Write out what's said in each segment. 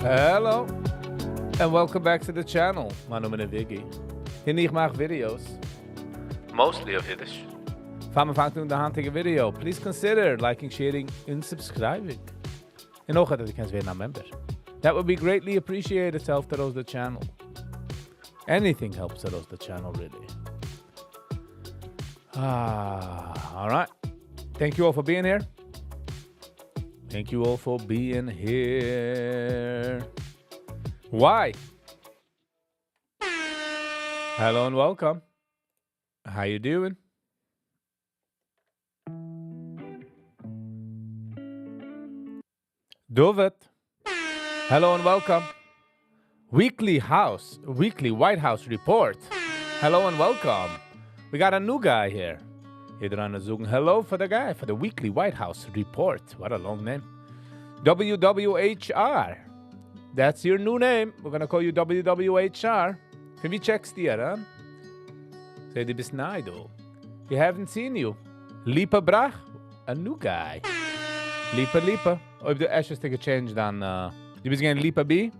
Hello and welcome back to the channel. מיין נאמען איז Viggy. און איך מאך videos. Mostly אויף אידיש. פאר מיר פאנגט אן די היינטיגע video, please consider liking, sharing און subscribing. און אויך אז דו קענסט ווערן א member. That would be greatly appreciated to help ארויס the channel. Anything helps ארויס the channel really. Ah, alright. Thank you all for being here. Thank you all for being here. Why? Hello and welcome. How you doing? David. Hello and welcome. Weekly House, Weekly White House Report. Hello and welcome. We got a new guy here. יעדער איינער זאגן hello for the guy, for the Weekly White House Report. What a long name. WWHR. That's your new name. We're gonna call you WWHR. פון וואו check סטו אריין? זע, דו ביסט ניי דא. We haven't seen you. Lipa Brach, a new guy. Lipa Lipa. אויב דו האסט גע change ט, דאן uh, דו ביסט געווען Lipa B?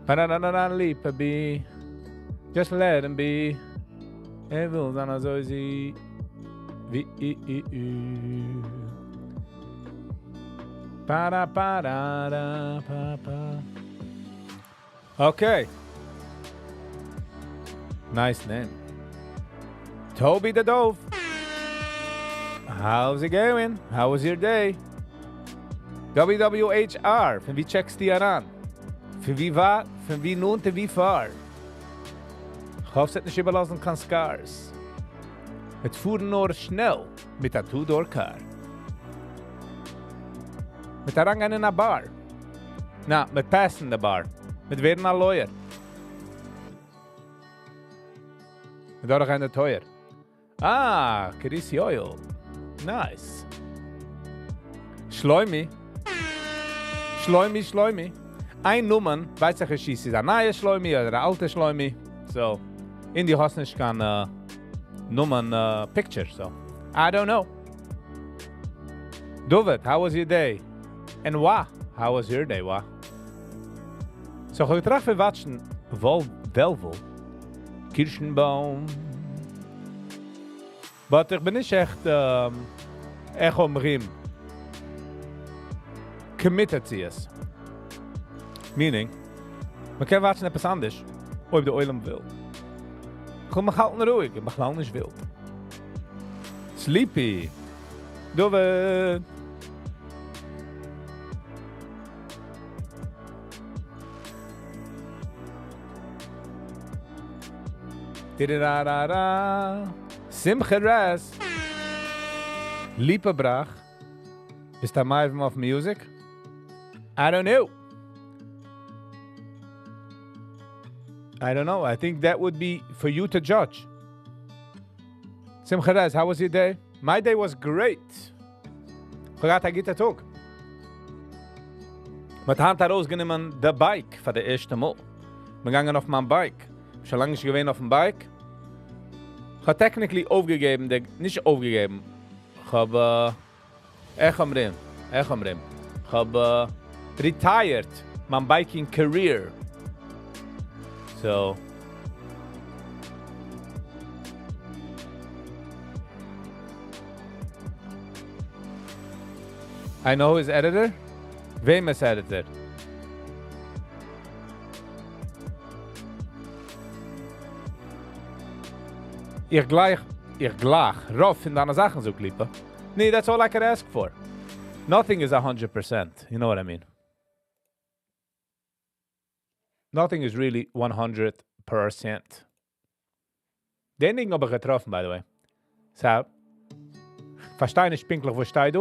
Ba-na-na-na-na, Lipa B. Just let him be. ער וויל זיין אזוי זי ווי אי. Pa pa da da pa pa. Okay. Nice name. Toby the Dove. How's it going? How was your day? WWHR. פון וואו check סטו אריין? פון ווי ווייט, פון ווי נאנט און ווי far? כ'האף ס'וועט נישט איבערלאזן קיין scars. מיט פארן נאר שנעל מיט א two-door car. מיט אריינגיין אין א bar. נא, מיט pass ן די bar. מיט ווערן א lawyer. מיט דורכגיין די טויער. אה, קרית יואל. Nice. Shloimi. Shloimi, Shloimi. איין נאמען, ווייס איך נישט, ס'איז א נייע שלוימי אדער א אלטע שלוימי. So, אין די האסט נישט קיין uh, נאמען uh, picture, so. I don't know. David, how was your day? And wa, how was your day, wa? So, איך האב געטראכט פון watch ן וועלוול, קירשנבוים. But איך בין נישט עכט, um, איך אומרים, committed צו עס. Meaning, מען קען watch ן עפעס אנדערש, אויב דער עולם וויל. איך וויל מיך האלטן רואיג, איך בין נישט ווילד. Sleepy. David. Tirarara. Simcha Raz. Lipa Brach. ביסט א מבין אויף music? I don't know. I don't know. I think that would be for you to judge. Simcha Rez, how was your day? My day was great. איך האב געהאט א גוטע טאג. מ'האט היינט ארויסגענומען די bike פאר די ערשטע מאל. מיר געגאנגען אויף מיין bike. שוין לאנג נישט געווען אויפן bike. איך האב technically אויפגעגעבן, די, נישט אויפגעגעבן. איך האב, uh, איך אומרים, איך אומרים. איך האב uh, retired מיין biking career. So, I know his editor. וועמענס editor? איך גלייך, איך גלייך, רוב פון דיינע זאכן זאגט ליפא. Nee, that's all I could ask for. Nothing is 100%. You know what I mean. Nothing is really 100%. דעם ניגון האב איך געטראפן, by the way. So, פארשטיי נישט פונקטליך, וואס שטייט דא.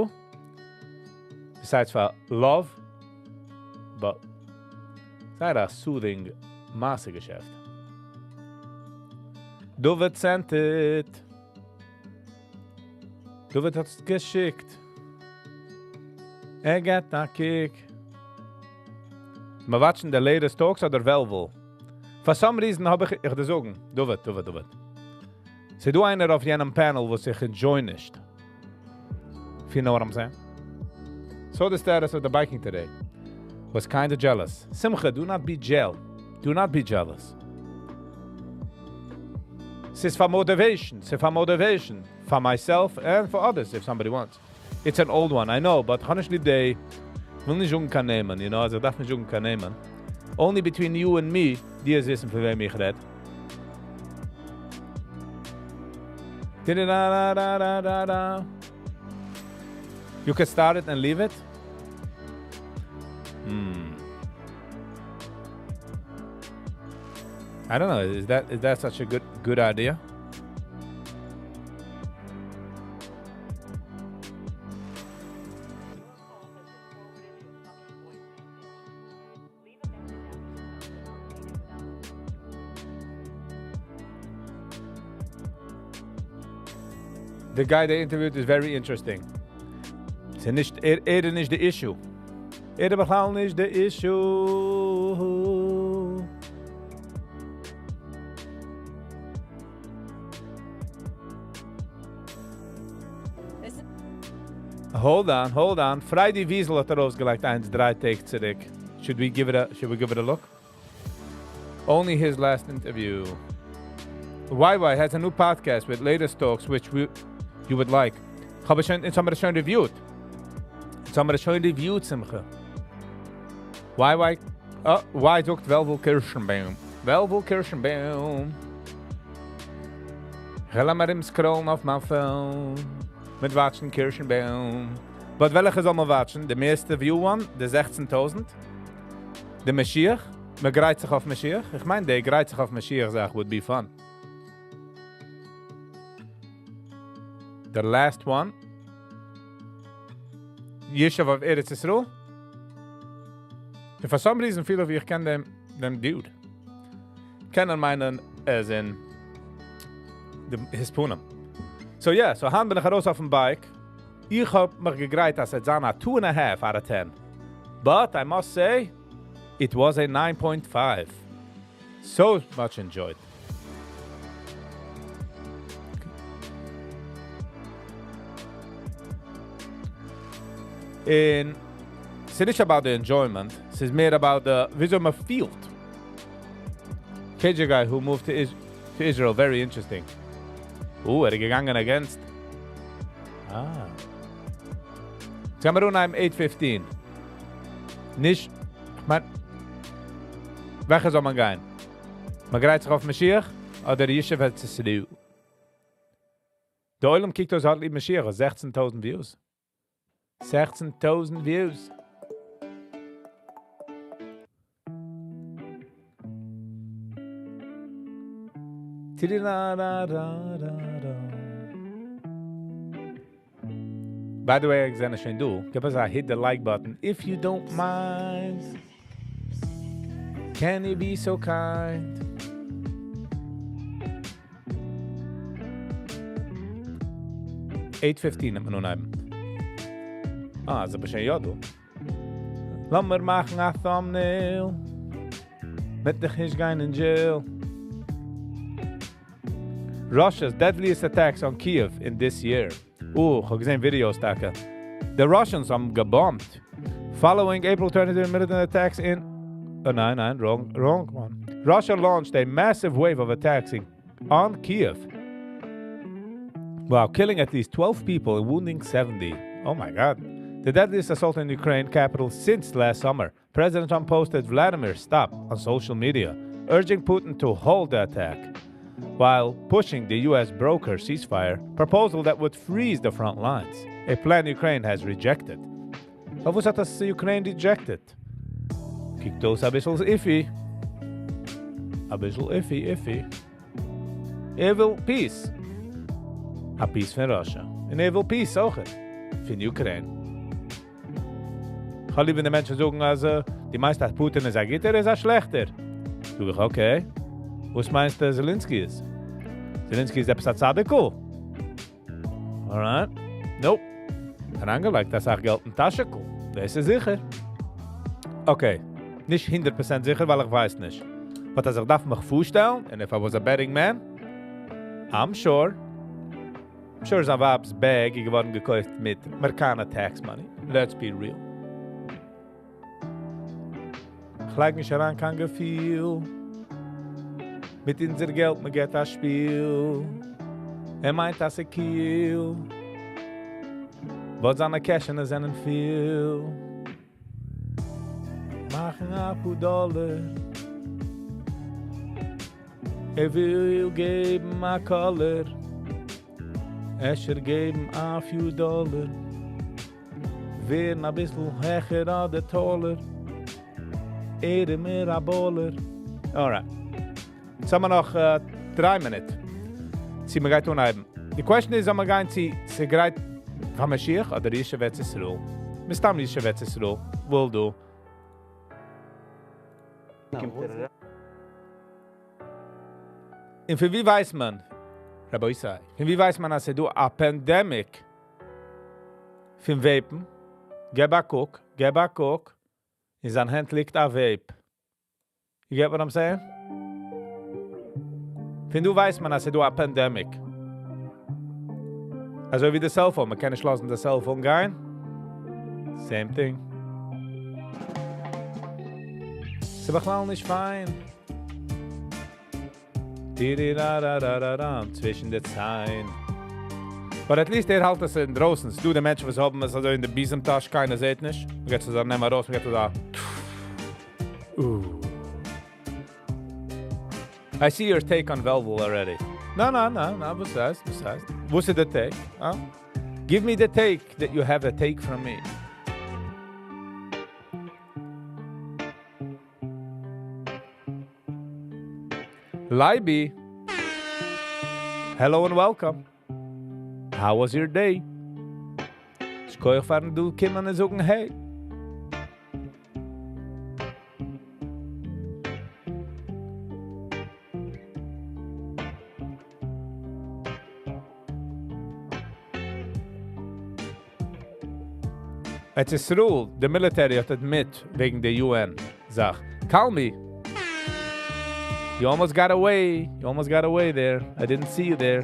Besides for love. But, זייער א soothing מעשה געשעפט. David sent it. David האט עס געשיקט. ער געט א קוק. מיר watch ן די latest talks אדער וועלוול? For some reason האב איך, איך דיר זאגן, David, David, David. ס'איז דא איינער אויף יענעם panel, וואס איך enjoy נישט. If you know what I'm saying. Saw the status of the biking today. Was kinda jealous. Simcha, do not be jeal. Do not be jealous. ס'איז פאר motivation. ס'איז פאר motivation. For myself and for others, if somebody wants. It's an old one, I know, but כ'האב נישט ליב די... כ'וויל נישט זאגן קיין נעמען, you know, אז איך דארף נישט זאגן קיין נעמען. Only between you and me, די ווייסן פון וועם איך רעד. You can start it and leave it? Hmm. I don't know, is that, is that such a good, good idea? The guy they interviewed is very interesting. ס'איז נישט, ער, ער איז נישט די issue. ער איז בכלל נישט די issue. Hold on, hold on. Friday Wiesel האט ארויסגעלייגט איינס דריי טעג צוריק. Should we give it a, should we give it a look? Only his last interview. YY has a new podcast with latest talks which we, you would like. כ'האב עס שוין, אונז האבן עס שוין reviewed. אונז האבן עס שוין reviewed, שמחה. YY, oh, Y זאגט וועלוול קירשנבוים. וועלוול קירשנבוים. כ'וועל ארום scroll ן אויף מיין phone. מיט watch ן קירשנבוים. But וועלכע זאל מען watch ן? די מערסטע view one? די 16.000? די משיח? מען גרייט זיך אויף משיח? איך מיין, די גרייט זיך אויף משיח זאך would be fun. The last one. ישוב of ארץ ישראל? And for some reason פיל איך ווי איך קען דעם, דעם dude. קענען מיינען as in the, his פנים. So yeah, so היינט בין איך ארויס אויפן bike. איך האב מיך געגרייט, אז עס זיין א 2.5 out of 10. But I must say, it was a 9.5. So much enjoyed. און ס'איז נישט about the enjoyment, ס'איז מער about the וויאזוי מען פילט. KJ guy who moved to, Is to Israel, very interesting. Oh, ער איז געגאנגען against. Ah. יעצט גיימיר אנהייבן 8.15. נישט, איך מיין, וועלכע זאל מען גיין? מען גרייט זיך אויף משיח אדער ישוב ארץ ישראל? דער עולם קוקט אויס האט ליב משיח, 16.000 views. 16.000 views. Tididadadadada. By the way, זענען שוין דא. גיב אונז א hit the like button if you don't mind. Can you be so kind? 8.15 נעמט מען אנהייבן. אה, איז אבער שוין יא דא. לאמיר מאכן א thumbnail. וועט דיך נישט גיין אין jail. Russia's deadliest attacks on Kiev in this year. Oh, איך האב געזען videos טאקע. The Russians האבן געבאמבט. Following April 23 militant attacks in... Oh, ניין, ניין, wrong, wrong one. Russia launched a massive wave of attacks in, on Kiev. Wow, killing at least 12 people and wounding 70. Oh my god. The deadliest assault in Ukraine capital since last summer. President Trump posted Vladimir stop on social media, urging Putin to hold the attack, while pushing the US broker ceasefire proposal that would freeze the front lines, a plan Ukraine has rejected. פארוואס האט דאס Ukraine rejected? קוקט אויס א ביסל iffy. א ביסל iffy, iffy. ער וויל peace. א peace פון Russia. און ער וויל peace אויך. פון Ukraine. איך האב ליב ווען די מענטשן זאגן, אז דו מיינסט, אז Putin איז א גוטער, איז א שלעכטער. זאג איך, okay. וואס מיינסטו, Zelensky איז? Zelensky איז עפעס א צדיקל. Alright. Nope. אריינגעלייגט א סאך געלט אין טאשעקל. דאס איז זיכער. Okay. נישט 100% זיכער, ווייל איך ווייס נישט. But אז איך דארף מיך פארשטעלן, and if I was a betting man, I'm sure, I'm sure זיין ווייב'ס bag איז געווארן געקויפט מיט אמעריקאנער tax money. Let's be real. כ'לייג נישט אריין קיין געפיל. מיט אונזער געלט מען געט א שפיל. ער מיינט אז ס'קיל. But זיינע קעשענעס זענען פיל. מאכן א פאר דאלער. ער וויל געבן א קאלער. אפשר געבן א few דאלער. ווערן אביסל העכער אדער taller. ער איז מער א baller. Alright. יעצט האבן מיר נאך 3 מינוט. צו מ'גייט אנהייבן. די question איז, זאל מען גיין צו ס'גרייט פאר משיח אדער ישוב ארץ ישראל? מסתם ישוב ארץ ישראל. Will do. און פון ווי ווייסט מען, רבותי, פון ווי ווייסט מען אז ס'איז דא א pandemic פון vape ן? געב א קוק, געב א קוק, אין זיין האנט ליגט א vape. You get what I'm saying? פון דא ווייסט מען אז ס'איז דא א pandemic. אזוי ווי די cell phone, מען קען נישט לאזן די cell phone גיין. Same thing. ס'איז בכלל נישט פיין. טיריראראראראראם, צווישן די ציין. But at least ער האלט עס אינדרויסן. ס'דא די מענטשן וואס האבן עס אזוי אין די ביזעם טאש, קיינער זעט נישט. מען גייט צו זיין נעם ארויס, מען גייט אזא. Ooh. I see your take on Velvel already. No, no, no, no, וואס הייסט, וואס הייסט? וואס איז די take? Huh? Give me the take that you have a take from me. Leiby, hello and welcome. How was your day? שכוח פארן דא קומען און זאגן hey. ארץ ישראל, די military האט admit וועגן די UN זאך. Call me. You almost got away. You almost got away there. I didn't see you there.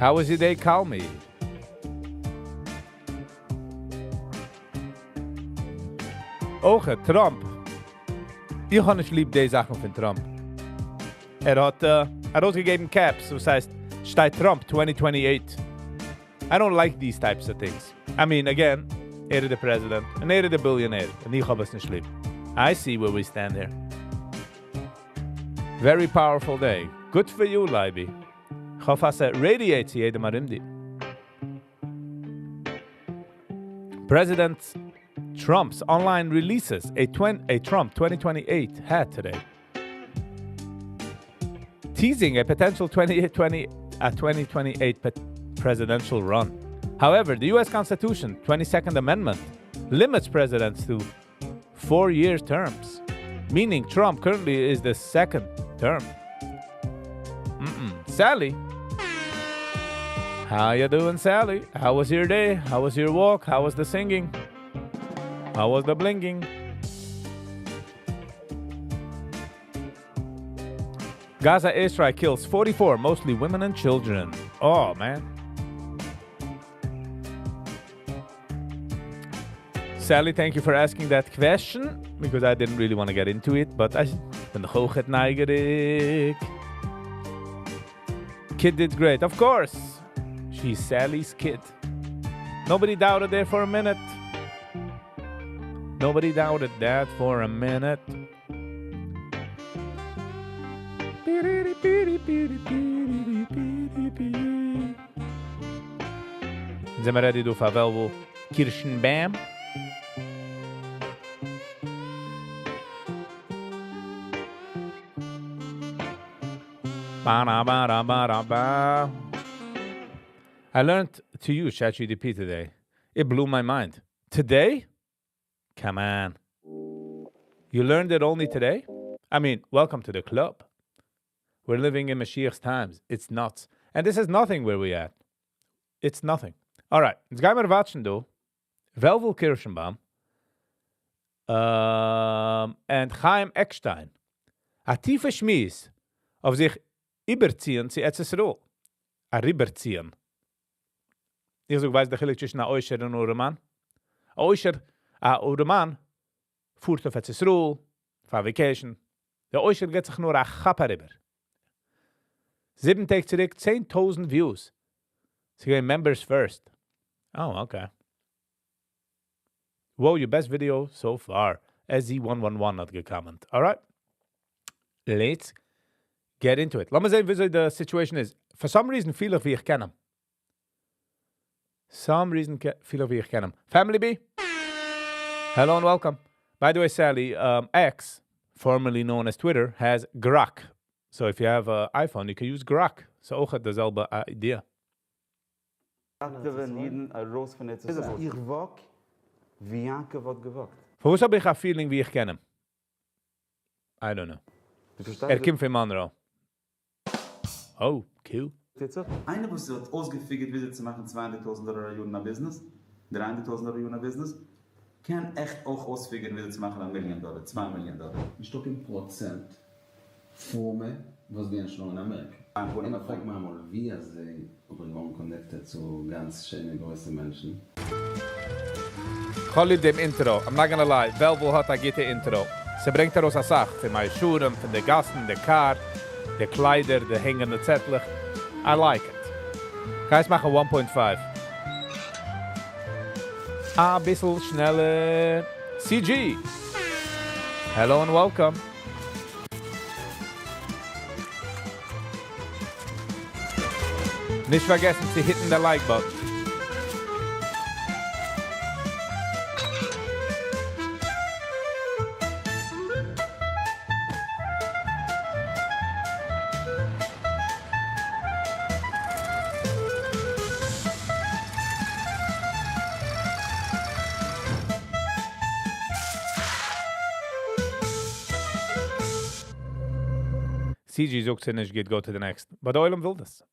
How was your day? Call me. אויך, Trump. איך האב נישט ליב די זאכן פון Trump. ער האט ארויסגעגעבן caps, וואס הייסט, שטייט Trump 2028. I don't like these types of things. I mean, again, ער איז דער president און ער איז דער billionaire. און איך האב עס נישט ליב. I see where we stand here. Very powerful day. Good for you, Leiby. איך האף אז ער radiate צו יעדעם ארום דיר. President Trump's online releases a Trump 2028 hat today, teasing a potential 2020, a 2028 presidential run. However, the U.S. Constitution, 22nd Amendment, limits presidents to 4-year terms, meaning Trump currently is the second term. Sally, how you doing, Sally? How was your day? How was your walk? How was the singing? How was the blinging? Gaza airstrike kills 44, mostly women and children. Oh, man. Sally, thank you for asking that question, because I didn't really want to get into it, but I בין דאך אויך נייגעריג. Kid did great. Of course. She's Sally's kid. Nobody doubted there for a minute. Nobody doubted that for a minute. זענען מיר ready דא פאר Velvel Kirschenbaum? Ba ba ba ba ba. I learned to use ChatGPT today. It blew my mind. Today? Come on. You learned it only today? I mean, welcome to the club. We're living in Mashiach's times. It's nuts. And this is nothing where we at. It's nothing. All right. יעצט גייען מיר watch ן דא. Velvel Kirschenbaum and Chaim Eckstein. א טיפע שמועס אויף זיך איבערציען צו ארץ ישראל. אריבערציען. איך זאג, ווייסט דער חילוק צווישן א עושר און אן ארעמאן? א עושר, א ארעמאן, פארט אויף ארץ ישראל, פאר vacation. דער עושר גיט זיך נאר א כאפ אריבער. זיבן טעג צוריק, 10,000 views. ס'איז געווען members first. Oh, okay. Wow, your best video so far. SZ111 האט גע comment. Alright. Let's get into it. לאמיר זען, וויאזוי די situation איז. For some reason פיל איך ווי איך קען אים. Some reason פיל איך ווי איך קען אים. Family B. Hello and welcome. By the way, Sally, X, formerly known as Twitter, has Grok. So if you have an iPhone, you can use Grok. So אויך די זעלבע idea. ראטעווען אידן ארויס פון ארץ ישראל. איך walk ווי יעקב האט גע walk ט. פארוואס האב איך א feeling ווי איך קען אים? I don't know. דו פארשטייסט? ער קומט פון Monroe. Oh, cool. טוט זיך? איינער וואס האט אויסגע figure ט וויאזוי צו מאכן 200,000 דאלער א יאר אין א ביזנעס, 300,000 דאלער א יאר אין א ביזנעס, קען עכט אויך אויס figure ן וויאזוי צו מאכן א מיליאן דאלער, 2 מיליאן דאלער. נישטא קיין פראצענט פרומע וואס גייען שוין אין אמעריקע. איינער פרעגט מיר אמאל ווי אזוי האב איך געווארן connected צו גאנץ שיינע גרויסע מענטשן. איך האב ליב דעם intro. I'm not gonna lie. וועלוול האט א גוטע intro. ס'ברענגט ארויס א סאך פון מאה שערים, פון די גאסן, די קאר, די קליידער, די הענגענדע צעטלעך. I like it. גייסט מאכן 1.5. א ביסל שנעלער. CG. Hello and welcome. נישט פארגעסן צו hit ן the like button. CG זאגט ס'איז נישט גוט, go to the next. But דער עולם וויל דאס.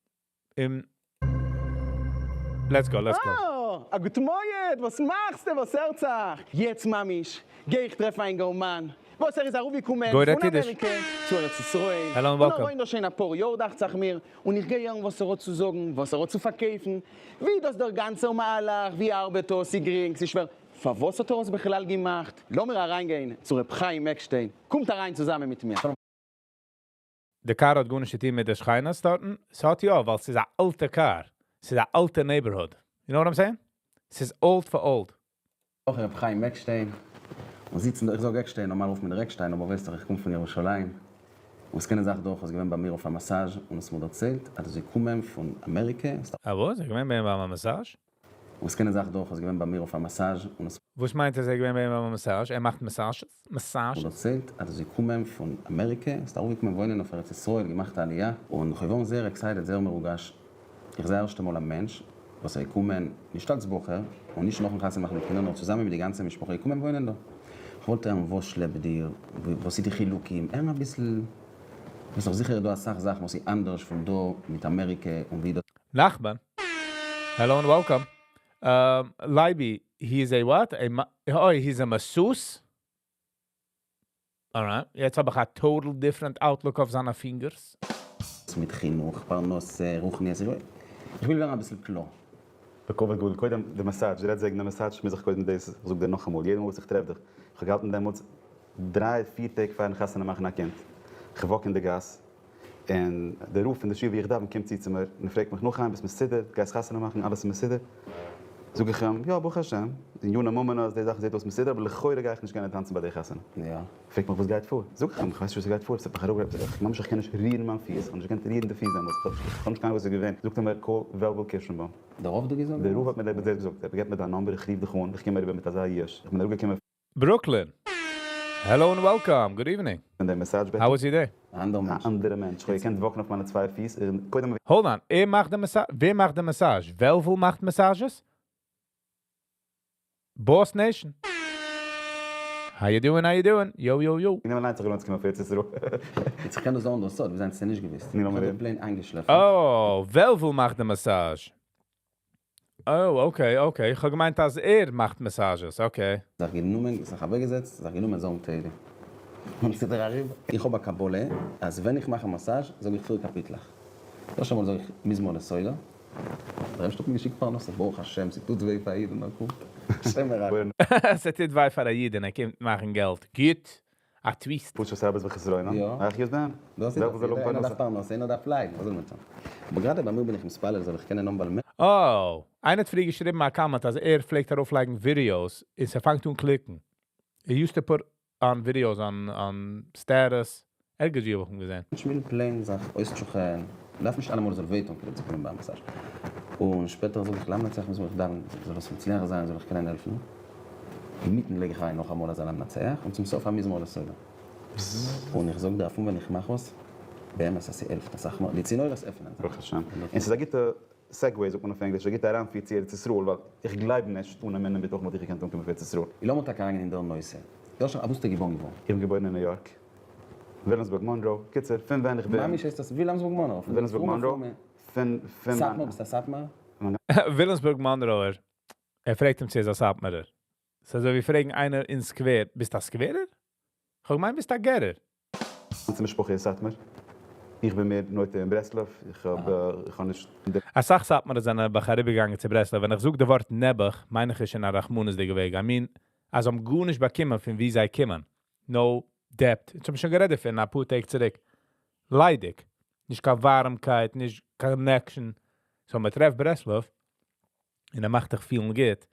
Let's go, let's go. אה, א גוט מועד, וואס מאכסטו, וואס הערט זיך? יעצט ממש, גיי איך טרעפן א אינגערמאן, וואס ער איז ארויפגעקומען גוי רעדט פון אידיש. אמעריקע צו ארץ ישראל. Hello and און ער welcome. וואוינט דא שוין אפאר יאר, דאכט זיך מיר, און איך גיי הערן וואס ער האט צו זאגן, וואס ער האט צו פארקויפן, ווי דאס דער גאנצער מהלך, ווי ארבעט דאס, ס'איז גרינג, ס'איז שווער, פארוואס האט ער עס בכלל געמאכט? לאמיר אריינגיין צו ר' חיים עקשטיין, קומט אריין צוזאמען מיט מיר. די קאר האט גארנישט צו טון מיט די שכנות דארטן. ס'האט יא, ווייל ס'איז א אלטע קאר. ס'איז א אלטע neighborhood. You know what I'm saying? ס'איז old for old. אויך ר' חיים עקשטיין, און זיצן דא, איך זאג עקשטיין, נארמאל רופט מען עקשטיין, אבער ווייסט דאך איך קום פון ירושלים, און עס קענען זיך דורך איז געווען ביי מיר אויף א massage, און עס מיר דערציילט, אז זיי קומען פון אמעריקע. אה, וואס? איז געווען ביי אים ביים massage? און עס קענען זיך דורך איז געווען ביי מיר אויף א massage, און עס וואס מיינט אז ער איז געווען ביי אים ביים massage? ער מאכט massages? Massages? מיר דערציילט, אז זיי קומען פון אמעריקע, איז ארויפגעקומען וואוינען אויף ארץ ישראל, געמאכט א עליה, און איך געווארן זייער excited, זייער מרוגש. איך זע ערשטע מאל א מענטש וואס ער געקומען נישט אלס בחור, און נישט נאכן חתונה מאכן די קינדער, נאר צוזאמען מיט די גאנצע משפחה געקומען וואוינען דא. איך וואלט הערן וואס שלעפט דיר, וואס איז די חילוקים, הערן אביסל, ביסט דאך זיכער איז דא אסאך זאכן וואס איז אנדערש פון דא מיט אמעריקע און ווי דאס. Nachman. Hello and welcome. Leiby, he is a what? Oh, he's a masseuse? Alright. יעצט האב איך א total different outlook אויף זיינע fingers. מיט חינוך, פרנסה, רוחניות, איך וויל ווערן אביסל קלאר. בכבוד גדול, קודם די massage, דו רעדסט וועגן די massage, מוז איך קודם דאס, איך זאג דיר נאכאמאל, יעדע מאל וואס איך טרעף דיך, איך האב געהאלטן דעמאלטס 3, 4 טעג פארן חתונה מאכן א קינד, איך walk אין די גאס, און דער רב פון די שול ווי איך דאווען קומט צו צו מיר און פרעגט מיך נאך איין, ביסט מסודר, גייסט חתונה מאכן, אלעס איז מסודר? זאג איך אים, יא, ברוך השם, אין יונה ממונות, די זאכן זעט אויס מסודר, אבער לכאורה גיי איך נישט גיין טאנצן ביי די חתונה. פרעגט מיך וואס גייט פאר? זאג איך אים, איך ווייס נישט וואס גייט פאר, עס האט מיך אראפגערעדט, איך ממש איך קען נישט רירן מיין פיס, איך האב נישט געקענט רירן די פיס דעמאלטס, איך האב נישט קיין אנונג וואס איז געווען, זאגט ער מיר, call וועלוול קירשנבוים. דער רב האט דיר געזאגט? דער רב האט מיר דאס געזאגט, ער געבט מיר דיין number, איך רוף דיך אן, איך קום אריבער מיט אזא ייאוש, איך בין אראפגעקומען Brooklyn. Hello and welcome. Good evening. פון דעם massage בעט. How was your day? אן אנדערע מענטש. אן אנדערע מענטש. איך האב געקענט walk ן אויף מיינע צוויי פיס. קודם Hold on. ער מאכט די massage. ווער מאכט די massage? וועלוול מאכט massages? Boss Nation. How you doing? How you doing? Yo, yo, yo. איך נעם אליינס זיך געלוינט צו קומען אויף ארץ ישראל. יעצט איך קען דאס זאגן דאס סוד, מיר זענען עס נישט געוואוסט. ני, לאמיר איך האב רעדן. plain איינגעשלאפן. Oh, וועלוול מאכט די massage. Oh, okay, okay. איך האב געמיינט, אז ער מאכט massages. Okay. זיך גענומען, זיך אוועקגעזעצט, זיך גענומען זאגן תהילים. און ס'איז דער אריבער. איך האב א קבלה, אז ווען איך מאך א massage, זאג איך פיר קאפיטלעך. דאס אמאל זאג איך מזמור לתודה. דער אייבערשטער האט מיר געשיקט פרנסה, ברוך השם, ס'טוט וויי פאר א איד און ער קומט. השם ירחם. ס'טוט וויי פאר א איד און ער קומט מאכן געלט. גוט. א twist. פשוט רבות וחסרונם, יא. איך יוז דעם. דאס איז דאס, איינער דארף פרנסה, איינער דארף ליידן, וואס זאל מען טון? אבער גראדע ביי מיר בין איך מתפלל זאל איך קענען האבן בעל Oh, איינער האט פריער געשריבן א comment אז ער פלעגט ארויפלייגן videos און ס'פאנגט אן click ן. He used to put on videos on status. ערגעץ וואו האב איך אים געזען. מענטש וויל plain זיך אויסטשוכען, מ'דארף נישט אלעמאל עס זאל וויי טון כדי צו קומען ביי א massage. און שפעטער זאג איך למנצח מזמור איך דאווען זאל עס מצליח זיין זאל איך קענען העלפן. אינמיטן לייג איך אריין נאכאמאל אזא למנצח און צום סוף א מזמור לתודה. און איך זאג דיר אפון ווען איך מאך עס, באמת אז ס'העלפט אסאך מאל, די צינורות עפענען זיך. ברוך השם. און ס'איז א גוטע segue זאגט מען אויף ענגליש, א גוטע אריינפיר צו ארץ ישראל, ווייל איך גלייב נישט אן אמונה בטחון וואלט איך געקענט אנקומען אויף ארץ ישראל. לאמיר טאקע אריינגיין אין דער נושא. יאשע, אוואו ביסטו געבוירן געווארן? איך בין געבוירן אין ניו יארק. וויליאמסבורג מאנרא. קיצור, פון ווען איך בין. ממש הייסט דאס ווילאמסבורג מאנרא? וויליאמסבורג מאנרא. פון פון. סאטמאר? ביסט א סאטמאר? וויליאמסבורג מאנראער. ער פרעגט אים צו ער איז א סאטמארער. ס'איז אזוי ווי פרעגן איינער אין סקווער, ביסט א סקווערער? כ'האב געמיינט ביסט א גערער. גאנצע משפחה איז סאטמאר. איך בין מער נוטה אין ברסלב. איך האב איך האב נישט די. אסאך סאטמארע זענען נעבעך אריבערגעגאנגען צו ברסלב. ווען איך זאג די ווארט נעבעך מיין איך נישט אין א רחמנות'דיגע וועג. I mean אז זיי האבן גארנישט באקומען פון וואו זיי קומען. No depth. אונז האבן שוין גערעדט דערפון אפאר טעג צוריק. ליידיג. נישט קיין ווארעמקייט, נישט connection. So מען טרעפט ברסלב און ער מאכט דיך פילן גוט,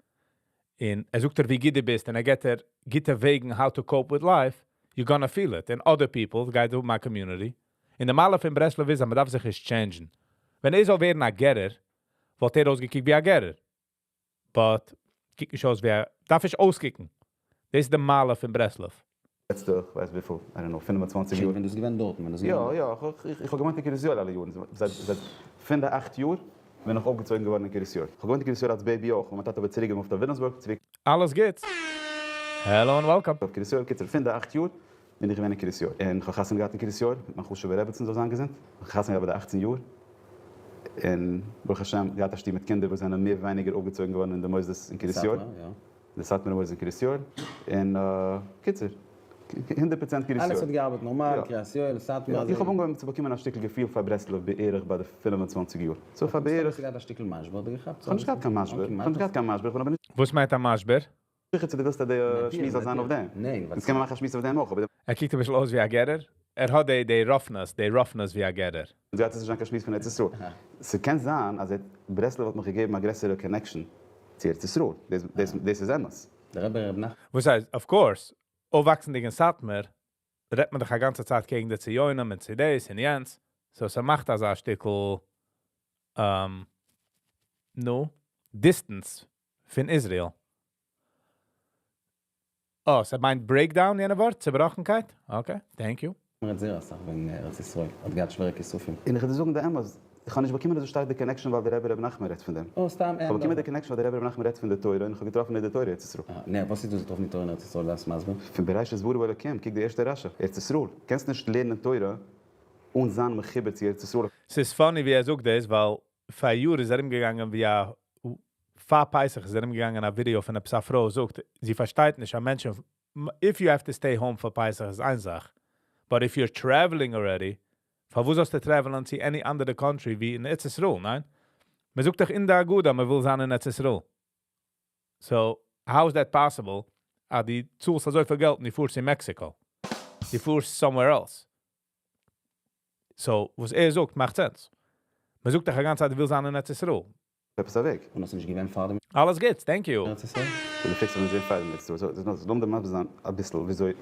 און ער זאגט דיר ווי גוט דו ביסט, און ער געבט דיר גוטע וועגן how to cope with life, you gonna feel it, און other people גייט האבן א community, און די מעלה פון ברסלב איז אז מען דארף זיך נישט change ן, ווען ער זאל ווערן א גערער וואלט ער אויסגעקוקט ווי א גערער, but קוקט נישט אויס ווי א, דארף נישט אויסקוקן, דאס איז די מעלה פון ברסלב. לעצטע איך ווייס וויפיל, I don't know, 25 יאר. ווען דו ביסט געווען דארטן, ווען דו ביסט געווען. יא יא, איך האב געוואוינט אין קרית יואל אלע יארן, זייט פון די אכט יאר בין איך אויפגעצויגן געווארן אין קרית יואל. איך האב געוואוינט אין קרית יואל אלס baby אויך, און מיין טאטע האט צוריק געמופט אויף וויליאמסבורג, צוריק. אלעס גוטס! Hello and welcome! אויף קרית יואל, קיצור פון די אכט יאר בין איך געווען אין קרית יואל, און איך האב חתונה געהאט אין קרית יואל, מיט מיין חשוב'ע רעבעצן זאל זיין געזונט, איך האב חתונה געהאט ביי די אכצן יאר, און ברוך השם געהאט א שטוב מיט קינדער וואס זענען מער ווייניגער אויפגעצויגן געווארן אין די מוסדות אין קרית יואל. די סאטמארע מוסדות אין קרית יואל, און קיצור, 100% קרית יואל. אלעס האט געארבעט נארמאל, קרית יואל, סאטמאר. איך האב אנגעהויבן צו באקומען א שטיקל געפיל פאר ברסלב בערך ביי די 25 יאר. So פאר בערך. האסט געהאט א שטיקל משבר האט דיר געכאפט? כ'האב נישט געהאט קיין משבר, כ'האב נישט געהאט קיין משבר, כ'בין אבער נישט. וואס מיינט א משבר? זיכער צו דו ווילסט אז די שמועס זאל זיין אויף דעם. ניין. אונז קען מען מאכן א שמועס אויף דעם אויך, אבער. ער קוקט אביסל אויס ווי א גערער. ער האט די די roughness, די roughness ווי א גערער. אונז גייט עס נישט זיין קיין שמועס פון ארץ ישראל. ס'קען זיין אז ברסלב האט מיך געגעבן א גרעסערע connection צו ארץ ישראל. דאס איז אמת. דער רבי ר' נחמן. וואס הייסט? Of course, אויפוואקסנדיג אין סאטמאר רעדט מען דאך א גאנצע צייט קעגן די ציונים און צו דאס און יענץ, so ס'מאכט אזא שטיקל נו, distance פון Israel. אה, ס'מיינט breakdown יענע ווארט? צובראכנקייט? Okay, thank you. מ'רעדט זייער אסאך וועגן ארץ ישראל, האט געהאט שווערע כיסופים. און איך וועל דיר זאגן די אמת, איך האב נישט באקומען אזוי שטארק די connection ווייל די רבי ר' נחמן רעדט פון דעם. אה, סתם איך האב באקומען די connection ווייל די רבי ר' נחמן רעדט פון די תורה און איך האב געטראפן אין די תורה ארץ ישראל. אה, נע, וואס איז דאס געטראפן די תורה אין ארץ ישראל דארפסט מסביר? פון בראשית ברא אלקים, קוק די ערשטע רשי, ארץ ישראל, קענסט נישט לערנען תורה אן זיין מחובר צו ארץ ישראל. ס'איז funny ווי ער זאגט דאס, ווייל פאריאר איז ארומגעגאנגען ווי א פאר פסח איז ארומגעגאנגען א ווידיאו פון עפעס א פרוי זאגט זי פארשטייט נישט אז מענטשן if you have to stay home פאר פסח איז איין זאך, but if you're traveling already, פארוואס זאלסטו travel ען צו any אנדערע country ווי אין ארץ ישראל, ניין? מען זאגט דאך אין די הגדה מען וויל זיין אין ארץ ישראל. So how is that possible אז דו צאלסט אזויפיל געלט און דו פארסט אין מעקסיקא? דו פארסט somewhere else. So וואס ער זאגט מאכט sense. מען זאגט דאך א גאנצע צייט דו ווילסט זיין אין ארץ ישראל. עפעס א וועג. און האסט נישט געווען פאר דעם אלעס גוטס, thank you. ארץ ישראל? דו פרעגסט אויב נישט געווען פאר דעם ארץ ישראל. So לאמיר דיר מסביר זיין אביסל וויאזוי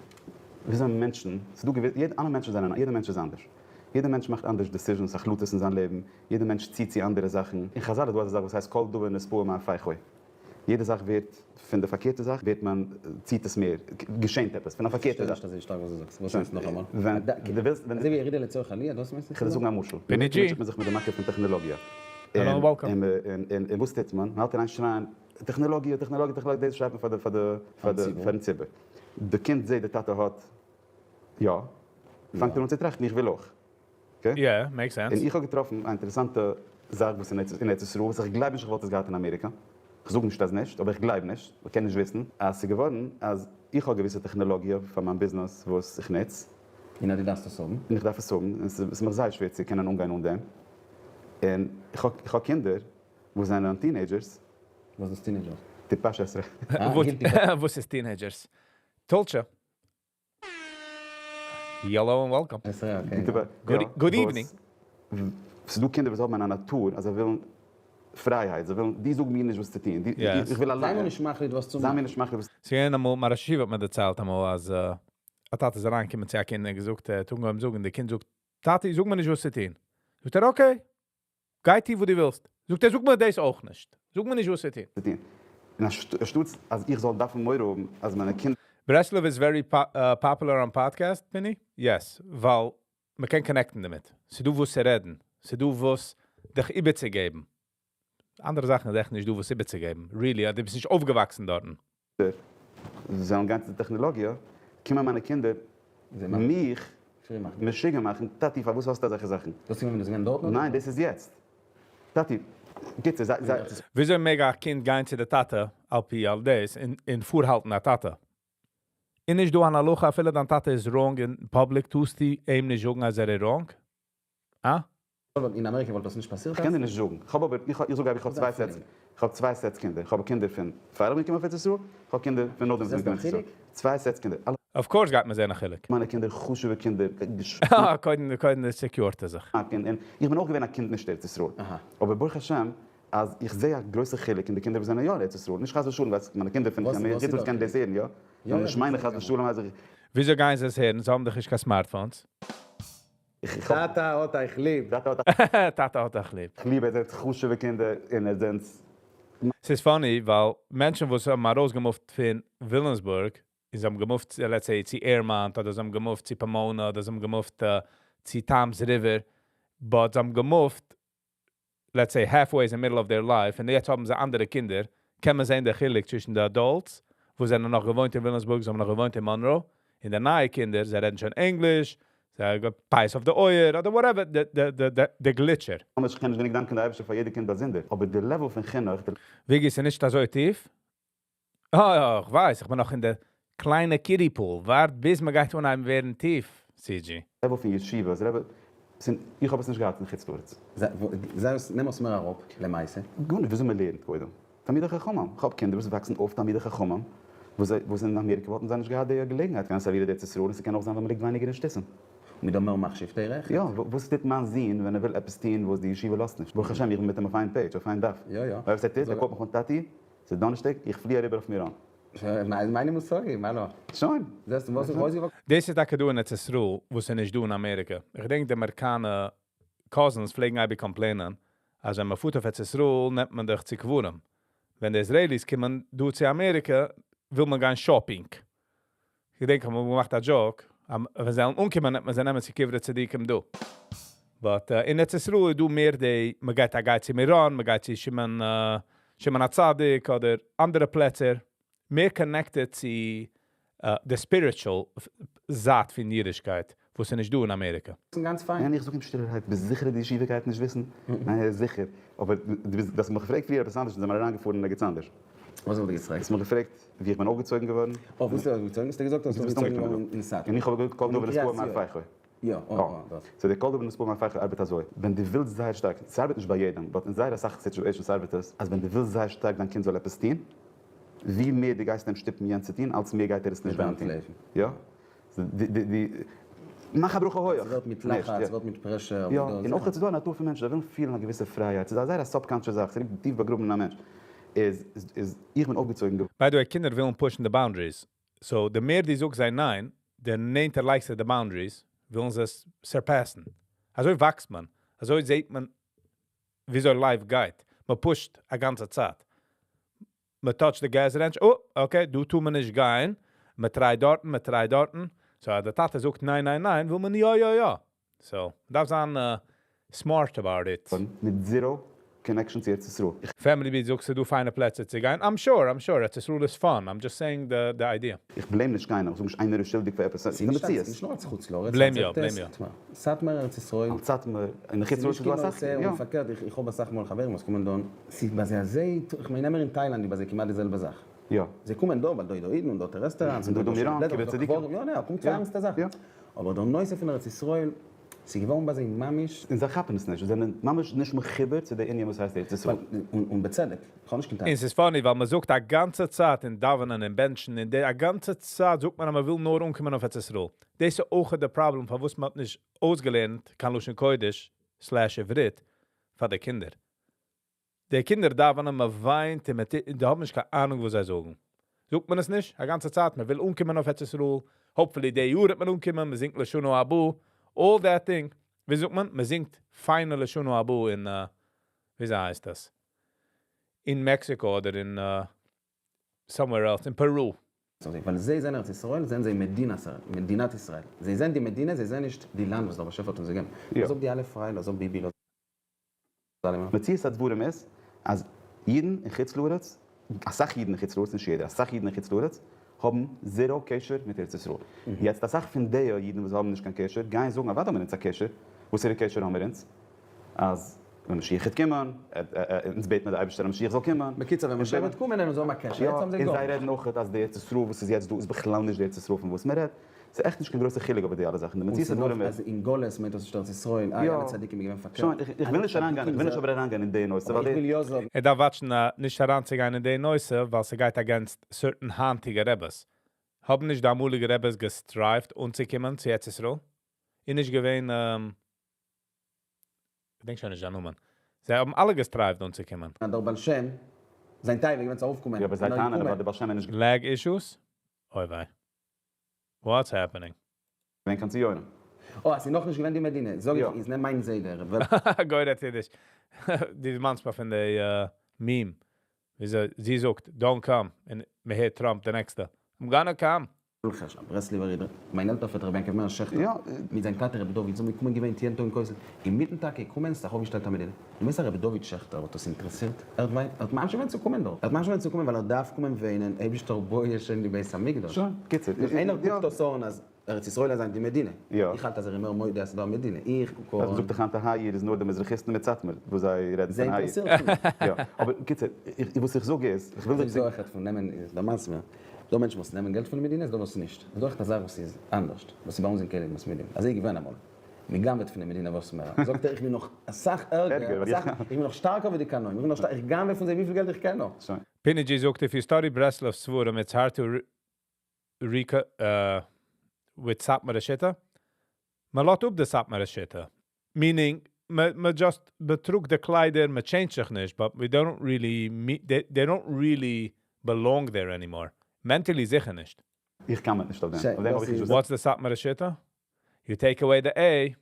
וויאזוי מענטשן, ס'איז דא געוויסע, יעדע, אלע מענטשן זענען, יעדע מענטש איז אנדערש. יעדע מענטש מאכט אנדערש decisions, החלטות אין זיין לעבן, יעדע מענטש ציט צו אנדערע זאכן. אין חזל איז דא אזא זאך וואס הייסט כל דבר נתפעל מהיפוכו. יעדע זאך ווערט פון די פארקערטע זאך ווערט מען ציט עס מער, געשענט עפעס פון א פארקערטע זאך. כ'פארשטיי נישט אזוי שטארק וואס דו זאגסט, וואס מיינסטו נאכאמאל? ווען דו ווילסט ווען אזוי ווי ירידה לצורך עליה, דאס מיינסטו כ'וועל דיר זאגן א משל. פיני ג'י. מוטשעט מען זיך מיט די מכה פון טעכנעלאגיע. Hello and welcome. און וואס טוט מען? מ'האלט אין איין שרייען טעכנעלאגיע טעכנעלאגיע טעכנעלאגיע דאס שרייט מען פאר די פאר די פאר די פארן ציבור. די קינד זעט די טאטע האט יא, פאנגט ער אן צו טראכטן איך וויל אויך. Okay? Yeah, makes sense. און איך האב געטראפן א אינטערעסאנטע זאך וואס אין ארץ ישראל, וואס איך גלייב נישט איך וואלט עס געהאט אין אמעריקא, איך זאג נישט אז נישט, אבער איך גלייב נישט, איך קען נישט וויסן, אז ס'איז געווארן אז איך האב געוויסע טעכנאלאגיע פאר מיין ביזנעס וואס איך נוץ. און אז דו דארפסט עס האבן. און איך דארף עס האבן, און ס'איז מיך זייער שווער צו קענען אנגיין אן דעם. און איך האב איך האב קינדער וואס זענען teenagers. וואס איז teenagers? טיפה שש עשרה. וואס איז teenagers? טולטשע. Hello and welcome. Good evening. ס'איז דא קינדער וואס האבן א נאטור אז זיי ווילן פרייהייט, זיי ווילן, דו זאג מיר נישט וואס צו טון, איך וויל אליין. זיי מיר נישט מחליט וואס צו זיי מיר מאכן. נישט מחליט וואס. ס'איז געווען אמאל, מיין ראש ישיבה האט מיר דערציילט אמאל אז א טאטע איז אריינגעקומען צו א קינד און געזאגט, ער האט אנגעהויבן זאגן, די קינד זאגט, טאטי זאג מיר נישט וואס צו טון. זאגט ער, okay, גיי טו וואס דו ווילסט. זאגט ער, זאג מיר דאס אויך נישט. זאג מיר נישט וואס צו טון. צו טון. און אנשטאטס אז איך זאל דארפן מורא האבן אז מיינע קינדער. ברסלב איז very popular on podcast, פיני? Yes, ווייל מ'קען connect ן דערמיט. ס'דא וואס צו רעדן. ס'דא וואס דיך איבערצוגעבן. אנדערע זאכן איז עכט נישט דא וואס איבערצוגעבן. Really, אז דו ביסט נישט אויפגעוואקסן דארטן. זאלן גיין צו די טעכנעלאגיע, קומען מיינע קינדער מיך משוגע מאכן, טאטי פארוואס האסטו אזעלכע זאכן? דאס איז ווען דו ביסט געווען דארטן אדער? ניין דאס איז יעצט. טאטי, קיצור זיי זיי. וויאזוי מעג א קינד גיין צו די טאטע על פי על דאס און פארהאלטן א טאטע? איז נישט דא אן הלכה אפילו דיין טאטע איז wrong אין public טארסטו אים נישט זאגן אז ער איז wrong? אה? אין אמעריקע וואלט דאס נישט פאסירט? כ'קען דיר נישט זאגן. כ'האב אבער, איך זאג אייביג כ'האב צוויי sets, כ'האב צוויי sets קינדער. כ'האב קינדער פון פאר איך בין געקומען אויף ארץ ישראל, כ'האב קינדער פון נאכדעם וואס איך בין געקומען ארץ ישראל. צוויי sets קינדער. אלע. Of course גייט מען זען א חילוק. מיינע קינדער חשוב'ע קינדער, געשמאק. אה, קודם קודם secure ט ער זיך. און איך בין אויך געווען א קינד נישט ארץ ישראל. אבער ברוך השם אז איך זע א גרויסע חילוק אין די קינדער וואס זענען יא אין ארץ ישראל. נישט חס ושלום ווייל מיינע קינדער פון אמעריקע וואס קענען דאס הערן, יא? נאר נישט מיינען חס ושלום אז איך. וויאזוי גייען זיי עס הערן? זיי האבן דאך נישט קיין smartphones. טאטע האט אייך ליב. טאטע האט אייך. טאטע האט אייך ליב. ליב, ער זענט חשוב'ע קינדער און ער זענט. ס'איז funny ווייל מענטשן וואס האבן ארויסגע move ט פון וויליאמסבורג און זיי האבן גע move ט let's say צו עירמאנט אדער זיי האבן גע move ט צו פאמאנא אדער זיי האבן גע move ט צו טאמס ריווער but זיי האבן גע move ט let's say halfway in middle of their life און יעצט האבן זיי אנדערע קינדער, קען מען זען די חילוק צווישן די adults וואס זענען נאך געוואוינט אין וויליאמסבורג, זיי האבן נאך געוואוינט אין מאנרא, און די נייע קינדער, זיי רעדן שוין ענגליש, זיי האבן פיאות אויף די אויער, אדער whatever, די גליטשער. ממש איך קען נישט גענוג דאנקען די אייבערשטער פאר יעדע קינד באזונדער, אבער די level פון חינוך, די. וויגי ס'איז נישט אזוי טיף? אה יא איך ווייס, איך בין נאך אין די קליינע kiddie pool, ווארט ביז מ'גייט אנהייבן ווערן טיף, CG. Level פון ישיבה, אז רבי, ס'איז, איך האב עס נישט געהאט אין חוץ לארץ. זיי עס, נעם עס מער אראפ, למעשה. גארנישט, וויאזוי מ'לערנט קודם. תלמידי חכמים, איך האב קינדער וואס וואקסן אויף תלמידי חכמים, וואס זיי, וואס אין אמעריקע וואלטן זיי נישט געהאט די געלעגנהייט, קיין סאוויעט ארץ ישראל, און ס'קען אויך זיין ווייל מ'ליגט ווייניגער אין שטותים. מיט דעם מער מחשיב תרח? יא, וואס טוט מיין זון ווען ער וויל עפעס טון וואס די ישיבה לאזט נישט? ברוך השם איך בין מיט אים אויף איין page, אויף איין דף. יא יא. וואס ער טוט, ער call ט מיך אן טאטי, ס'איז דאנערשטאג, איך פלי אריבער אויף מירון. מיינע מושגים, האלא. שוין. זעסט וואס איך וואס איך. דאס איז טאקע דא אין ארץ ישראל וואס איז נישט דא אין אמעריקע. איך געדענק די אמעריקאנע cousins פלעגן אייביג complain ען אז ווען מען פארט אויף ארץ ישראל נעמט מען דיך צו קברים. ווען די Israelis קומען דא צו אמעריקע וויל מען גיין shopping. איך געדענק איך האב אמאל געמאכט א joke אז ווען זיי וועלן אנקומען נעמט מען זיי נעמען צו קברי צדיקים דא. But אין ארץ ישראל איז דא מער די מען גייט א גייט צו מירון, מען גייט צו שמעון שמעון הצדיק אדער אנדערע פלעצער, מער connected צו די spiritual זייט פון אידישקייט וואס איז נישט דא אין אמעריקע. גאנץ פיין. ניין איך זאג אים שטילערהייט, ביסט זיכער אז די ישיבה גייט נישט וויסן? ניין ער איז זיכער, אבער דו ביסט, דו האסט מיך געפרעגט פריער עפעס אנדערש און זעמער אריינגעפארן אין ערגעץ אנדערש. וואס האב איך דיר געפרעגט? האסט מיך געפרעגט ווי איך בין אויפגעצויגן געווארן. אויף וואס איז אויפגעצויגן? האסטו געזאגט אז דו ביסט אויפגעצויגן געווארן אין סאטמאר. און איך האב געזאגט כל דבר נספור מהפכו. יא, אה, דאס. So די כל דבר נספור מהפכו ארבעט אזוי, ווען דו ווילסט זייער שטארק, ס'ארבעט נישט ביי יעדעם, but אין זייער אסאך situations ארבעט עס, אז ווען דו ווילסט זייער שטארק דיין קינד זאל עפעס טון, ווי מער דו גייסט אים שטופן יענץ צו טון, אלץ מער גייט ער עס נישט וועלן טון. יא. די מאך א ברכה הויעך. ס'ווערט מיט לחץ, ס'ווערט מיט pressure. יא, און אויך איז דא א נאטור פון מענטשן, זיי ווילן פילן א געוויסע פרייהייט, ס'איז א זייער א subconscious זאך, ס'ליגט טיף באגראבן אין א מענטש. איז איז איך בין אויפגעצויגן געווארן. By the way, קינדער ווילן push ן די boundaries, so די מער דו זאגסט זיי ניין, די נענטער לייגסטו די boundaries, ווילן זיי עס surpass ן. אזוי וואקסט מען, אזוי זעט מען וויאזוי life גייט, מען push ט א גאנצע צייט. מען touch ט די gas רענטש, אה, okay, דא טאר מען נישט גיין, מען try ט דארטן, מען try ט דארטן, so אז די טאטע זאגט ניין ניין ניין, וויל מען יא יא יא, so, מען דארף זיין smart about it. מיט zero connection צו ארץ ישראל. איך. Family Beat זאגט ס'דא פיינע פלעצער צו גיין, I'm sure, I'm sure, ארץ ישראל איז fun, I'm just saying the idea. איך blame נישט קיינעם, איך זאג נישט איינער איז שולדיג פאר עפעס, ס'איז די מציאות. ס'נישט נאר אלס חוץ לארץ, Blame יא, blame יא. סאטמאר ארץ ישראל. אלס סאטמאר, אין חוץ לארץ איז דא אסאך, יא. און פארקערט, איך האב אסאך מאל חברים וואס קומען דא, ס'איז ביי זיי אזוי, איך מיין נעמער אין תאילאנד איז ביי זיי כמעט די זעלבע זאך. יא. זיי קומען דא ווייל דא איז דא אידן און דארט איז restaurants און דא איז דא מירון, קברי צדיקים. יא, יא, קומט צו ערנסטע זאכן. אבער דער נושא פון ארץ ישראל. ס'איז געווארן ביי זיי ממש. און זיי כאפן עס נישט, זיי זענען ממש נישט מחובר צו די ענין וואס הייסט ארץ ישראל. און בצדק, איך האב נישט קיין און טענות. ס'איז funny ווייל מ'זאגט א גאנצע צייט אין דאווענען און בענטשן און די א גאנצע צייט זאגט מען אז מ'וויל נאר אנקומען אויף ארץ ישראל. דאס איז אויך די פראבלעם פארוואס מ'האט נישט אויסגעלערנט קיין לשון קודש slash עברית פאר די קינדער. די קינדער דאווענען, מ'וויינט און מ'טוט און די האבן נישט קיין אהנונג וואס זיי זאגן. זאגט מען עס נישט א גאנצע צייט מ'וויל אנקומען אויף ארץ ישראל, hopefully די יאר וועט מען אנקומען, מ'זינגט לשנה הבאה, all that thing. ווי זאגט מען? מ'זינגט פיינע לשנה הבאה אין, וויאזוי הייסט דאס? אין מעקסיקא אדער אין somewhere else, אין פערו. ווייל זיי זענען ארץ ישראל, זענען זיי מדינת ישראל. זיי זענען די מדינה, זיי זענען נישט די לאנד וואס דער באשעפער האט אונז געגעבן. לאז אפ די אלע פריי, לאז אפ ביבי, לאז אלעמען. מציאות הדברים איז אז אידן אין חוץ לארץ, אסאך אידן אין חוץ לארץ, נישט יעדער, אסאך אידן אין חוץ לארץ האבן zero קשר מיט ארץ ישראל. יעצט אסאך פון די אידן וואס האבן נישט קיין קשר גייען זאגן אוודאי האבן מיר אונז א קשר, וואסערע קשר האבן מיר אונז? אז ווען משיח וועט קומען, אונז בעט מיר די אייבערשטער אז משיח זאל קומען. בקיצור ווען משיח וועט קומען וועלן זיי האבן א קשר, יעצט האבן זיי און זיי גארנישט. רעדן אויכעט אז די ארץ ישראל וואס איז יעצט דא איז בכלל נישט די ארץ ישראל פון וואס מען רעדט, ס'איז עכט נישט קיין גרויסע חילוק אבער די אלע זאכן, די און מציאות ס'איז נאך הדברים איז. אז אין גלות מיינט דאס נישט ארץ ישראל, איי אלע צדיקים איז געווען פארקערט. שוין, איך וויל נישט אריינגיין, איך וויל נישט אבער אריינגיין אין די נושא, אבער ווייל איך די. וויל יא זאגן. ער דארף watch ן נישט אריינצוגיין אין די נושא ווייל ס'גייט against certain היינטיגע רעבעס. האבן נישט די אמאליגע רעבעס גע strive ט אנצוקומען צו ארץ ישראל? איז נישט געווען. כ'דענק שוין נישט זיין נאמען. זיי האבן אלע גע strive ט אנצוקומען. דער בעל שם, זיין תאווה איז געווען צו ארויפקומען. יא אבער זיי און ער איז טענה'ן געקומען. אז דער בעל שם איז נישט. Lag issues? אוי וויי. What's happening? געווען קיין ציונים. אה, עס איז נאכנישט געווען די מדינה. זאג איך, איז נעם מיין זיידע, ר' וועלוול. גוי רעדט אידיש. דו דערמאנסט מיר פון די meme. וויאזוי זי זאגט, don't come. און מ'הערט טראמפ די נעקסטע, I'm gonna come. וועלכער א ברסלב'ער איד, מיין עלטער פעטער רבי יעקב מאיר שעכטער, מיט זיין טאטע רבי דוד זאל קומען געווען טיען טאג אין כותל, אינמיטן טאג געקומען, זיך אויפגעשטעלט א מדינה. דו מיינסט אז רבי דוד שעכטער האט עס אינטערעסירט? ער האט ער האט ממשיך געווען צו קומען דארט, ער האט ממשיך געווען צו קומען ווייל ער דארף קומען וואינען, אייבישטער בוי שוין די בית המקדש. שוין, קיצור. נאר איינער קוקט דאס אן אז ארץ ישראל איז היינט די מדינה. יא. איך האלט אז ער איז מער מודה אז ס'איז דא א מדינה. איך קוק אז אן. מ'זאגט דאך היינט א היי איז נאר די מזרחיסטן מיט סאטמאר וואס זיי רעדן זיי פון היי. אינטערעסירט פון דעם. יא. אבער קיצור, וואס איך זאג איז, איך וויל אזוי זיך. זאג איך פון נעמען, איך דערמאנסט מיר, ס'דא מענטשן וואס נעמען געלט פון די מדינה, ס'דא וואס נישט. ס'דא עכט א זאך וואס איז אנדערשט, וואס איז ביי אונז אין כלים מתמידים. אזוי איז געווען אמאל. מ'גנב'עט פון די מדינה וואס מער. זאגט ער איך בין נאך אסאך ערגער, אסאך, איך בין נאך שטארקער ווי די קנאים, איך בין נאך שטארקער, איך גנב'ע פון זיי וויפיל געלט איך קען נאר. שוין. פיני דזשי זאגט if you study ברסלב ספרים it's hard to with סאטמארע שיטה. מען לאזט אפ די סאטמארע שיטה. Meaning, מען just באטראגט די קליידער, מען change ט זיך נישט, but we don't really, they don't really belong there anymore. Mentally זיכער נישט. איך comment נישט אויף דעם. אויף דעם האב איך נישט וואס. What's די סאטמארע שיטה? You take away the A.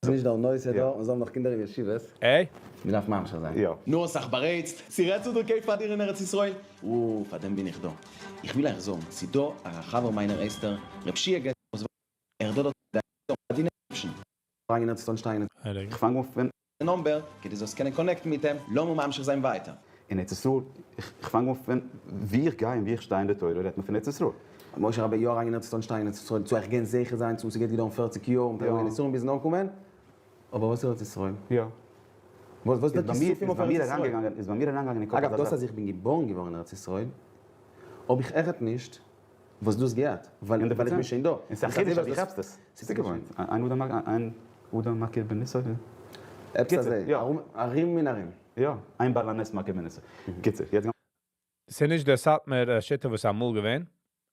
ס'איז נישט דער נושא דא, אונז האבן נאך קינדער אין ישיבות. A? מ'דארף ממשיך זיין. יא. נו האסט זיך בארייצט? ס'רעדט צו דיר קעיף פאר דיר אין ארץ ישראל? אוה, פאר דעם בין איך דא. איך וויל אייך זאגן, ס'איז דא א חבר מיינער אסתר, רב שיע געט וואס ער דא דארט די אפשן. פאנג אן צו טון שטיינער. איך פאנג אן פון. number, כדי זאלסט קענען connect ן מיט אים, לאמיר ממשיך זיין ווייטער. אין ארץ ישראל, איך פאנג אן פון ווי איך גיי און ווי איך שטיי אין די תורה רעדט מען פון ארץ ישראל. משה רבי יא אריין אין ארץ ישראל נישט אריין אין ארץ ישראל, צו איך גיין זוכה זיין צו ס'גייט געדויערן 40 יאר מיט ארום יסורים ביזן אנקומען, אבער וואס איז ארץ ישראל? יא. וואס איז די כיסופים אויף ארץ ישראל? איז ביי מיר אריינגעגאנגען אין קאפ אגב דאס אז איך בין געבארן געווארן אין ארץ ישראל האב איך עכט נישט וואס דאס געהאט, ווייל איך בין שוין דא. און ס'איז א חידוש אז דו כאפסט עס. ס'איז צוגעוואוינט. אין אדם מכיר בניסו. עפעס אזוי, ארום און ארום. יא, אין בעל הנס מכיר בניסו. קיצור, יעצט. ס'איז נישט דער סאטמאר שיטה וואס איז אמאל געווען.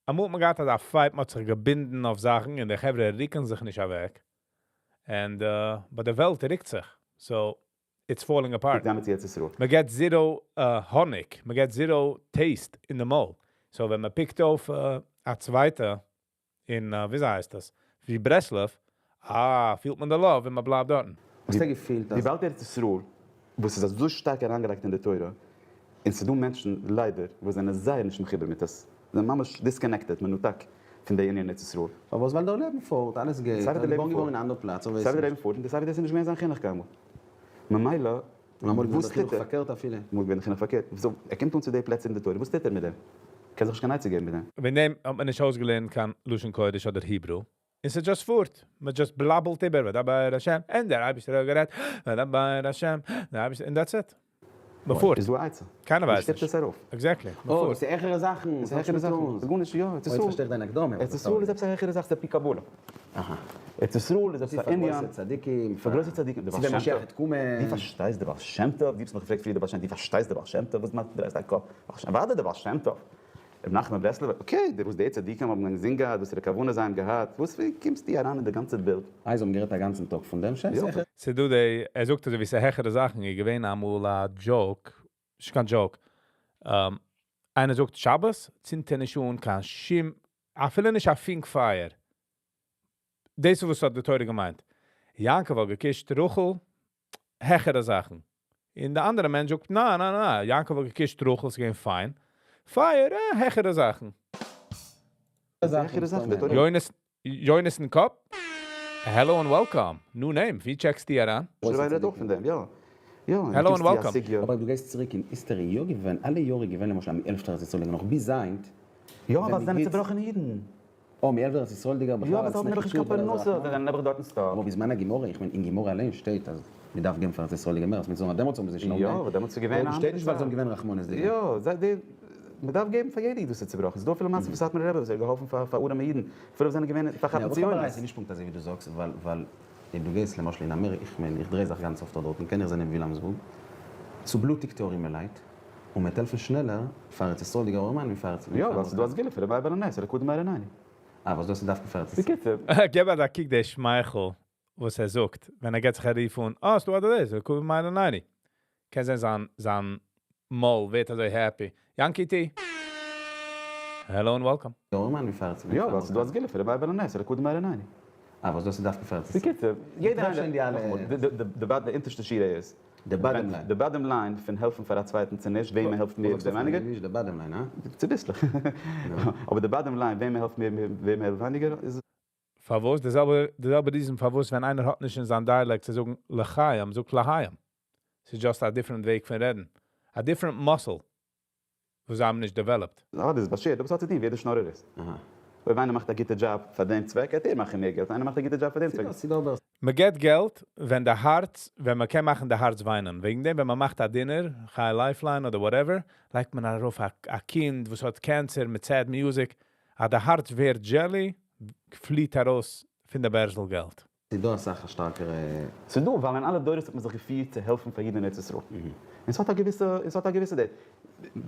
אמאל האט מען געהאט אזא fight, מ'האט זיך געבינדן אויף זאכן און די חברה ריקן זיך נישט אוועק. And but די וועלט ריקט זיך. So it's falling apart. מיט ארץ ישראל. מען געט zero האניג, מען געט zero taste אין די מויל. So ווען מען pick ט אויף א צווייטע אין וויאזוי הייסט עס? ווי ברסלב, אה, פילט מען די love און מען בלייבט דארטן. האסטו געפילט אז. וויבאלד ארץ ישראל וואס איז אזוי שטארק אריינגעלייגט אין די תורה, און ס'דא מענטשן ליידער וואס זענען זייער נישט מחובר מיט עס, זענען ממש disconnected, מנותק פון די ענין ארץ ישראל. פארוואס? ווייל דער לעבן פארט, אלעס גייט, ער איז געבוירן געווארן אין א אנדער פלאץ, ער ווייסט סיי ווי דער נישט. לעבן פארט, און סיי ווי דאס איז נישט געווען זיין חינוך קיינמאל. ממילא, און אמאל איז געווען וואס דער חינוך טוט ער? פארקערט אפילו. אמאל געווען דער חינוך פארקערט. So, ער קומט אן צו די פלעצער אין די תורה, וואס טוט ער מיט דעם? קען זיך נישט קיין עצה געבן מיט דעם. וועגן דעם האט מען נישט אויסגעלערנט קיין לשון קודש אדער Hebrew. און ס'איז just פארט. מען just בלאבלט איבער, וידבר השם, און דער אייבערשטער האט גערעדט, וידבר השם, דער אייבערשטער, און that's it. מ'פארט. איז דא א עצה? קיינער ווייסט מ'שטופט נישט. עס ארויף. Exactly. אוי, מ'פארט. דאס איז העכערע זאכן. עס איז העכערע זאכן. ס'איז גארנישט, יא, ארץ ישראל. אוי, פארשטיי איך דיין הקדמה. ארץ ישראל איז עפעס א העכערע זאך, ס'איז על פי קבלה. אהא. ארץ ישראל איז עפעס א ענין. פאר גרויסע צדיקים. פאר גרויסע צדיקים. צו ווען משיח וועט קומען. דו פארשטייסט די בעל שם טוב? דו האסט מיך געפרעגט פריער די בעל שם, דו פארשטייסט די בעל שם טוב? וואס מאכט דרייסט א קאפ? אוודאי די בעל שם טוב. רבי נחמן ברסלבער, okay, די וואס די צדיקים האבן אינזין געהאט, וואסערע כוונה זיי האבן געהאט, וואס ווי קומסטו אריין אין די גאנצע בילד? איי זיי האבן גערעדט א גאנצן טאג פון דעם, שוין זיכער. ס'דא די, ער זאגט אזוי ווי ס'איז העכערע זאכן, איז געווען אמאל א joke, נישט קיין joke, איינער זאגט שבת צינדט ער נישט אן קיין שום, אפילו נישט א פונק פייער. דאס איז וואס האט די תורה געמיינט. יעקב האט געקושט רחל, העכערע זאכן. און די אנדערע מענטש זאגט, ניין, ניין, ניין, יעקב האט געקושט רחל, ס'איז געווען פיין. פייער, אה, העכערע זאכן. העכערע זאכן, די תורה. יונתן, יונתן קאפ, hello and welcome. New name, ווי טשעקסטו אריין? משה רבינו רעדט אויך פון דעם, יא. יא, hello and welcome. אבער אויב דו גייסט צוריק אין history יא געווען, אלע יאר איז געווען למשל א מ'העלפט ארץ ישראל'דיגער נאך ביז היינט. יא, אבער זיי זענען צובראכענע אידן. אה, מ'העלפט ארץ ישראל'דיגער בכלל יא, אבער זיי האבן נעבעך נישט קיין פרנסה, זיי זענען נעבעך דארטן stuck. אבער בזמן הגמרא, איך מיין אין גמרא אליין שטייט אז מ'דארף געבן פאר ארץ ישראל'דיגע מער, אז מ'זאל נאר דעמאלטס האבן זיי שוין יא, אבער דעמאלטס איז געווען א שטייט נישט ווייל זיי האבן געווען רחמנות'דיגע. יא, זיי די, מ'דארף געבן פאר יעדע איד וואס איז צובראכן, ס'איז דא אפילו מעשה פון סאטמארער רבי וואס ער האט געהאלפן פאר פאר ארעמע אידן, אפילו וואס זענען געווען פארכאפט אין ציונות. יא, אבער ס'איז נישט פונקט אזוי ווי דו זאגסט, ווייל ווייל אויב דו גייסט למשל אין אמעריקע, איך מיין איך דריי זיך גאנץ אפט דארטן, קען איך זען אין ווילאמסבורג, צובלוטיגטע ארימעלייט, און מ'וועט העלפן שנעלער פאר ארץ ישראל'דיגע ארימאן ווי פאר ארץ יא, ווייל ס'איז דא א סגולה פון רבי בעל הנס, אלקא דמאיר ענני. אה, וואס דאס איז דווקא פאר ארץ ישראל. בקיצור. געב אזא קוק די שמייכל וואס ער זאגט ווען ער געט זיך א רוף אן, אה ס'דא אדער דאס, אלקא דמאיר ענני. קען זיין זיין זיין מויל ווערט אזוי happy. יענקי טי. Hello and welcome. ארימאן ווי פאר ארץ יא, ווייל ס'איז דא א סגולה פון רבי בעל הנס, אלקא דמאיר ענני. אה, וואס דאס איז דווקא פאר ארץ ישראל. בקיצור, יעדער איינער, נאכאמאל, די אונטערשטע שורה איז, די bottom line. די bottom line פון העלפן פאר א צווייטן צו נישט, וועם מ'העלפט מער וועם ווייניגער. נישט די bottom line, הא? צוביסלעך. אבער די bottom line וועם מ'העלפט מער וועם מ'העלפט ווייניגער איז. פארוואס? די זעלבע די זעלבע reason פארוואס ווען איינער האט נישט אין זיין dialect צו זאגן לחיים זאגט להיים. ס'איז just א different וועג פון רעדן. א different muscle וואס זיי האבן נישט developed. אה, דאס איז באשערט, אבער ס'האט צו טון ווער די שנארער איז. אויב איינער מאכט א גוטע דזשאב פאר דעם צוועק, גייט ער מאכן מער געלט, איינער מאכט א גוטע דזשאב פאר דעם צוועק. מען געט געלט ווען די הארץ, ווען מען קען מאכן די הארץ וויינען, וועגן דעם ווען מען מאכט א dinner, חי Lifeline אדער whatever, לייגט מען ארויף א קינד וואס האט cancer מיט sad music, אז די הארץ ווערט jelly, פליעט ארויס פון די בערזל געלט. ס'איז דא אסאך א שטארקערע. ס'איז דא, ווייל אין אלע דורות האט מען זיך געפירט צו העלפן פאר אידן אין ארץ ישראל. און ס'האט א געוויסע, און ס'האט א געוויסע דעט.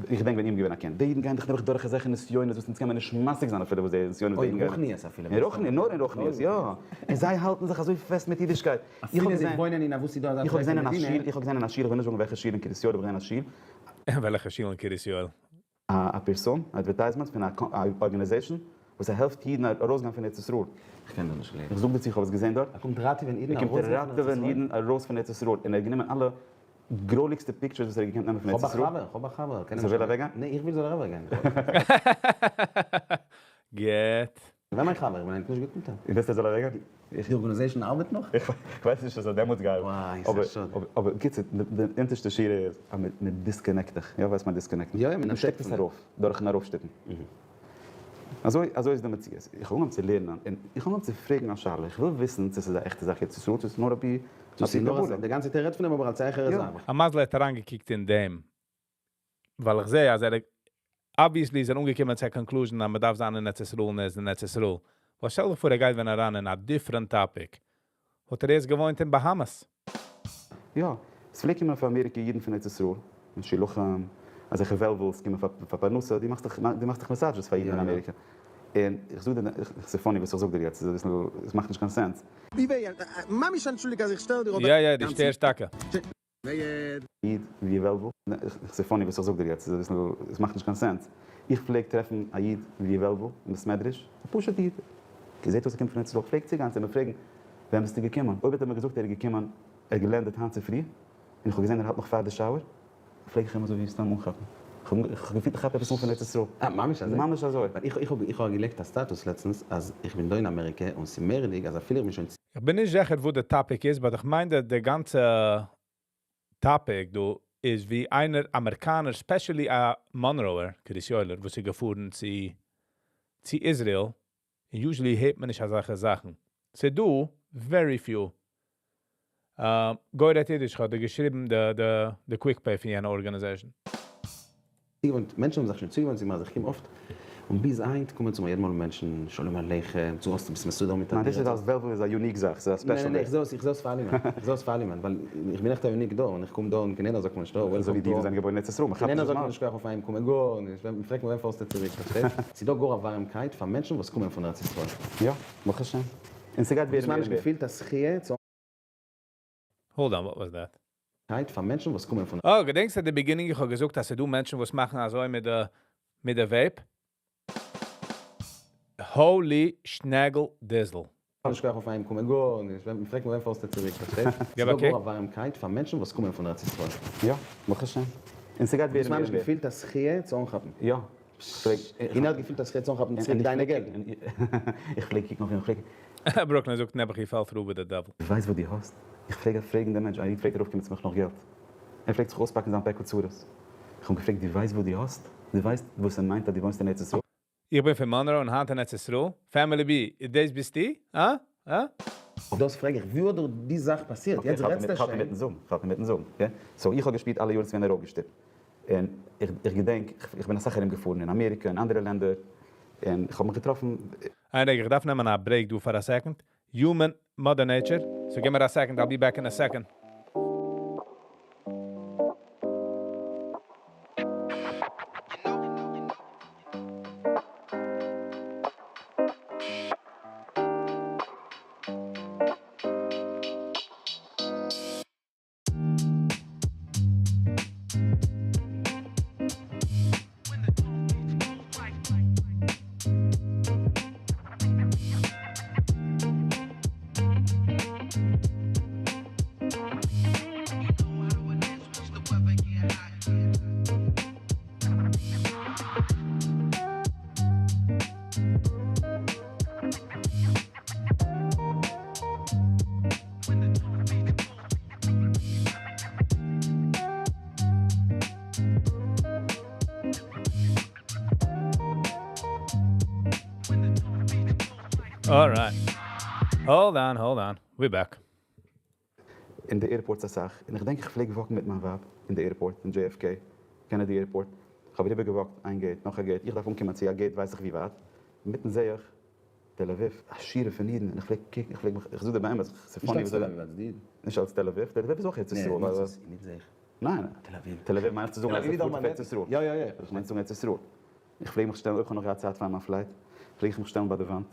איך געדענק ווען איך בין געווען א קינד, די אידן גייען דאך נעבעך דורך אזעלכע נסיונות וואס אונז קען מען נישט משיג זיין אפילו וואס די נסיונות די אידן גייען. אוי, רוחניות אפילו. אין רוחניות, נאר אין רוחניות, יא. און זיי האלטן זיך אזוי פעסט מיט אידישקייט. איך האב אפילו זיי געזען. וואוינען אין א וואס איז דא אזא איך האב געזען אין א טרייפע שול, מדינה. איך האב געזען אין א שול, איך וויל נישט זאגן וועלכע שול אין קרית יואל, איך האב געזען אין א שול. וועלכע שול אין קרית יואל? א פרסום, advertisement פון א organization וואס העלפט אידן ארויסגיין פון ארץ ישראל. איך קען דיר נישט גלייבן. איך זאג דיר צו איך האב עס געזען דארט. ער קומט ראטעווען אידן ער קומט ארויס פון ארץ ראטעווען ישראל? אידן ארויס פון ארץ ישראל, און ער האט גענומען אלע גרויליגסטע pictures וואס ער האט געקענט נעמען פון ארץ ישראל. כ'האב א חבר, כ'האב א חבר, קען זאל אוועקגיין? נע, איך וויל זאל ער אוועקגיין. גוט. ווער מיין חבר? איך בין היינט נישט גוט מיט אים. און ווילסט ער זאל אוועקגיין? די organization ארבעט נאך? איך ווייס נישט אז ער האט דעמאלטס געארבעט. וואי, ס'איז א שאד. אבער בקיצור, די אונטערשטע שורה איז אז מען disconnect דיך. יא, ווייסט מען disconnect ן? יא, יא, מען שטופט עס ארויף, דורכן ארויפשטופן. אזוי אזוי איז די מציאות. איך האב אנגעהויבן צו לערנען, און איך האב אנגעהויבן צו פרעגן א שאלה. איך וויל וויסן צו ס'איז א עכטע זאך ארץ ישראל, צו ס'איז נאר אפי' קבלה. די גאנצע תירוץ פון דעם אבער אלס א העכערע זאך. א מזל ער האט אריינגעקוקט אין דעם, ווייל איך זעה אז ער obviously איז ער אנגעקומען צו א conclusion אז מ'דארף זיין אין ארץ ישראל און ער איז אין ארץ ישראל. ווייל שטעל דיך פאר ער גייט ווען אריין אין א different topic, וואלט ער ערשט געוואוינט אין Bahamas. יא, עס פלעגט קומען אויף אמעריקע אידן פון ארץ ישראל, משולחים, אזעלכע וועלוועלס קומען פאר פרנסה, דו מאכסט דאך דו מאכסט דאך massages פאר אידן אין אמעריקע. און איך זאג דיר, ס'איז funny וואס איך זאג דיר יעצט, עס מאכט נישט קיין sense. ממש אנטשולדיג אז איך שטער דיר אבער. יא יא, דו שטערסט טאקע. איד ווי וועלוול, ס'איז funny וואס איך זאג דיר יעצט, עס מאכט נישט קיין sense. איך פלעג טרעפן א איד ווי וועלוול אין בית מדרש, א פשוט איד, זעט אויס ער קומט פון ארץ ישראל, פלעג צוגיין צו אים און פרעגן, ווען ביסטו געקומען? אויב האט ער מיר געזאגט ער איז געקומען, ער האט גע land עט היינט צופרי, און איך האב געזען ער האלט נאך פאר די shower, פלעג איך אים אזוי ווי סתם אנכאפן. איך האב געפילט איך כאפ עפעס אן פון ארץ ישראל. אה, ממש אזוי? ממש אזוי. ווייל איך איך האב געלייגט א status לעצטנס אז איך בין דא אין אמעריקע און ס'מורא'דיג אז אפילו איך בין שוין. איך בין נישט זיכער וואס די topic איז, but איך מיין די גאנצע topic דא איז ווי איינער אמעריקאנער, specially א מאנראוער, קרית יואל'ער, וואס איז געפארן צו צו איזריעל, און usually הערט מען נישט אזעלכע זאכן. ס'איז דא very few. גוי רעדט אידיש האט ער געשריבן די די די quick pay פון יענע organization. צוגעוואוינט, מענטשן האבן זיך שוין צוגעוואוינט צו מיר אז איך קום אפט, און ביז היינט קומען צו מיר יעדע מאל מענטשן שלום עליכם, צו האסט ביסט מסודר מיט א ניין, דאס דירה, איז אז וועלוול איז א unique זאך, ס'איז א ניין special ניין day. איך זעה עס איך זעה עס פאר אלעמען, איך זעה עס פאר אלעמען, ווייל איך בין עכט א unique דא, און איך קום דא און קיין איינער זאגט מיר נישט oh אזוי ווי welcome די to וואס זענען געבוירן אין ארץ ישראל, מ'כאפט קיין איינער נישט זאגט מיר וואס נישט שכוח אויף אהיים קומען, גארנישט, ווען מ'פרעגט מיר ווען פארסטו צוריק, פארשטייסט? ס'איז דא גאר א ווארעמקייט פאר מענטשן וואס קומען פון ארץ ישראל. יא, ברוך השם. און ס'גייט האסט ווערן מער ממש און מער. געפילט א זכיה צו. Hold on, what was that? קייט פאר מענטשן וואס קומען פון. אה, געדענקסט at the beginning איך האב געזאגט אז ס'דא מענטשן וואס מאכן אזוי מיט די מיט די vape? Holy schnagel dizzle. נישט כח אויף אהיים קומען גארנישט, ווען מ'פרעגט מיר ווען פארסטו צוריק, פארשטייסט? געב א ס'דא קוק. גאר א ווארעמקייט פאר מענטשן וואס קומען פון ארץ ישראל. יא, ברוך השם. און ס'גייט האסט ווערן מער ממש און מער. געפילט א זכיה צו אנכאפן. יא. כ'פלעג. און ער האט געפילט א זכיה צו אנכאפן צוריק דיינע געלט. איך פלעג קוקן אויף אים, איך פלעג. ברוקלין זאגט נעבעך he fell through with the devil. דו ווייסט וואס דו האסט? איך פלעג פרעגן דעם מענטש, א איד פלעגט ארויפקומען צו מיך נאך געלט, ער פלעגט זיך אויספאקן זיין פעקל צרות, איך האב אים געפרעגט, דו ווייסט וואס דו האסט? דו ווייסט וואס ס'מיינט אז דו וואוינסט אין ארץ ישראל? איך בין פון מאנרא און היינט אין ארץ ישראל, Family B, דאס ביסטו? אה? אה? דאס פרעג איך, ווי האט דיר די זאך פאסירט? יעצט רעדסטו איך האלט שוין. אינמיטן זאגן, איך האלט אינמיטן זאגן, okay? So איך האב געשפירט אלע יארן ס'ווען ארויפגעשטופט, און איך איך געדענק, איך בין אסאך ארום געפארן אין אמעריקע און אנדערע לענדער, און איך האב מיך געטראפן. איין רגע, איך דארף נעמען א break דא פאר א second, Human mother nature, so give מיר א second, I'll be back in a second. Alright. Hold on, hold on. We back. אין די airports אסאך, און איך דענק איך פלעג walk ן מיט מיין ווייב אין די airport אין JFK Kennedy airport, איך האב אריבער גע walk ט איין gate נאך א gate, איך דארף אנקומען צו א gate ווייס איך ווי ווייט, אינמיטן זעה איך תל אביב, א שורה פון אידן, און איך פלעג קוקן, איך פלעג מיך, איך זאג דיר באמת, ס'איז funny נישט אלס וויאזוי תל אביב, אלס די אידן. נישט אלס תל אביב, תל אביב איז אויך ארץ ישראל, ווייל. נישט זיכער. ניין, תל אביב. תל אביב מיינט צו זאגן אז ער פארט אויף ארץ ישראל. יא יא יא. איך מיין צו זאגן ארץ ישראל. איך פלעג מיך שטעלן, אויב איך האב נאך געהאט צייט פאר מיין flight, פלעג איך מיך שטעלן ביי די וואנט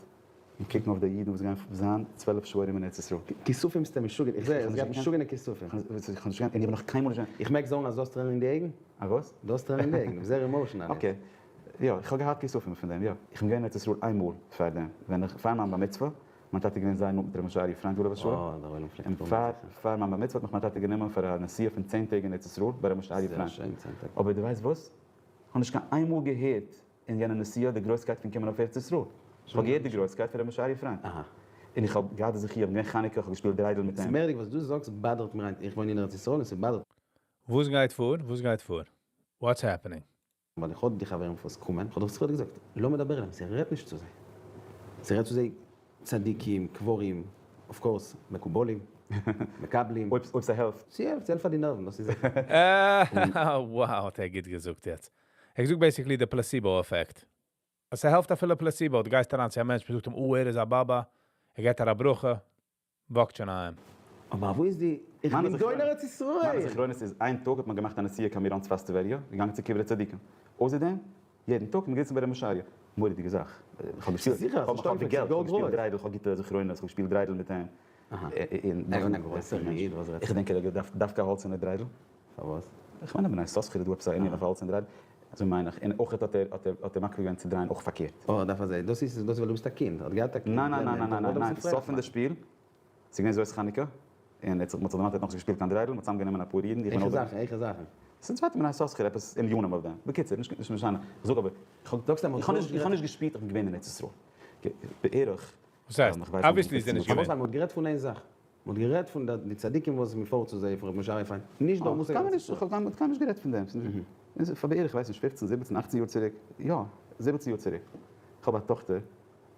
און קוקן אויף די אידן וואס גייען זיין 12 שעה ארום אין ארץ ישראל. כיסופים ביסטו משוגע, איך זע, עס גייט משוגענע כיסופים. איך האב נישט געקענט, און איך האב נאך קיינמאל נישט געזען. איך מעג זאגן אז דו האסט טרערן אין די אויגן? א וואס? דו האסט טרערן אין די אויגן, דו ביסט זייער emotional יעצט. Okay. יא, איך האב געהאט כיסופים פון דעם, יא. איך בין געווען אין ארץ ישראל איין מאל פאר דעם, ווען איך, פאר מיין בר מצוה, מיין טאטע איז געווען זייער נאנט מיט ר' משה ארי' פריינד עליו השלום, אה, דער עולם פלעגט און קומען פאר זיכער. פאר מיין בר מצוה האט מיך מיין טאטע גענומען פאר א נסיעה פון 10 טעג אין ארץ ישראל ביי ר' משה ארי' זייער פריינד. שיין, 10 טעג. אבער דו ווייסט וואס? איך האב נישט קיין איין מאל געהערט אין יענע נסיעה די גרויסקייט פון קומען אויף ארץ ישראל. איך האב געהערט די גרויסקייט פון ר' משה ארי' פריינד. אהא. און איך האב געהאט די זכי', איך בין געווען חנוכה, איך האב געשפילט דריידל מיט אים. ס'איז מערדיג וואס דו זאגסט bother ט מיר היינט, איך וואוין אין ארץ ישראל און ס' bother ט. וואס גייט פאר? וואס גייט פאר? What's happening? ווייל איך האב די חברים וואס קומען, כ'האב דאך זיכער געזאגט, לא מדבר אליהם, ס'רעדט נישט צו זיי. ס'רעדט צו זיי צדיקים, קברים, of course, מקובלים, מקבלים. אויב ס'העלפט. ס'העלפט, ס'העלפט פאר די נערוון, דאס איז זיכער. Wow האט ער גוט געזאגט יעצט. ער זאגט basically די placebo effect. אז ס'העלפט אפילו placebo, דו גייסט אריין צו א מענטש, מ'זאגט אים, oh ער איז א באבא, ער געט דיר א ברכה, walk ט שוין אהיים. אבער וואו איז די, איך בין דא אין ארץ ישראל! מיינע זכרונות איז איין טאג האט מען געמאכט א נסיעה קיין מירון צפת טבריה, געגאנגען צו קברי צדיקים. אויסער דעם, יעדן טאג איז מען געזיצן ביי ר' משריה. מורא'דיגע זאך. איך האב געשפילט, זיכער, איך האב ס'איז געלט, איך האב געשפילט דריידל, איך האב גוטע זכרונות, איך האב געשפילט דריידל מיט אים. אהא. ער איז א גרויסער איד, וואס רעדסטו? איך געדענק ער האט געדארפט דווקא א האלצערנע דריידל. פארוואס? איך מיין א בני יששכר איז דא עפעס א ענין אויף א האלצערנע דריידל. אזוי מיין איך. און אויך האט ער האט ער האט ער מקפיד געווען צו דרייען אויך פארקערט. אה, דארף אזוי. דאס איז דאס איז ווייל דו ביסט א קינד. האט געהאט א קינד. ניין ניין ניין ניין ניין ניין. סוף פון די שפיל, ס'איז געווען זאת חנוכה, און ער האט זיך מ'האט זיך דערמאנט ער האט נאכנישט געשפילט קיין דריידל, מ'האט צוזאמגענומען אפאר אידן, איך בין העכע אויך זאכן, העכע זאכן. ס'איז צווייטע בני יששכר עפעס עניינים אויף דעם. בקיצור, נישט נישט משנה. איך זאג אבער, איך האב זאגסט אז מ'האט איך האב נישט גארנישט איך האב גערעדט. נישט געשפירט איך בין געווען אין ארץ ישראל. בערך. וואס הייסט? איך ווייס Obviously איז ער נישט פארוואס? געווען. ווייל מ'האט גערעדט פון איין זאך. מ'האט גערעדט פון די צדיקים וואס מ'פארט צו זיי, פון רבי משה ארי' פיין. נישט דער מושג איך האב קיינמאל נישט גערעדט פון דעם. פאר בערך, איך ווייס נישט, פופצן, זיבעצן, אכצן יאר צוריק. יא, 17 יאר צוריק. איך האב א טאכטער.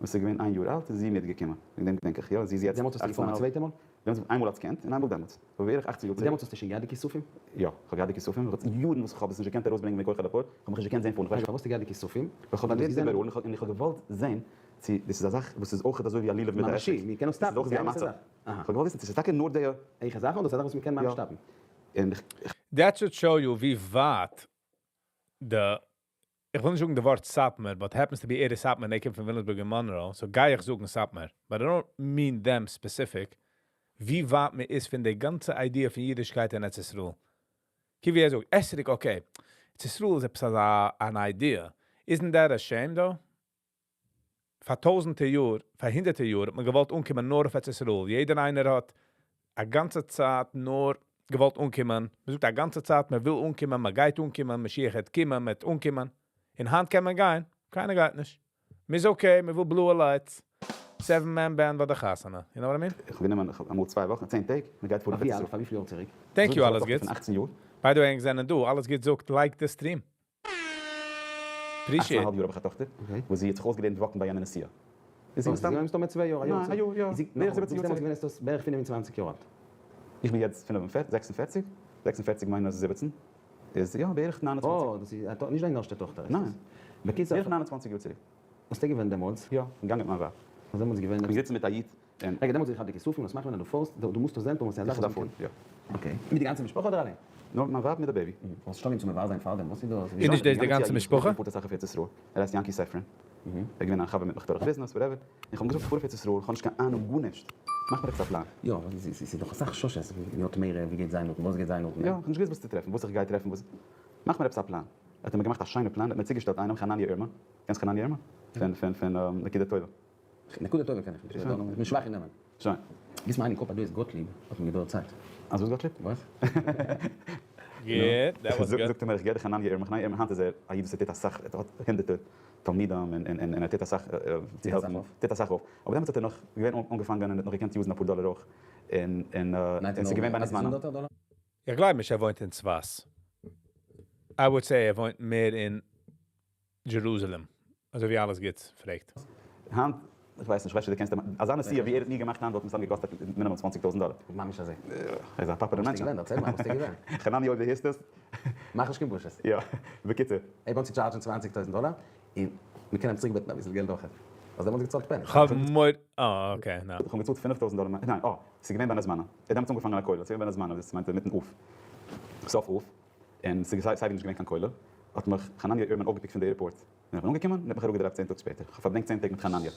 וואס איז געווען איין יאר אלט איז זי מיטגעקומען, וועגן דעם געדענק איך יא, זי איז יעצט דעמאלטס האסטו אכצן געפארן און א א האלב. צווייטע מאל? דעמאלטס איינמאל אלס קינד און איינמאל דעמאלטס, אבער בערך אכצן יאר און צוריק. דעמאלטס האסטו שוין געהאט די כיסופים? יא, איך האב געהאט די כיסופים, איך האב יארן וואס איך האב עס נישט געקענט ארויסברענגען מכח אל הפועל, איך האב מיך נישט געקענט זען פארן, איך ווייס פארוואס האסטו געהאט די כיסופים? ווייל איך האב ווייל דו האסט געלערנט געזען. איבעראל און איך האב געוואלט זען צו דאס איז א זאך וואס איז אויכעט אזוי ווי א לולב מיט א ממשי, אתרוג, מיר קענען עס איז סטאפן, אויך ס'איז ווי א א אמת'ע מצה, זאך. אהא. איך האב געוואלט וויסן צו ס'איז טאקע נאר די. עכטע זאך אדער ס'איז א זאך וואס מ'קען ממש יא. סטאפן? און איך. That should show you ווי ווייט די, איך וויל נישט זאגן די ווארט סאטמאר, but happens to be ער איז סאטמאר און ער קומט פון וויליאמסבורג און מאנרא, so גיי איך זאגן סאטמאר, but I don't mean them specific, ווי ווייט מען איז פון די גאנצע idea פון אידישקייט אין ארץ ישראל. קוק ווי ער זאגט, אתרוג okay, ארץ ישראל איז עפעס אזא אן idea, Isn't that a shame though? פאר טויזענטער יאר, פאר הונדערטער יאר האט מען געוואלט אנקומען נאר אויף ארץ ישראל, יעדער איינער האט א גאנצע צייט נאר געוואלט אנקומען, מען זאגט א גאנצע צייט מען וויל אנקומען, מען גייט אנקומען, משיח העט קומען, מען העט אנקומען, און היינט קען מען גיין, קיינער גייט נישט, מען איז okay, מען וויל בלויע lights, seven man band ביי די חתונה, you know what I mean? איך האב גענומען אמאל 2 וואכן, 10 טעג, מען גייט פארן פאר ווי אויף אלט? פאר וויפיל יאר צוריק? Thank you, אלעס גוטס. פון 18 יאר. By the way, ענק זענען דא, אלעס גוטס זאגט like די stream. אכצן אהאלב יאר האב איך א טאכטער, וואס זי האט זיך אויסגעלערנט walk ן ביי יענע נסיעה. איז זי מסתם. מסתמא 2 יאר, א יאר ניין, א יאר, יא. בערך 17 יאר צוריק. געווען איז דאס בערך 25 יאר אלט. איך בין יעצט 45, 46, 46 minus 17 איז יא בערך 29. אה, דאס איז נישט דיין ערשטע טאכטער איז דאס. ניין. בקיצור. בערך 29 יאר צוריק. האסטו געווען דעמאלטס? יא, כ'בין געגאנגען מיט מיין ווייב. האסט דעמאלטס געווען. כ'בין געזיצן מיט א איד און. רגע, דעמאלטס האט געהאט די כיסופים, וואס מאכט מען אז דו פארסט? דו מוזט דאס זען, טאמער ס'איז א זאך איך דארף וואס פארן, יא. Okay. מיט די גאנצע משפחה אדער אליין? נאר מיט מיין ווייב מיט די baby. וואלסט שוין צו מבאר זיין פארדעם, וואס איז דאס? איז נישט דאס די גאנצע משפחה? פארט אסאך אויף ארץ ישראל, ער הייסט יענקי ספרין, ער איז געווען א חבר מיט מיך דורך ביזנעס whatever, איך האב אים געזאגט איך פאר אויף ארץ ישראל, איך האב נישט קיין אהנונג גארנישט, מאך מיר עפעס א פלאן. יא, אבער ס'איז דאך אסאך חששות, ווי האט מער, ווי גייט זיין דארטן, וואס גייט זיין דארטן. יא, איך האב נישט געוואוסט וואס צו טרעפן, וואס איך גיי טרעפן, וואס, מאך מיר עפעס א פלאן. האט ער מיר געמאכט א שיינע פלאן, ער האט מיר צוגעשטעלט איינעם, חנניה ערמאן, קענסט חנניה ערמאן? פון פון פון נקודה טובה. נקודה טובה קען איך נישט, איך בין שוואך אין נעמען. שוין. גיבסט מיר איין אין קאפ אז דו הייסט גאטליב, האט מיר געדויערט צייט. אז וואס גאטליב? וואס? גוט, that was good. זאגט ער מיר איך געב דיך חנניה ערמאן, חנניה ערמאן היינט איז ער א איד וואס ער טוט אסאך, ער האט הונדערטער תלמידים און און ער טוט אסאך צו העלפן, טוט אסאך אויף, אבער דעמאלטס האט ער נאך געווען אנגעפאנגען און האט נאך געקענט use ן אפאר דאלער אויך, און און און ס'איז געווען בין הזמנים. איך גלייב נישט ער וואוינט אין צפת. I would say ער וואוינט מער אין Jerusalem. אזוי ווי אלעס גוטס פרעגט. היינט, איך ווייס נישט, איך ווייס נישט דו קענסט אים, אזא נסיעה ווי ער האט מיר געמאכט היינט וואלט מסתם געקאסט מינימום 20,000 דאלער. ממש אזוי. ער איז א פאפערע מענטש. וואס האסטו געווען? דערצייל מיר, וואס האסטו געווען? חנני אויב דו הערסט עס. מאך נישט קיין בושות. יא, בקיצור. ער וואלט צו charge ן 20,000 דאלער, און מיר קענען אים צוריקבעטן אביסל געלט אויך. האסט דעמאלטס געצאלט pennies? כ'האב מורא, אה okay, נא. איך האב געצאלט 5,000 דאלער, ניין, אה, ס'איז געווען בין הזמנים. ער האט דעמאלטס אנגעפאנגען א כולל, ס'איז געווען בין הזמנים, דאס מיינט אינמיטן אב, סוף אב, און ס'איז סייווי נישט געווען קיין כולל, האט מיך חנניה ערמאן אויפגעפיקט פון די airport, און איך בין אנגעקומען, און ער האט מיך אראפגע drop ט 10 טאג שפעטער, איך האב פארברענגט 10 טעג מיט חנניה,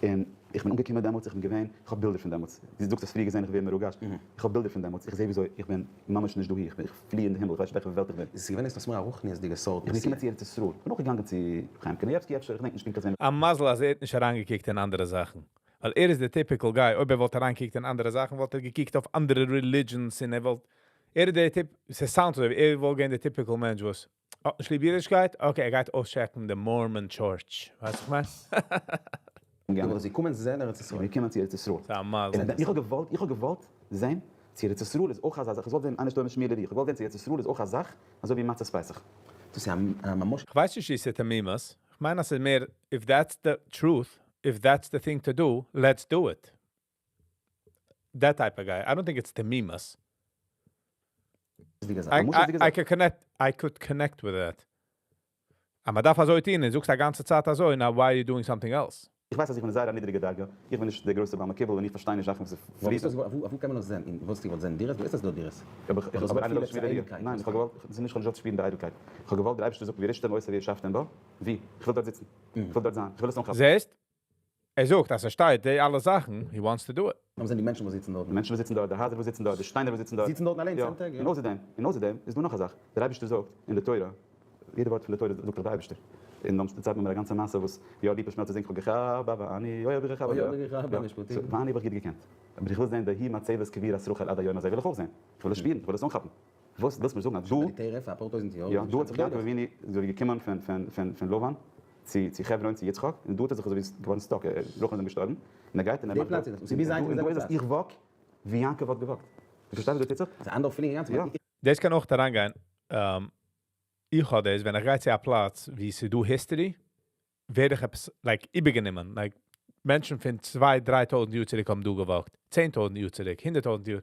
און איך בין אנגעקומען דעמאלטס, איך בין געווען, איך האב בילדער פון דעמאלטס, דו זאגסט האסט פריער געזען איך ווער מרוגש, איך האב בילדער פון דעמאלטס, איך זע וויאזוי איך בין ממש נישט דאהי, איך בין, איך פלי אין די הימל, איך ווייס נישט וועלכע וועלט איך בין. עס איז געווען עפעס מער א רוחניות'דיגע סארט איך בין נסיעה. געקומען צו ארץ ישראל, איך בין אויך געגאנגען צו חיים קנייבסקי אפשר, איך געדענק נישט פונקטליך וועם. א מזל אז ער האט נישט אריינגעקוקט אין אנדערע זאכן, ווייל ער איז די typical guy, אויב ער וואלט אריינגעקוקט אין אנדערע זאכן וואלט ער געקוקט אויף אנדערע religions און ער וואלט, ער איז דער type, ס'sound אזוי ווי ער וואלט געווען דער typical מענטש וואס האט נישט ליב אידישקייט, okay ער גייט אויסטשעקן די Mormon Church, ווייסט וואס איך מיין? אבער זיי קומען זען ארץ ישראל. זיי קומען צו ארץ ישראל. ס'איז א מזל. און איך האב געוואלט, איך האב געוואלט זען צו ארץ ישראל איז אויך אזא זאך, איך וואלט זען איינער שטורעם שמירה ווי, איך האב געוואלט זען צו ארץ ישראל איז אויך א זאך אזוי ווי מצות פסח. דאס איז א ממש. כ'ווייס נישט צו ס'איז תמימות, כ'מיין אז ס'איז מער if that's the truth, if that's the thing to do, let's do it. That type of guy. I don't think it's תמימות. I could connect, I could connect with that. אז מ'דארף אזוי טון, און זאגסט א גאנצע צייט אזוי, now why are you doing something else? איך ווייס אז איך בין זייער א נידריגע דרגה, איך בין נישט דער גרויסער בעל מקובל און איך פארשטיי נישט זאכן וואס איז פרידן. וואו קען מען דאס זען? און וואלסטו געוואלט זען דירות? וואו איז עס דא דירות? אבער איך האב איינער דארף שמירה דירה. ניין, איך האב געוואלט, ס'איז נישט כ'האב נישט געוואלט שפירן די איידלקייט. איך האב געוואלט דער אייבערשטער זאגט וירשתם אותה וישבתם בה, ווי? איך וויל דארט זיצן. איך וויל דארט זיין. איך וויל עס אנכאפן. זעסט? ער זאגט אז ס'שטייט די אלע זאכן, he wants to do it. וואס זענען די מענטשן וואס זיצן דארטן? די מענטשן וואס זיצן דארט, די הייזער וואס זיצן דארט, די שטיינער וואס זיצן דארט. זיצן דארטן אליין 10 טעג, יא. און אויסער דעם, און אויסער דעם איז דא נאך א זאך, דער אייבערשטער זאגט אין די תורה, יעדע ווארט פון די תורה זאגט דאך דער אייבערשטער, און דאן דערציילט מען מיר א גאנצע מעשה וואס יא ליפא שמעלצער זינגט כ'האב געכאפט ואני אוי האב איך געכאפט יא, ואני האב איך גוט געקענט, אבער איך וויל זען די היא מצבת קבורת רחל עד היום הזה וויל איך אויך זען, איך וויל עס שפירן, איך וויל עס אנכאפן. וואס ווילסט מיר זאגן אז דא. די תורה פאר אפאר טויזנט יאר. יא, דא האט זיך יעקב אבינו אזוי געקומען פון פון פון פון לבן צו צו חברון צו יצחק, און דא האט ער זיך אזוי ווי געווארן stuck, רחל איז אים געשטארבן, און ער גייט און ער די מאכט פלאץ איז עס, און ביז היינט איז און דא די איז זעלבע עס, איך walk ווי יעקב האט גע walk ט. דו פארשטייסט וואס דא טוט זיך? ס'איז א אנדערע feeling אינגאנצן. יא. דאס קען אויך אריינגיין, איך האב דאס ווען איך גיי צו א פלאץ ווי ס'איז דא history, ווער איך עפעס like איבערגענומען, like. מענטשן פון 2, 3,000 יאר צוריק האבן דא גע walkט, 10,000 יאר צוריק, 100,000 יאר.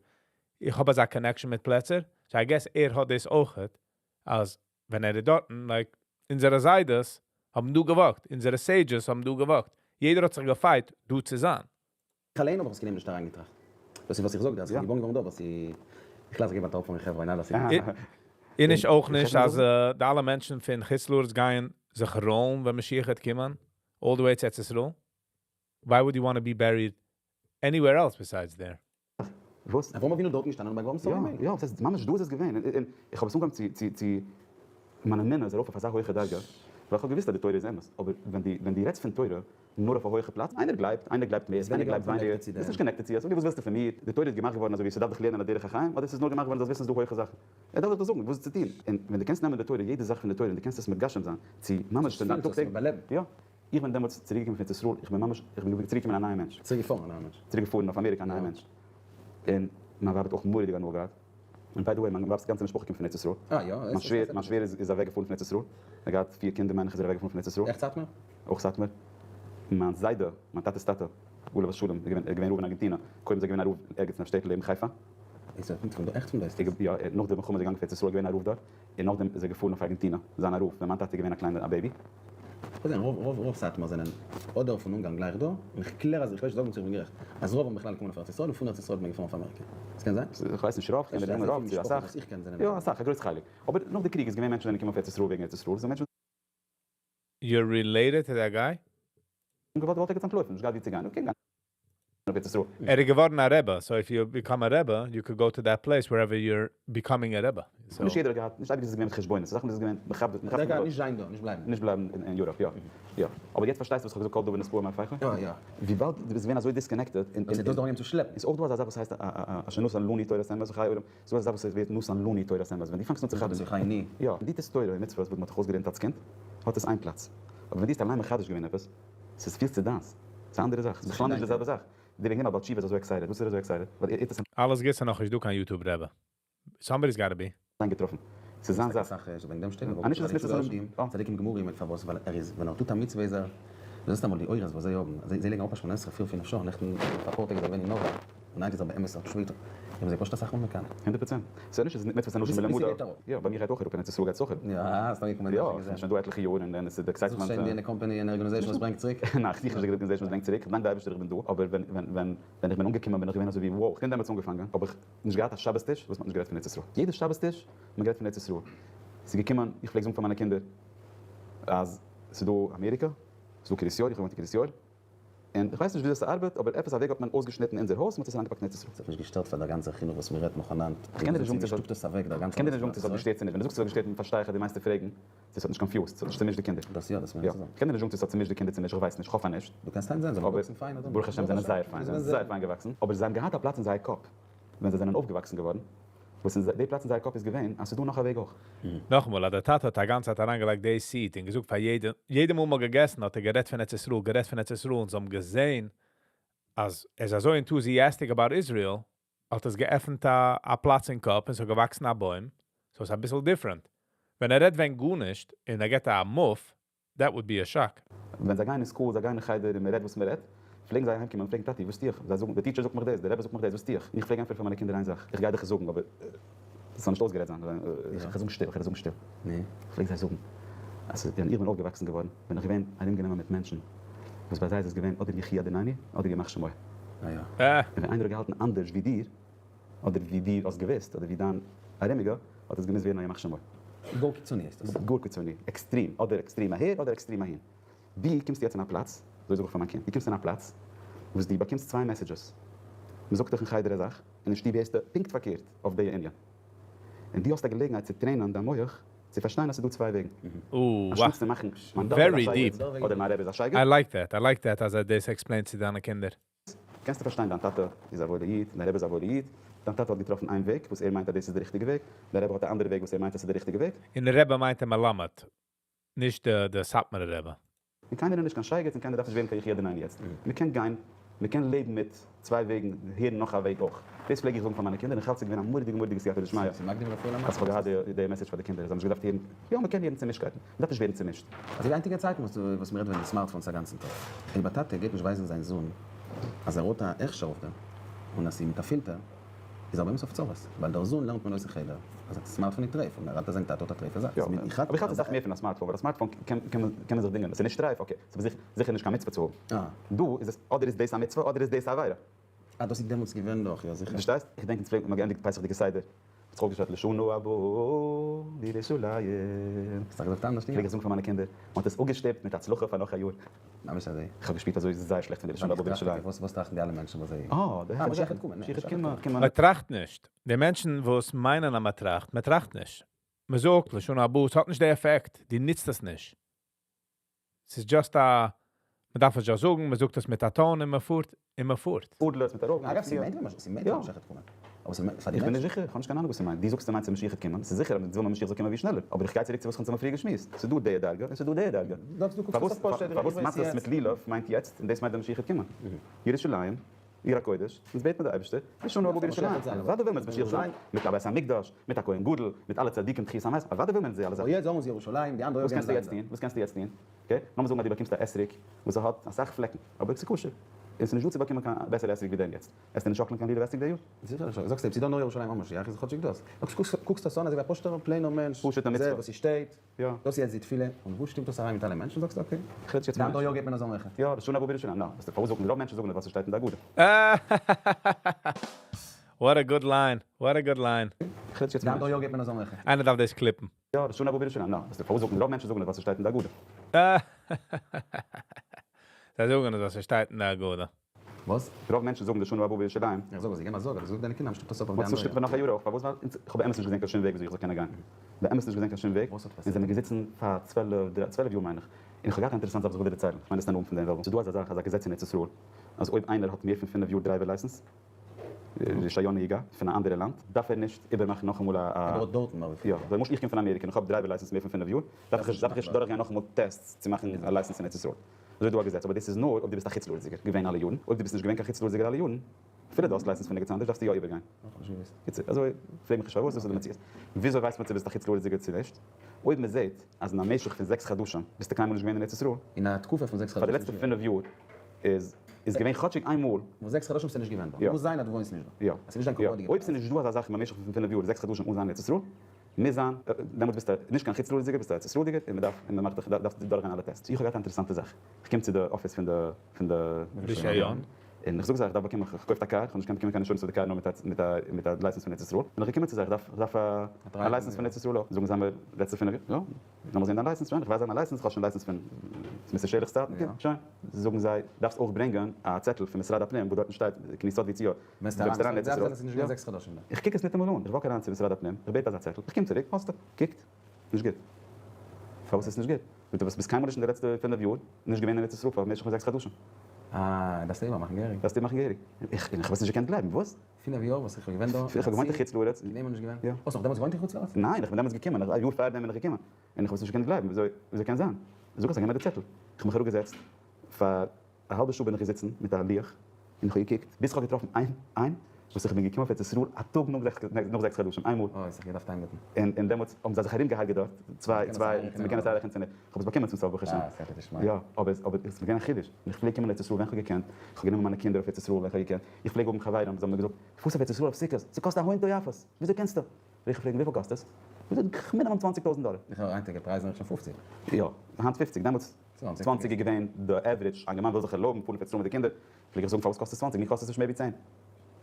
איך האב אזא connection מיט פלעצער. So I guess ער האט דאס אויך, אז ווען ער איז דארטן, like, אונזערע זיידעס האבן דא גע walkט, אונזערע sages האבן דא גע walkט. יעדער האט זיך גע fight, דא צו זיין. אליין האב איך עס קיינמאל נישט אריינגעטראכט. דאס איז וואס איך זאג, אז איך בין געבוירן געווארן דא, וואס איך לאז געבן א טאפ פון חברה, און אלעס. און נישט אויך נישט, אז די אלע מענטשן פון חוץ לארץ גייען זיך rollן, ווען משיח וועט קומען, all the way to ארץ ישראל. Why would you want to be buried anywhere else besides there? וואס? אברהם אבינו דארט געשטאנען און באגראבן שרה אמנו. יא, דאס הייסט ממש דא איז עס געווען, און איך האב עס אנגעהויבן צו מיין אמונה איז ארויף אויף אזא הויכע דרגה, ווייל איך האב געוואוסט אז די תורה איז אמת, אבער ווען דו רעדסט פון תורה נאר אויף א הויכע פלאץ, איינער גלייבט, איינער גלייבט מער, איינער גלייבט ווייניגער, ביסט נישט connected צו עס, okay וואס ווילסטו פון מיר, די תורה איז געמאכט געווארן אזוי ווי ס'דארף דיך לערנען א דרך החיים, אדער ס'איז נאר געמאכט געווארן זאלסט וויסן ס'איז דא הויכע זאכן, ער דארף דיך דאס זאגן וואס צו טון, און ווען דו קענסט נעמען די תורה, יעדע זאך פון די תורה און דו קענסט עס מגשם זיין צו ממש פון דיין טאג טעגליך, יא. איך בין דעמאלטס צוריק געקומען פון ארץ ישראל, איך בין ממש, איך בין צוריק געקומען א נייע מענטש. צוריק געפארן א נייע מענטש. צוריק געפארן אויף אמעריקע א נייע מענטש. און מיין ווייב האט אויך מורא'דיג הנאה געהאט. און by the way, מיין ווייב'ס גאנצע משפחה קומט פון ארץ ישראל. אה יא? מיין שווער, מיין שווער איז אוועק געפארן פון ארץ ישראל. ער האט געהאט פיר קינדער מיין איך איז ער אוועק געפארן פון ארץ ישראל. עכט סאטמאר? אויך סאטמאר. מיין זיידע, מיין טאטע'ס טאטע, עליו השלום, איז געווען, ער איז געווען רב אין ארגענטינא. קודם איז ער געווען א רב ערגעץ אין א שטעטל לעבן חיפה. איז ער פון דא? עכט פון דא איז יא, נאך די מלחמה איז ער געגאנגען אויף ארץ ישראל, געווען א רב דארט. און נאכדעם איז ער געפארן אויף ארגענטינא זיין א רב ווען מיין טאטע איז געווען א קליינער א baby. כ'וויל זען, רוב רוב רוב סאטמאר זענען אדער פון אונגארן גלייך דא, און איך קלער אז איך ווייס נישט זאגן צו איך בין גערעכט, אז רוב האבן בכלל געקומען אויף ארץ ישראל און פון ארץ ישראל האט מען געפארן אויף אמעריקע. עס קען זיין? איך ווייס נישט רוב, כ'קען דיר נעמען רוב צו אסאך. יא אסאך, א גרויס חלק. אבער נאך די קריג איז געווען מענטשן זענען געקומען אויף ארץ ישראל וועגן ארץ ישראל, ס'איז מענטשן. You're related to that guy? געוואלט געוואלט ערגעץ אנטלויפן, נישט געהאט ווי צו גיין, okay גיין אויף ארץ ישראל. ער איז געווארן א רבי, so if you become a רבי, you could go to that place wherever you're becoming a רבי. So. נישט יעדער האט געהאט, נישט אייביג איז עס געווען מיט חשבונות, אסאך מאל איז עס געווען מכבד, מכבד. דער גייט נישט זיין דא, נישט בלייבן. נישט בלייבן אין Europe, יא. יא. אבער יעצט פארשטייסטו וואס איך האב געזאגט כל דבר נספור מהפכה? יא, יא. וויבאלד דו ביסט געווען אזוי disconnected און. דאס איז דאס דאך צו שלעפן. איז אויך דא אזא זאך וואס הייסט אשר נתן לנו תורת אמת וחיי עולם, ס'איז דא אזא זאך וואס ווערט נתן לנו תורת אמת, ווען דו פאנגסט אן צו כאפן. זכייני. יא, ווען דו טוסט תורה און מצוות וואס מ'האט דיך אויסגעלערנט אלס קינד, האט עס איין פלאץ. אבער ווען דו האסט אליין מחדש געווען עפעס, ס'איז פיל צו דיינס. ס'איז א אנדערע זאך. ס'איז בכלל נישט די זעלבע זאך. די וועגן דעם א בעל תשובה איז אזוי excited. וואס איז ער אזוי excited? ווייל ער האט עס. אלעס גוט, ס'איז נאכנישט דא קיין YouTube רבי. Somebody's gotta be. אליין געטראפן. ס'איז זיין זאך. אסאך וועגן דעם שטייט א נישט איז עס מצוות און. צדיקים גמורים מיט פארוואס ווייל ער איז ווען ער טוט א מצוה איז ער דו זעסט אמאל די אורות וואס זיי האבן זיי לייגן אראפ א שמונה עשרה פיר פינף שעה נעכטן פאר אפאר טעג איז ער געווען אין נאווא און היינט איז ער באמת א שוויטער איך האב זיי פשוט אסאך מאל מקנא. 100%. ס'איז נישט אז מצוות אנשים מלומדה. יא, ביי מיר גייט אויך אראפ אין ארץ ישראל גייט עס אויך אראפ. יא, האסט אנגעקומען יא, איך בין שוין דא עטליכע יאר און עס איז די excitement. זוכסט שוין די company און organization וואס ברענגט צוריק? ניין, איך זוך נישט די organization וואס ברענגט צוריק, איך דאנק די אייבערשטער איך בין דא, אבער ווען ווען ווען איך בין אנגעקומען בין איך געווען אזוי ווי wow, איך בין דעמאלטס אנגעפאנגען האב איך נישט געהאט א שבת טיש וואס מ'האט נישט גערעדט פון ארץ ישראל. יעדע שבת טיש האט מען גערעדט פון ארץ ישראל. ס'איז געקומען, איך פלעג זאגן פאר מיינע קינדער אז ס'איז דא אמעריקע, ס'איז דא קרית יואל, איך האב געוואוינט אין קרית יואל, און איך ווייס נישט וויאזוי ס'ארבעט, אבער עפעס א וועג האט מען אויסגעשניטן אונזער הויז און מ'האט עס אריינגעפאקט אין ארץ ישראל. ס'האט נישט געשטערט פאר דער גאנצער חינוך וואס מ'רעדט נאכאנאנד. איך קען דיר נישט זאגן צו שטופט עס אוועק דער איך גאנצער קען דיר נישט זאגן צו ס'האט געשטערט צו נישט. ווען דו זאגסט ס'האט געשטערט פארשטיי איך אז דו מיינסט צו פרעגן צו ס'האט נישט confused, ס'האט נישט צומישט די קינדער. דאס יא, דאס מיין איך צו זאגן. איך קען דיר נישט זאגן צו ס'האט צומישט די קינדער צו נישט, איך ווייס נישט, איך האף אז נישט. דו קענסט היינט זען, זיי זענען געוואקסן פיין אדער נישט? ברוך השם זענען זייער פיין, זענען זייער פיין געוואקסן, אבער זיי האבן געהאט א פלאץ אין זייער קאפ ווען זיי זענען אויפגעוואקסן געווארן, וואס אין די פלאץ אין זייער קאפ איז געווען אז ס'איז דא נאך א וועג אויך. נאכאמאל, אז דער טאטע האט א גאנצע צייט אריינגעלייגט די seed און געזאגט פאר יעדעם, יעדע מאל מ'האט געגעסן האט ער גערעדט פון ארץ ישראל, גערעדט פון ארץ ישראל, און זיי האבן געזען אז ער איז אזוי enthusiastic about Israel, האט עס געעפנט א פלאץ אין קאפ און ס'האט געוואקסן א בוים, so ס'איז אביסל different. ווען ער רעדט ווען גארנישט און ער געט א מוף, that would be a shock. ווען זיי גייען אין school, זיי גייען אין חדר און מען רעדט וואס מען רעדט, פלעגן זיי אהיימקומען און פרעגן טאטי וואס טו איך? זיי זאגן, די teacher זאגט מיך דאס, די רבי זאגט מיך דאס, וואס טו איך? און איך פלעג ענטפערן פאר מיינע קינדער איין זאך, איך גיי דיך עס זאגן אבער עס זאל נישט אויסגערעדט זיין, איך וועל זאגן שטיל, איך וועל זאגן שטיל. איך פלעג זיי זאגן אז ווען איך בין אויפגעוואקסן געווארן בין איך געווען ארומגענומען מיט מענטשן וואס ביי זיי איז עס געווען אדער יחי אדונינו אדער ימח שמו. און ווען איינער האט געהאלטן אנדערש ווי דיר, אדער ווי דו האסט געוואוסט, אדער ווי דיין ארומיגע, האט עס געמוזט ווערן א ימח שמו. גאר קיצוני הייסט עס. גאר קיצוני, עקסטרים, אדער עקסטרים אהער אדער עקסטרים אהין. דו קומסט יעצט אין א פלאץ, אזוי זאג איך פאר מיין קינד, דו קומסט אין א פלאץ וואס דו באקומסט צוויי messages, מען זאגט דיך אין חדר א זאך, און אין שטוב הערסטו פונקט פארקערט אויף די ענין. און דו האסט א געלעגנהייט צו trainען דיין מח צו פארשטיין אז ס'איז דא צוויי וועגן. אנשטאט צו מאכן מיין טאטע איז א שייגעץ אדער מיין רבי איז א שייגעץ. I like that, I like that אז ער האט דאס explainט צו דיינע קינדער. קענסטו פארשטיין דיין טאטע איז א וואוילע איד, דיין רבי איז א וואוילע איד, דיין טאטע האט געטראפן איין וועג וואס ער מיינט אז דאס איז די ריכטיגע וועג, דיין רבי האט א אנדערע וועג וואס ער מיינט אז ס'איז די ריכטיגע וועג. און רבי מיינט א מלמד, נישט די סאטמארע רבי. און קיינער איז נישט קיין שייגעץ און קיינער דארף נישט ווערן קיין יחי אדונינו יעצט. מ'קען גיין. מען קען לעבן מיט צוויי וועגן, הערן נאך א וועג אויך. דאס פלעג איך זאגן פאר מיינע קינדער, און איך האלט ס'איז געווען א מורא'דיגע מורא'דיגע סייעתא דשמיא ס'איז מקדים רפואה למכה. אז כ'האב געהאט די message פאר די קינדער, זיי האבן נישט געדארפט הערן, יא מען קען הערן צומישקייטן, מען דארף נישט ווערן צומישט. אזוי ווי היינטיגע צייטן וואס מ'רעדט וועגן smartphones א גאנצן טאג. אויב א טאטע גייט נישט ווייזן זיין זון אז ער האט א הכשר אויף דעם, און אז ס'איז מיט א פילטער, איז ער באמת אויף צרות, ווייל דער זון לערנט מען אויס אין חדר אז א smartphone איז טרייף, און ער האלט אז זיין טאטע האט א טרייפע זאך. יא, אבער איך האלט אסאך מער פון א smartphone, ווייל א smartphone קען מען זיך דינגען, עס איז נישט טרייף, okay, ס'איז אבער זיכער נישט קיין מצוה צו האבן. דא איז עס, אדער איז דאס א מצוה אדער איז דאס א עבירה. אה, דאס איז דעמאלטס געווען נאך, יא זיכער. פארשטייסט? איך געדענק אונז פלעגט מען געענדיגט פסח'דיגע סדר, האט זיך אויפגעשטעלט לשנה הבאה בירושלים. האסט דאך געזאגט אנדערש, פלעג איך זאגן פאר מיינע קינדער, מען האט עס אפגעשטופט מיט הצלחה פאר נאך א יאר. ממש אזוי? איך האב געשפירט אזוי זייער שלעכט פון די לשנה הבאה בירושלים. וואס טראכטן די אלע מענטשן וואס זיי. אה, די אה, משיח וועט קומען. משיח וועט קומען, קומען. מען טראכט נישט. די מענטשן וואס מיינען אז מען טראכט, מען טראכט נישט. מען זאגט לשנה הבאה, ס'האט נישט די עפעקט, דו נוצט עס נישט. ס'איז just א, מען דארף עס just זאגן, מען זאגט עס מיט א tone און מען פארט, און מען פארט. אדלערס מיט ארויף. אגב, ס'מיינט ווען ס'מיינט ווען משיח וועט קומען. אבער ס'מיינט פאר די איך בין מענטשן. נישט זיכער, איך האב נישט קיין אהנונג וואס ס'מיינט. דו זאגסט ס'מיינט אז משיח וועט קומען, ס'איז זיכער אז מ'וויל משיח זאל קומען ווי שנעלער, אבער איך גיי צוריק צו וואס כ'האב צוזאמען פריער געשמועסט, ס'איז דא די דרגה און ס'איז דא די דרגה. פארוואס פארוואס מצות מיט לולב מיינט יעצט און דאס מיינט ווען משיח וועט קומען? ירושלים, עיר הקודש, אונז בעט מיר די אייבערשטער, לשנה הבאה בירושלים, אוודאי וויל מען אז משיח זאל זיין, מיט א בית המקדש, מיט א כהן גדול, מיט אלע צדיקים תחיית המתים, אוודאי וויל מען די אלע זאכן. וואס קענסטו יעצט טון? וואס קענסטו יעצט טון? okay, לאמיר זאגן אז דו באקומסט א אתרוג וואס ס'האט אסאך פלעקן, אבער ס'איז כשר, און ס'איז נישט דא צו באקומען קיין בעסערע אתרוג ווי דעם יעצט, וועסטו נישט שאקלען קיין לולב אתרוג די יאר? זיכער נישט, זאגסט אויב ס'איז דא נאר ירושלים אן משיח איז כאטשיג דאס. קוקסט עס אן אזויווי א פשוט'ער plain ער מענטש, פשוט'ע מצוה. זעט וואס ס'שטייט, יא. דאס איז יעצט די תפילה, און וואו שטימט דאס אריין מיט אלע מענטשן, זאגסטו okay, איך רעד נישט יעצט די פון אנדערע מענטשן. יאר גייט מען אזוי אויכעט. יא, לשנה הבאה בירושלים, נא, וואס פארוואס זאגן רוב מענטשן זאגן נישט ווייל ס'שטייט אין די הגדה. What a good line, what a good line. איך רעד נישט יעצט די פון אנדערע מענטשן. יאר גייט מען אזוי אויכעט. איינער דארף דאס clip ן. יא, לשנה הבאה בירושלים, נא, וואס פארוואס זאגן רוב מענטשן זאגן נישט ווייל ס'שטייט אין די הגדה. זיי זאגן נישט ווייל ס'שטייט אין די הגדה. וואס? רוב מענטשן זאגן לשנה הבאה בירושלים. איך זאג אז זיי געבן א זאג, אבער זאג דיינע קינדער מ'שטופט עס אפ אויף די וואס אנדערע שטופט מען נאך א יאר אויך? פארוואס? ווייל איך האב באמת נישט געזען קיין שום וועג וויאזוי איך זאל קענען גיין. באמת נישט געזען קיין שום וועג. וואס האט און פאסירט? זענען געזיצן פאר 12 12 יאר מיין איך. און איך האב געהאט א אינטערעסאנט זאך וואס איך וויל דיר דערציילן. איך מיין דאס איז א נאמען פון דעם וועלוול. ס'איז דא אזא זאך אזא געזעץ אין ארץ ישראל אז אויב איינער האט מער פון פינף יאר driver license, רישיון נהיגה, פון א אנדערע לאנד, דארף ער נישט איבערמאכן נאכאמאל א. אבער האט דארטן נאר וויפיל יא. יאר? למשל איך קום פון אמעריקע און איך האב driver license מער פון פינף יאר, דארף איך דארף איך נישט דורכגיין נאכאמאל tests צו מאכן א license אין ארץ ישראל. אזוי איז דא א געזעץ, אבער דאס איז נאר אויב דו ביסט א חוץ לארצ'דיגער געווען אלע יארן, אויב דו ביסט נישט געווען קיין חוץ לארצ'דיגער אלע יארן, אפילו דו האסט license פון ערגעץ אנדערש דארפסטו יא איבערגיין. קיצור, אזוי, פרעג מיך נישט פארוואס, דאס איז די מציאות. וויאזוי ווייסט מען צו ביסט א חוץ לארצ'דיגער צו נישט? אויב מען זעט אז אין א משך פון זעקס חדשים ביסטו קיינמאל נישט געווען אין ארץ ישראל, אין א תקופה פון זעקס פאר די חדשים לעצטע פינף יאר איז איז געווען כאטשיג איין מאל. וואס זעקס חדשים ביסטו נישט געווען דא. יא. מוז זיין אז דו וואוינסט נישט דא. יא. עס איז נישט דיין יא. כבוד'יגע אויב ס'איז נישט דא אזא זאך אין א משך פון פינף יאר זעקס חדשים אן זיין אין ארץ ישראל, מוז זיין, דעמאלטס ביסטו נישט קיין חוץ לארצ'דיגער, ביסטו א ארץ ישראל'דיגער, און מ'דארף, און מ'מאכט דיך, דארפסטו דורכגיין אלע tests. איך האב געהאט א אינטערעסאנטע זאך. איך קום צו די אפיס פון די, פון די. רישיון. און איך זאג זיי איך דארף באקומען, איך האב געקויפט א קאר, איך האב נישט געקענט באקומען קיין insurance אויף די קאר נאר מיט א, מיט א, מיט א license פון ארץ ישראל. בין איך געקומען צו זיי, איך דארף, איך דארף א, א license פון ארץ ישראל אויך. זאגן זיי מיר, לעצטע פינף יאר, יא, לאמיר זען דיין license, שוין, איך ווייז זיי מיין license, איך האב שוין license פון Mister שלך'ס צייטן, okay, שוין. זאגן זיי, דארפסט אויך ברענגען א צעטל פון משרד הפנים וואו דארטן שטייט כניסות ויציאות. וועסט אריין אין ארץ ישראל. איך קוק עס ניטאמאל אן, איך walk אריין צו משרד הפנים, איך בעט אזא צעטל, איך קום צוריק, האסטו. קוקט, נישט גוט. פארוואס איז עס נישט גוט? זאגט ער, ביסט קיינמאל נישט אין די לעצטע פינף יאר נישט געווען אין ארץ ישראל פאר משך פון זעקס חדשים. אה, דארפסטו איבערמאכן געהעריג. דארפסטו איבערמאכן געהעריג. איך האב עס נישט געקענט גלייבן, וואס? פינף יאר וואס איך האב געווען דא, איך האב געוואוינט אין חוץ לארץ. קיינמאל נישט געווען? יא. האסט נאך דעמאלטס געוואוינט אין חוץ לארץ? ניין, איך בין דעמאלטס געקומען, א יאר פארדעם בין איך געקומען. און איך האב עס נישט געקענט גלייבן, וויאזוי וויאזוי קען זיין? זאג איך זיי, גיב מיר די צעטל. איך האב מיך אראפגעזעצט פאר א האלבע שעה בין איך געזיצן מיט א לוח און איך האב געקוקט ביז איך האב געטראפן איין איין וואס איך בין געקומען אויף ארץ ישראל א טאג נאך זעקס חדשים איין מאל. אוי, זיך געדארפט איינבעטן. און און דעמאלטס האבן זיי זיך ארום געהארגעט דארט, צוויי צוויי, מען קען עס אריינרעכענען צו נישט, איך האב עס באקומען צום סוף ברוך השם. אה, סייעתא דשמיא. יא, אבער אבער עס איז געווען א חידוש, און איך פלעג קומען ארץ ישראל ווען איך האב געקענט, איך האב גענומען מיינע קינדער אויף ארץ ישראל ווען איך האב געקענט, איך פלעג האבן חברים זיי האבן מיר געזאגט, פארסט אויף ארץ ישראל אויף סוכות, ס'קאסט א הון תועפות, וויאזוי קענסטו? פלעג איך פרעגן וויפיל קאסט עס? מינימום צוואנציג טויזנט דאלער. איך הער היינטיגע פרייזן זענען שוין פופציג. יא, היינט פופציג, דעמאלטס צוואנציג איז געווען די average, א אינגערמאן וויל זיך ערלויבן פארן אויף ארץ ישראל מיט די קינדער, פלעג איך זאגן פארוואס קאסט עס צוואנציג, מיר קאסט עס נישט מער ווי צען.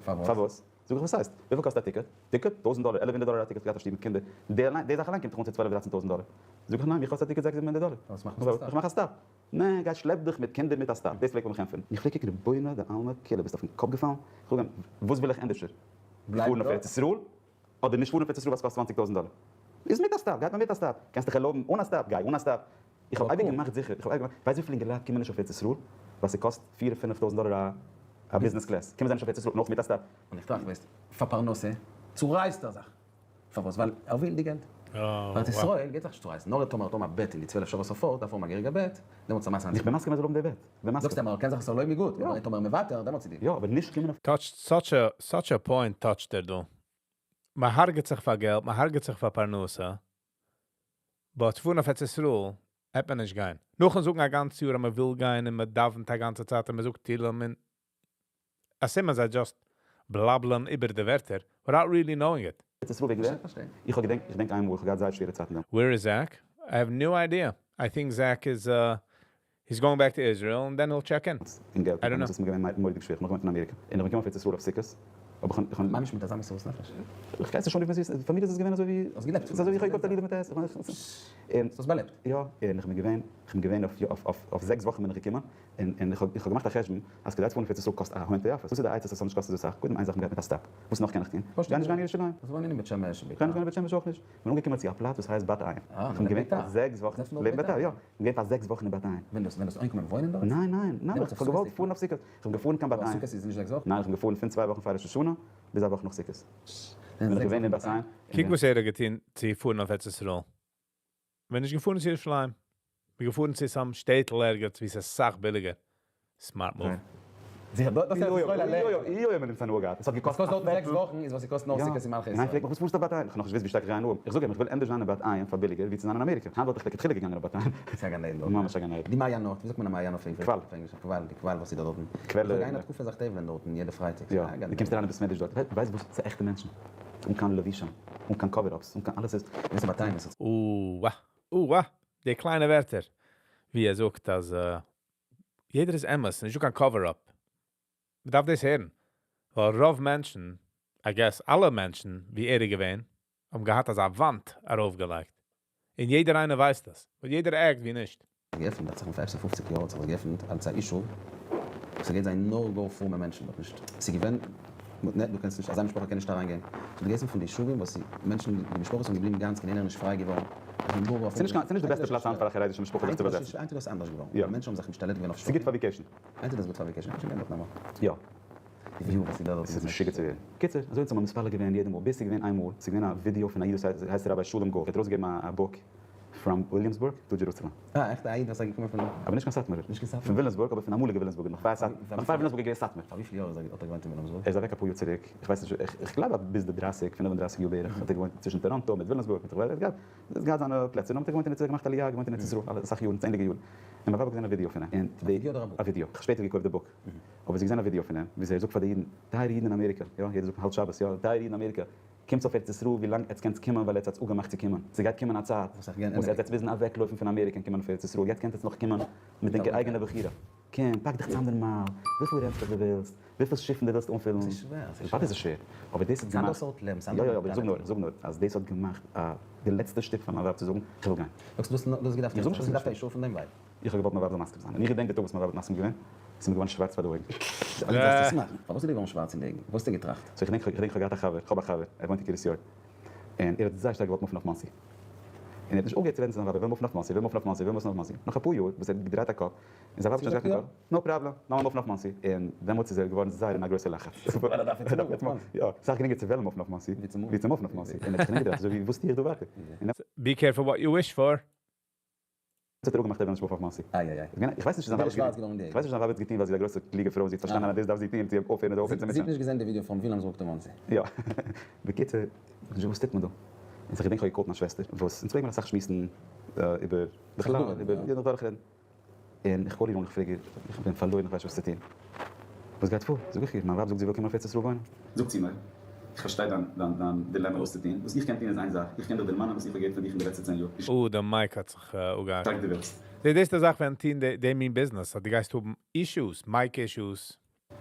פארוואס? זאג איך וואס הייסט? וויפיל קאסט א ticket? Ticket? טויזנט דאלער, עלף הונדערט דאלער א ticket, געהאט א שטוב מיט קינדער, די אליין, די זאך אליין קומט דאך אן צו צוועלף דרייצן טויזנט דאלער. זאג איך ניין, מיר קאסט א ticket זעקס זיבן הונדערט דאלער. פארוואס מאכט מען א stop? איך מאך א stop. נע, גיי שלעפ דיך מיט קינדער מיט א stop. דאס פלעגט מען מיך ענטפערן. איך פלעג קוקן רבונו דעלמא כולא ביסט אויפן קאפ געפאלן? איך זאג אים, וואס וויל איך ענדערשער? פארן אויף ארץ ישראל אדער נישט פארן אויף ארץ ישראל וואס קאסט צוואנציג טויזנט דאלער? איז מיט א stop, גייט מען מיט א stop. קענסט דיך ערלויבן אן א stop, גיי אן א stop. איך האב אייביג געמאכט זיכער, איך האב אייביג געמאכט, ווייסט וויפיל אינגעלייט קומען נישט אויף ארץ ישראל ווייל ס'קאסט פיר פינף טויזנט דאלער א business class, קומען זיי נישט אויף ארץ ישראל נאך מיט א stop. און איך טראכט, ווייסט, פאר פרנסה צורייסט ער זיך. פארוואס? ווייל ער וויל די געלט. ארץ ישראל גייט זיך נישט צורייסן, נאר טאמער האט האבן א בעט אין די 12 שעות אויף דארף האבן א געהעריגע בעט, דעמאלטס איז א מעשה. איך בין מסכים אז זאל האבן די בעט. בין מסכים. זאגסט אז מען קען זיך עס ערלויבן גוט, אבער טאמער מוותר, דעמאלטס איז די. יא, אבער נישט קומען אויף. Touched such a, such a point touched ער דא. מען הרג'ט זיך פאר געלט, מען הרג'ט זיך פאר פרנסה. But פארן אויף ארץ ישראל, האט מען נישט גיין. נאכן זאגן א גאנץ יאר, אז מען וויל גיין און מען דאווענט א גאנצע צייט און מען זאגט תהילים און א סימן זיי just בלאבלען איבער די ווערטער, without really knowing it. ארץ ישראל וועגן דעם. איך האב געדענקט, איך געדענק איינמאל, איך האב געהאט זייער שווערע צייטן דעמאלטס. Where is Zach? I have no idea. I think Zach is he's going back to Israel and then he'll check in. אין געלט, I don't know. דאס איז מיר געווען מורא'דיג שווער, איך בין נאך געווען אין אמעריקע, און איך בין געקומען אויף ארץ ישראל אויף סוכות, אבער איך האב. ממש מיט אזא מסירות נפש. איך גיי עס שוין נישט פאר מיר איז עס געווען אזוי ווי. האסט געלעבט. ס'איז אזוי ווי איך האב געקויפט א לידער מיט עס, איך מיין. און. האסט עס באלעבט. יא, און איך בין געווען, איך בין געווען אויף אויף זעקס וואכן בין איך געקומען, און און איך האב איך האב געמאכט א חשבון אז כדי צו פארן אויף ארץ ישראל קאסט א הון תועפות, וואס איז די עצה אז עס זאל נישט קאסטן אזוי סאך, קודם איין זאך מ'גייט מיט א stop, וואס נאך קען איך טון? גיי נישט גיין אין ירושלים. וואס וואוינען אין בית שמש? גיי נישט גיין אין בית שמש אויך נישט. כ'בין אנגעקומען צו א פלאץ וואס הייסט בת עין. כ'בין געווען פאר זעקס וואכן, לעבן ביתר, יא. כ'בין געווען פאר זעקס וואכן אין בת עין. ווען דו האסט אנגעקומען וואוינען דארט? ניין ניין, ניין, איך האב געוואלט פארן אויף סוכות. כ'בין געפארן קיין בת עין. סוכות איז נישט זעקס וואכן? ניין, כ'בין געפארן פון צוויי וואכן פאר ראש השנה ביז א וואך נאך סוכות. בין איך געווען אין בת עין. קוק וואס ער האט געטון צו פארן אויף ארץ ישראל. בין נישט געפארן צו ירושלים. בין געפארן צו some שטעטל ערגעץ וואו ס'איז סאך ביליגער. Smart move. זיכער, דאס איז ארץ ישראל אליין. אוי אוי מיט דעם צנוע געהאט. עס האט געקאסט עס קאסט דארטן זעקס וואכן איז וואס ס'קאסט נאר סוכות אין מלכי ישראל. ניין פרעגט מיך וואס פארסטו אויף בת עין? איך האב נאכנישט געוואוסט ווי שטארק איך גיי הנאה האבן. איך זאג אים איך וויל ענדערש זיין אין בת עין פאר ביליגער ווי צו זיין אין אמעריקע. היינט וואלט איך לכתחילה געגאנגען אויף בת עין. ס'איז א גן עדן דארט. ממש א גן עדן. די מעיינות, ווי זאגט מען א מעיין אויף ענגליש? קוואל. קוואל, די קוואל וואס איז דא דארטן. קוועלער. איך פלעג גיין א תקופה זיך טובל'ען דארטן יעדע פרייטאג. יא, דו קומסט אריין אין בית מדרש דארט, ווייסט וואס? ס'איז עכטע מענטשן. אן קיין לבושים, אן קיין cover ups, אן קיין אלעס איז. וואס איז בת עין? אוה אוה, די קליינע ווערטער. ווי ער זאגט אז יעדער איז אמת, נישטא קיין cover up. מ'דארף דאס הערן. ווייל רוב מענטשן, I guess אלע מענטשן, ווי ער איז געווען, האבן געהאט אזא וואנט ארויפגעלייגט. און יעדער איינער ווייסט דאס. ווייל יעדער act ווי נישט. געעפנט, דאכט זיך מיר פאר אפשר פופציג יאר האט זיך עס געעפנט אלס א issue, ס'גייט זיין נאר גאר פרומע מענטשן דארט נישט, ס'איז געווען, נע דו קענסט נישט, אזא משפחה קען נישט אריינגיין, ס'האט געהייסן פון די ישובים וואס מענטשן די משפחות זענען געבליבן גאנץ קיין איינער איז נישט פריי געווארן, זיי זענען גאר גאר ס'איז נישט די בעסטע פלאץ היינט פאר א חרדישע משפחה זיך צו באזעצן. היינט איז דאס אנדערש געווארן, די מענטשן האבן זיך משתלט געווען אויף ס'איז גוט פאר vacation. היינט איז דאס גוט פאר vacation, כ'האב שוין געענדיגט נארמאל. יא. די view וואס איז דא דארט ס'איז משוגע צו ווערן. קיצור, אזוי האט זיך מיין מתפלל געווען יעדע מאל, ביז ס'איז געווען איינמאל, ס'איז געווען א ווידיאו פון א איד וואס הייסט ראביי שלום גאלד, ער האט ארויסגעגעבן א book from וויליאמסבורג to Jerusalem. אה, עכט א איד וואס איז געקומען פון. אבער נישט קיין סאטמארער. נישט קיין סאטמארער. פון וויליאמסבורג, אבער פון אמאליגע וויליאמסבורג, נאך פאר נאך פאר וויליאמסבורג איז געווען סאטמאר. פאר וויפיל יאר איז ער האט ער געוואוינט אין וויליאמסבורג? ער איז אוועק אפאר יאר צוריק, איך ווייס נישט, איך גלייב אז ביז די דרייסיג, פינף און דרייסיג יאר בערך האט ער געוואוינט צווישן טאראנטא מיט וויליאמסבורג מיט איך ווייס, ער האט געהאט ער האט געהאט זיינע פלעצער, נאכדעם האט ער געוואוינט אין ארץ ישראל, געמאכט עליה, געוואוינט אין ארץ ישראל אסאך יארן, צענדליגע יארן. און מיין ווייב האט געזען א ווידיאו פון אים, און א ווידיאו אדער א book? א ווידיאו, איך האב שפעטער געקויפט די book. אבער זי האט געזען א ווידיאו פון אים, ווי ער זאגט פאר די אידן, טייערע אידן אין אמעריקא, יא, יעדער זאגט מ'האלט שבת, יא, טייערע אידן אין אמעריקא, קומטס אויף ארץ ישראל ווי לאנג עטס קענטס קומען ווייל עטס האטס אפגעמאכט צו קומען, ס'גייט קומען א צייט וואס עטס וועטס מוזן אוועקלויפן פון אמעריקא און קומען אויף ארץ ישראל, יעצט קענט עטס נאך קומען מיט ענקער אייגענע בחירה, קום, פאק דיך צאם דיין מייל, וויפיל rent דו ווילסט, וויפיל שיפן דו ווילסט אנפילן, אוודאי איז עס שווער, אבער דאס האט געמאכט, יא יא אבער איך זאג נאר, איך זאג נאר אז דאס האט געמאכט א די לעצטע שטופ פאר מיין ווייב צו זאגן איך וויל גיין. זאגסט דו האסט געדארפט א אישור פון דיין ווייב? איך האב געוואלט מיין ווייב זאל מסכים זיין, און איך געדענק די טאג וואס מיין ווייב האט מסכים געווען, עס איז מיר געווארן שווארץ פאר די אויגן. פארוואס איז דיר געווארן שווארץ אין די אויגן? וואס האסטו געטראכט? So איך געדענק, איך געדענק איך האב געהאט א חבר, איך האב א חבר, ער וואוינט אין קרית יואל, און ער האט זייער שטארק געוואלט מופן אויף מאנסי, און ער האט נישט אויפגעהערט צו רעדן צו זיין ווייב, ער וויל מופן אויף מאנסי, ער וויל מופן אויף מאנסי, ער וויל מופן אויף מאנסי, נאך אפאר יאר וואס ער האט געדרייט א קאפ, און זיין ווייב האט שוין נישט געהאט קיין קאפ, no problem, לאמיר מופן אויף מאנסי, און דעמאלטס איז ער געווארן זייער אין א גרויסע לחץ. ווייל ער דארף יעצט מופן אויף מאנסי. יא, סאך גרינגער צו וועלן מופן אויף מאנסי, ווי צו מופן אויף מאנסי, און ער האט זיך ארומגעדרייט אזוי ווי וואס טו איך דא ווייטער? Be careful what you wish for. האט ער אפגעמאכט ער וויל נישט מופן אויף מאנסי. איי איי איי. איך ווייס נישט צו זיין ווייב האט געטון, איך ווייס נישט זיין ווייב האט געטון ווייל זי איז א גרויסע קלוגע פרוי און זי האט פארשטאנען אז דאס דארף זי טון צו אויפהערן אדער אויפהערן צו מוטשען. זי האט נישט געזען די ווידיאו פון ווילאמסבורג to מאנסי. יא. בקיצור, וואס טוט מען דא? און איך געדענק איך האב געקאלט מיין שוועסטער וואס אונז פלעגן מיר אסאך שמועסן איבער בכלל איבער יא נאך דורכרעדן. און איך call איר אן איך פרעג איר איך בין פארלוירן איך ווייס נישט וואס צו טון. וואס גייט פאר? זאג איך איר מיין ווייב זאגט זי וויל קומען אויף ארץ ישראל וואוינען. זאגט זי מיר, איך פארשטיי דיין דיין דיין דילעמע וואס צו טון, וואס איך קען טון איז איין זאך, איך קען דיך דערמאנען וואס איך האב געהערט פון דיך אין די לעצטע צען יאר, ווי אה, די mic האט זיך אפגעהאקט. שטארק דו ווילסט. זע, דאס איז די זאך ווען טון די מין ביזנעס, אז דו גייסט האבן issues, mic issues.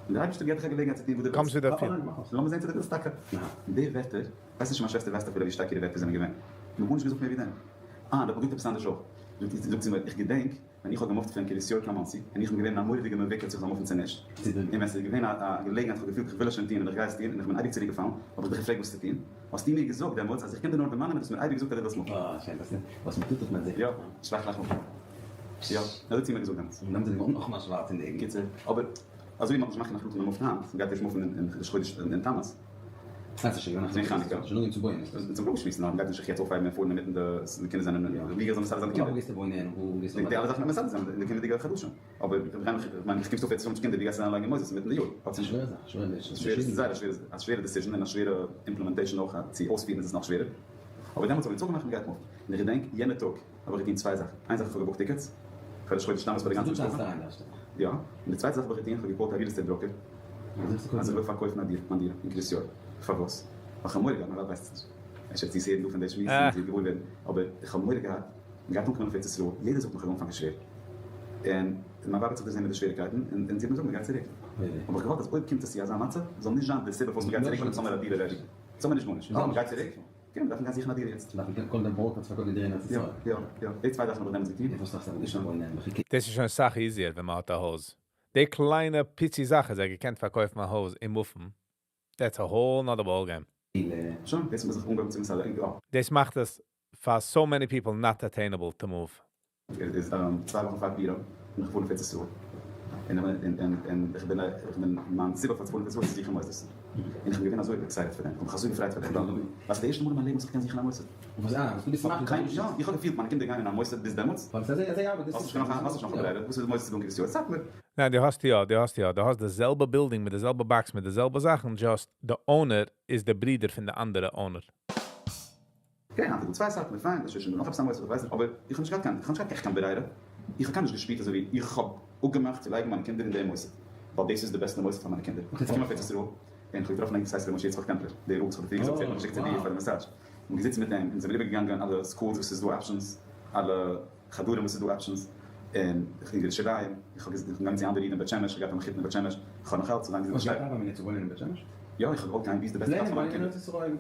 און דער אייבערשטער געבט דיך א געלעגנהייט צו טון וואס דו קומסט ווילסט. ווידער פון. לאמיר זען צו דו ווילסט טאקע. ניין, די ווערטער, ווייס נישט צו מיין שוועסטער ווייסט אפילו ווי שטארק אירע ווערטער זענען געווען. איך האב גארנישט געזאגט מער ווי דעם. אה, דער פרובירט עפעס אנדערש אויך. זאגט זי מיר, איך געדענק ווען איך האב געמופט פון קרית יואל קיין מאנסי, און איך בין געווען אין א מורא'דיגע מבוקר צו איך זאל מופן צו נישט. און ווען ס'איז געווען א געלעגנהייט איך האב געפילט איך וויל עס שוין טון און איך גיי עס טון, און איך בין אייביג צוריק געפאלן, האב איך דיך געפרעגט וואס צו טון. האסטו מיר געזאגט דעמאלטס אז איך קען דיר נאר דערמאנען וואס מיר אייביג געזאגט אז דו ווילסט מופן. אה, שיין, דאס איז וואס מ'טוט אויף מיין זכר. יא, שלח לך מפה. יא, אזוי האט זי מיר געזאגט דעמאלטס. און דעמאלטס איז געווארן נאכאמאל שווארץ אין די אויגן. קיצור, אבער אזוי ווי מ'האט נישט געמאכט קיין החלטה מ'מופט היינט, מ'גייט ערשט מופן אין ראש חודש אין תמוז. ס'איז געווען חנוכה. אונז האבן אפגעשמועסט נאר מ'גייט נישט זיך יעצט אויפהייבן און פארן אינמיטן די קינדער זענען ווי גייט זיי מסדר זיין די קינדער? די אלע זאכן וועט מען מסדר זיין אין די קומענדיגע חדשים אבער כ'מיין איך קומסט אויף יעצט מיט קינדער ווי גייסטו אריינלייגן מוסדות אינמיטן די יאר? האט זיך שווער זייער א שווערע א שווערע decision און א שווערע implementation אויך צו אויספירן איז עס נאך שווערער אבער דעמאלטס האבן מיר צוגעמאכט מ'גייט מופן און איך געדענק יענע טאג האב איך געטון צוויי זאכן איין זאך איך האב געבוקט tickets פאר ראש חודש תמוז פאר די גאנצע משפחה יא און די צווייטע זאך האב איך געטון איך האב געקאלט א real estate broker אז איך וויל פארקויפן א דירה, מיין דירה אין קרית יואל. פארוואס? ווייל כ'האב מורא געהאט, מיין ווייב ווייסט עס נישט, אפשר וועט זי עס הערן דא פון די שמועס און זי וועט געוואר ווערן, אבער איך האב מורא געהאט, מ'גייט אנקומען אויף ארץ ישראל, יעדער זאגט מיך אז אנפאנג איז שווער, און מיין ווייב האט זיך דערזען מיט די שוועריקייטן, און זי האט מיר געזאגט מ'גייט צוריק. האב איך געוואלט אז אויב קומט עס צו אזא מצב, זאל נישט זיין די סיבה פארוואס מ'גייט צוריק ווייל אונז האמיר א דירה ready. אונז האמיר נישט גארנישט, אבער מ'גייט צוריק, כן, מ'דארף גיין זוכן א דירה יעצט. דארף מען קודם דעם broker צו פארקויפן די דירה אין ארץ ישראל. יא, יא, יא. די צוויי זאכן האב איך דעמאלטס געטון. איך וואס דאכט זיך נישט וואוינען בכי. דאס איז שוין סאך easier ווען מ'האט א הויז. די קליינע פיצי זאך אז ער געקענט פארקויפן א הויז און מופן, that's a whole nother ball game. שוין, דאס האט מען זיך אנגעהויבן צו מסדר און יא. דאס מאכט עס פאר so many people not attainable to move. איז 2 וואכן פאר פורים בין איך געפארן אויף ארץ ישראל, און און איך בין איך בין מיין סיבה פאר צו פארן אויף ארץ ישראל איז צו זוכן מוסדות, און איך בין געווען אזוי excited פאר דעם, איך האב מיך אזוי געפרייט פאר דעם, ווייל ס'איז די ערשטע מאל אין מיין לעבן וואס איך קען זוכן א מוסד. וואס אה, וואס דו ביסט מחליט קיין יא, איך האב געפילט מיינע קינדער גייען אין א מוסד ביז דעמאלטס. ווייל ס'איז אזוי אזוי ארבעט די סיסטעם. האסט נישט נאך א ברירה, וואס איז די מוסד דא אין קרית יואל? סאטמאר. ניין, דו האסט יא, דו האסט יא, דו האסט די זעלבע building מיט די זעלבע box מיט די זעלבע זאכן, just די owner איז די ברודער פון די אנדערע owner. okay, היינט איז דא צוויי סאטמאר, פיין, דאס איז שוין דא נאך עפעס א מוסד, איך ווייס נישט, אבער איך האב נישט געהאט קיין, איך האב נישט געהאט עכט קיין ברירה, איך האב קיינמאל נישט געשפירט אזוי ווי איך האב אפגעמאכט צו לייגן מיינע קינדער אין די מוסד, ווייל דאס איז די בעסטע מוסד פאר מיינע קינדער. איך קום אויף ארץ ישראל, און איך האב געטראפן א איד וואס הייסט ר' משה יצחק טעמפלער, דער רב וואס איך האב דיר פריער געזאגט, ער האט מיך געשיקט צו דיר פאר די massage, און געזיצן מיט אים, און זעמיר איבערגעגאנגען אלע schools וואס איז דא options, אלע חדרים וואס איז דא options, און איך אין ירושלים, איך האב געזאגט צו אנדערע אידן אין בית שמש, איך האב געהאט א מחותן אין בית שמש, איך האב נאך אלץ לאנג וואס גייט ארבעט מיט צו וואוינען אין בית שמש? יא, איך האב געוואלט גיין ווי איז די בעסטע פלאץ פאר מיינע קינדער.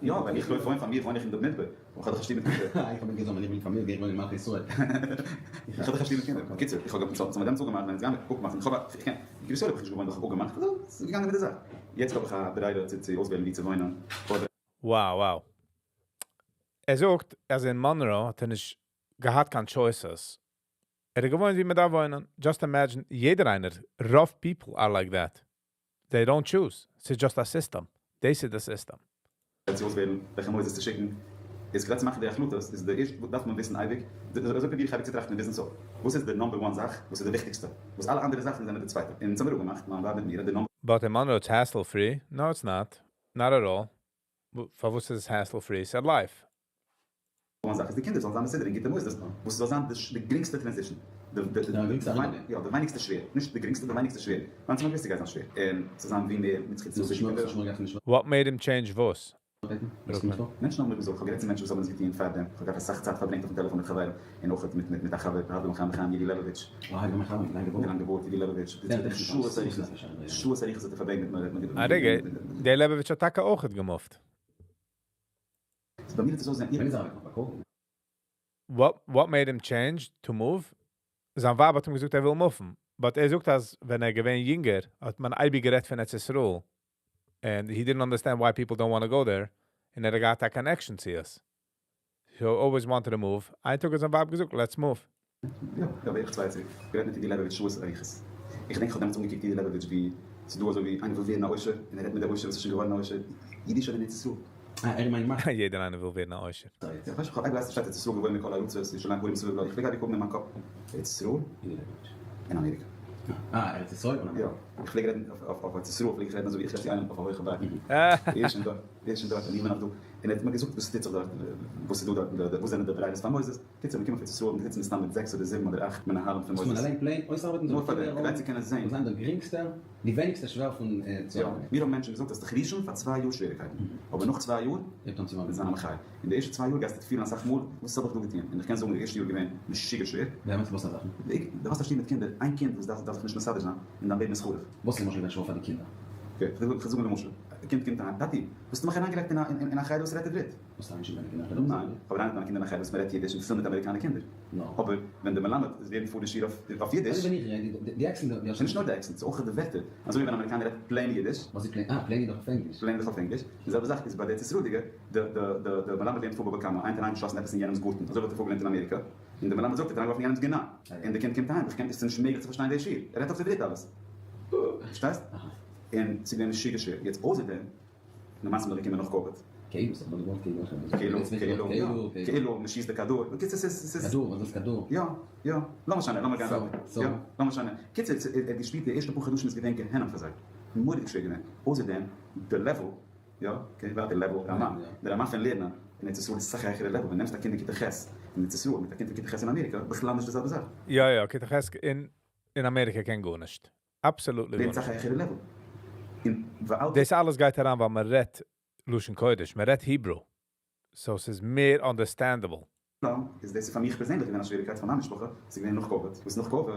יא, ווען איך לויף וואוין פאר מיר וואוין איך אין די מדבר, און כ'האב דאך א שטוב מיט קינדער. איך האב געזאגט ווען איך בין פאר מיר גיי איך וואוינען אין מלכי ישראל. איך האב דאך א שטוב מיט קינדער. בקיצור, איך האב געהאט מיט דעם צוגעמאכט ווען אונז גיימיר אפמאכן, איך האב א, איך קען, אין קרית יואל האב איך נישט געוואוינט, איך האב אפגעמאכט, אזוי, ס'איז געגאנגען מיט די זאך. יעצט האב איך א ברירה צו אויסוועלן ווי צו וואוינען, אדער. Wow wow. ער זאגט אז אין Monroe האט ער נישט געהאט קיין choices. ער האט געוואוינט ווי מען דארף וואוינען. Just imagine, יעדער איינער, רוב people are like that. They don't choose. ס'איז just א system. דאס איז די system. צו אויסוועלן וועלכע מוסדות צו שיקן, איז כדי צו מאכן די החלטות איז די ערשטע דארף מען וויסן אייביג, אזוי פרוביר איך אייביג צו טראכטן אין ביזנעס אויך, וואס איז די number one זאך, וואס איז די וויכטיגסטע, וואס אלע אנדערע זאכן זענען די צווייטע, און אונז האמיר אפגעמאכט, מיין ווייב מיט מיר, אז די number. But in Monroe it's hassle free? No it's not. Not at all. פארוואס איז עס hassle free? ס'איז life. one זאך איז די קינדער זאלן זיין מסודר אין גוטע מוסדות, וואס ס'זאל זיין די גרינגסטע transition, די ווייניגסטע שווער, נישט די גרינגסטע, די ווייניגסטע שווער, ווייל צום גרינגסטע גייט זיין שווער, און צו זיין ווי מער מיט זיך צו What made him change וואס? מענטשן האבן מיר געזאגט, כ'האב גערעדט צו מענטשן וואס האבן עס געטון פארדעם, כ'האב געהאט אסאך צייט פארברענגט אויפן טעלעפאן מיט חברים, און אויך מיט א חבר, הרב חיים חיים ידי לעבאוויטש. די לאנגע בארד, ידי לעבאוויטש, שעות אריכות, שעות אריכות האט ער פארברענגט מיט מיר. א רגע, דער לעבאוויטש האט טאקע אויכעט געמופט. ס'איז ביי מיר האט עס אויסגעזען ווען איז ער אוועק אויף באקאל? What made him change to move? זיין ווייב האט אים געזאגט ער וויל מופן, but ער זאגט אז ווען ער געווען יונגער האט מען אייביג גערעדט פון ארץ ישראל, and he didn't understand why people don't want to go there, און ער האט געהאט א connection צו עס. He always wanted to move. איין טאג האט זיין ווייב געזאגט let's move. יא, יא, בערך צוויי יאר צוריק. גערעדט מיט ידי לעבאוויטש שעות אריכות. איך געדענק איך האב דעמאלטס אנגעקוקט ידי לעבאוויטש ווי ס'איז דא אזוי ווי איינער וויל ווערן א עושר און ער רעדט מיט דער עושר וואס איז שוין געווארן א עושר. אידיש אדער אין ארץ ישראל? אה, ער מיינט מאכט. יעדער איינער וויל ווערן א עושר. יא, איך ווייס נישט, איך ווייס נישט, ארץ ישראל געוואוינט מכל ארצות, ירושלים פורים סביב לה, איך פלעג אייביג האבן אין מיין קאפ ארץ ישראל און אמעריקע. אה, ארץ ישראל און אמעריקע. יא, איך פלעג רעדן אויף ארץ ישראל פלעג איך רעדן אזוי ווי איך רעד צו איינעם אויף א הויכע בארג. ער איז שוין דארט, ער איז שוין דארט און איך בין נאך דא. און ער האט מיר געזאגט וואס טוט זיך דארט, וואס איז דא דארט, וואס זענען די ברירות פאר מוסדות. קיצור, מיר קומען אויף ארץ ישראל און זיצן מסתם מיט זעקס אדער זיבן אדער אכט מנהלים פון מוז מוסדות. מען אליין plain אויסארבעטן נאר פאר דעם, כדי צו קענען זען. זאל זיין דער גרינגסטער, די ווייניגסטע שווער פון צו יא, ארבעטן. מיר האבן מענטשן געזאגט אז דיך רישן פאר 2 יאר שוועריקייטן, אבער נאך 2 יאר הייבט אן צו וועט זיין א מחיה. אין די ערשטע 2 יאר גייסטו פילן אסאך מאל, וואס האב איך דא געטון? און איך קען זאגן די ערשטע יאר געווען משוגע שווער. באמת וואס א זאכן? דו האסט א שטוב מיט קינדער, איין קינד וואס דארף זיך נישט מסדר זיין, און דיין לעבן איז חרוב. וואס איז למשל געווען שווער פאר די קינדער? Okay, איך וועל זאגן למשל, א קינד קומט אהיים, טאטי, וואס האסטו מיך אריינגעלייגט אין א חדר וואס רעדט עברית? וואס אריינגעשיקט דיינע קינדער אין א חדר וואס ניין, איך האב אריינגעלייגט מיינע קינדער אין א חדר וואס מען רעדט אידיש און פול מיט אמעריקאנע קינדער. אבער ווען די מלמד לערנט פאר די שיעור אויף אידיש. אזוי ווען איך רעד, די accent די נישט נאר די accent, ס'איז אויך די ווערטער. אזוי ווי ווען אמעריקאנער רעדט plain אידיש. וואס איז plain? אה, plain איז דאך אויף ענגליש. Plain איז דאך אויף ענגליש. די זעלבע זאך איז ביי די ארץ ישראל'דיגע, די די די די מלמד לערנט פאר בבא קמא, איינער האט אריינגעשאסן עפעס אין יענעמ'ס גארטן, אזוי וואלט ער פארגעלערנט אין אמעריקא, און די מלמד זאגט ער האט אריינגעווארפן אין יענעמ'ס גינה, און די קינד קומט אהיים, איך קען, עס איז נישט מעגליך צו פארשטיין די שיעור, ער רעדט אויף עברית אלעס. פארשטייסט? און ס'איז געווען משוגע שווער. יעצט אויסער דעם. למעשה איז מען געקומען נאך COVID. כאילו, ס'האט נאר געוואלט כאילו כאילו, כאילו, יא, כאילו, מ'שיסט די כדור, בקיצור ס'איז, ס'איז. כדור, וואס איז כדור? יא, יא, לא משנה, לאמיר גיין ווייטער, יא, לא משנה. קיצור, ער האט געשפירט די ערשטע פאר חדשים איז געווען גיהנום פאר זיי, מורא'דיג שווער געווען, אויסער דעם די level, יא, okay ווייטער level, רמה, די רמה פון לערנען אין ארץ ישראל איז אסאך העכערע level, ווען נעמסט א קינד אין כיתה ח' אין ארץ ישראל מיט א קינד אין כיתה ח' אין אמעריקא, בכלל נישט די זעלבע זאך. יא יא, כיתה ח' אין אמעריקא קען גארנישט. Absolutely לערנט גארנישט. אסאך העכערע level. און ועל. דאס אלעס גייט אריין ווייל מען רעדט לשון קודש, מען רעדט Hebrew, so ס'איז מער understandable. איז דאס איז פאר מיך פערזענליך געווען א שוועריקייט פאר מיין משפחה, ס'איז געווען נאך COVID, וואס נאך COVID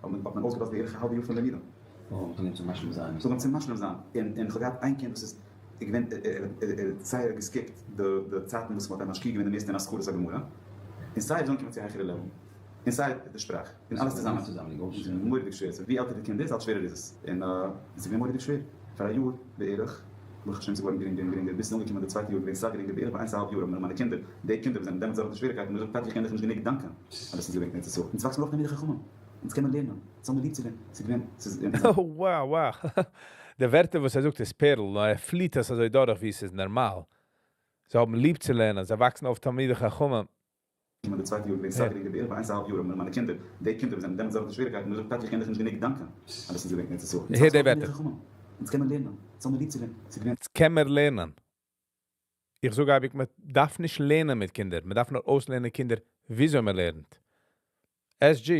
האט מען אויסגעלאזט בערך א האלבע יאר פון לימודים. אה, מ'קען אים צו משלים זיין. זאל אים צו משלים זיין, און און כ'האב געהאט איין קינד וואס איז געווען ער האט זייער גע skip ט די די צייטן וואס מ'האט אים משקיע געווען די מערסטע אין הזכרת הגמרא, און סיי ער איז אנגעקומען צו א העכערע level, און סיי די שפראך, און אלעס צוזאמען. איז מורא'דיג שווער, so ווי עלטער די קינד איז אלץ שווערער איז עס, און עס איז געווען מורא'דיג שווער פאר א יאר בערך, ברוך השם ס'איז געווארן גרינגער און גרינגער, ביז ס'איז אנגעקומען די צווייטע יאר געווען סאך גרינגער, בערך ביי איינס א האלב יאר האבן מיר מיינע קינדער, די קינדער וואס זענען דעמאלטס דורך די שוועריקייטן, געזאגט טאטי איך קען דיך נישט גענוג דאנקען אז דאס איז געווען ארץ ישראל, אונז וואקסן מיר אויף תלמידי חכמים, אונז קען מען לערנען, אונז האבן ליב צו לערנען, ס'איז געווען, ס'איז. Wow wow. די ווערטער וואס ער זאגט איז פערל, נאר ער פליט עס אזוי דורך ווי עס איז נארמאל. זיי האבן ליב צו לערנען, זיי וואקסן אויף תלמידי חכמים. קומען די צווייטע יאר געווען סאך גרינגער, בערך ביי איינס א האלב יאר האבן מיר מיינע קינדער, די קינדער וואס זענען דעמאלטס דורך די שוועריקייטן, געזאגט טאטי איך קען דיך נישט גענוג דאנקען אז דאס איז געווען ארץ ישראל, אונז הער די וואקסן אויף תלמידי ווערטער. חכמים, אונז קען מען לערנען, אונז האבן ליב צו לערנען, ס'איז געווען. אונז קען מיר לערנען. איך זאג אייביג מען דארף נישט לערנען מיט קינדער, מען דארף נאר אויסלערנען קינדער וויאזוי מען לערנט. SG.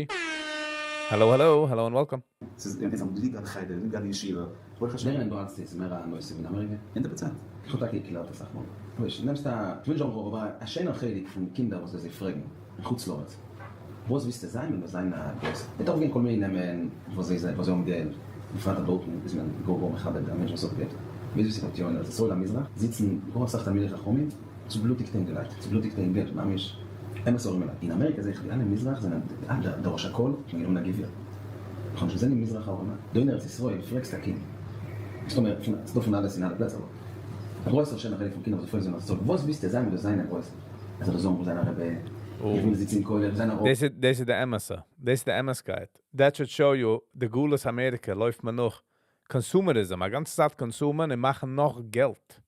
Hello hello, hello and welcome. ס'איז אונז האבן ליב געהאט חדר, ליב געהאט די ישיבה, ברוך השם. לערנען דא אלץ איז מער א נושא ווי אין אמעריקע? 100%. איך האב טאקע געקלערט אסאך מאל. פריש, נעמסט א, כ'וויל נישט זאגן רוב, אבער א שענער חלק פון קינדער וואס זיי פרעגן אין חוץ לארץ, וואס ווילסטו זיין ווען דו וועסט זיין א גרויסער? וועט אויפגיין כל מיני נעמען וואס זיי וואס זיי האבן געלט, בפרט אז דארטן איז מען גאר גאר מכבד א מענטש וואס האט געלט. ווי אזוי ס'קומט יא אין ארץ ישראל המזרח זיצן גאר אסאך תלמידי חכמים צובלוטיגטע אינגעלייט, צובלוטיגטע אין געלט ממש, אמת ארימעלייט. אין אמעריקא זעה איך די אלע מזרח זענען דער ראש הקהל האט מען גענומען א גביר. איך האב נישט געזען אין מזרח ארימע. דא אין ארץ ישראל פרעגסט א קינד, מסתמא ס'דא פון אלעס אין אלע פלעצער, אבער א גרויסער שענער חלק פון קינדער וואס פרעגן זיי אין ארץ ישראל וואס ווילסטו זיין ווען דו וועסט זיין א גרויסער? ער זאל זאגן זיין א רבי, איך וויל זיצן אין כולל, זיין א רב. דאס איז דאס איז די אמת'ע, דאס איז די אמת'קייט. That should show you, די גלות אמעריקע לויפט מען נאך consumerism, א גאנצע צייט consume ען און מאכן נאך געלט.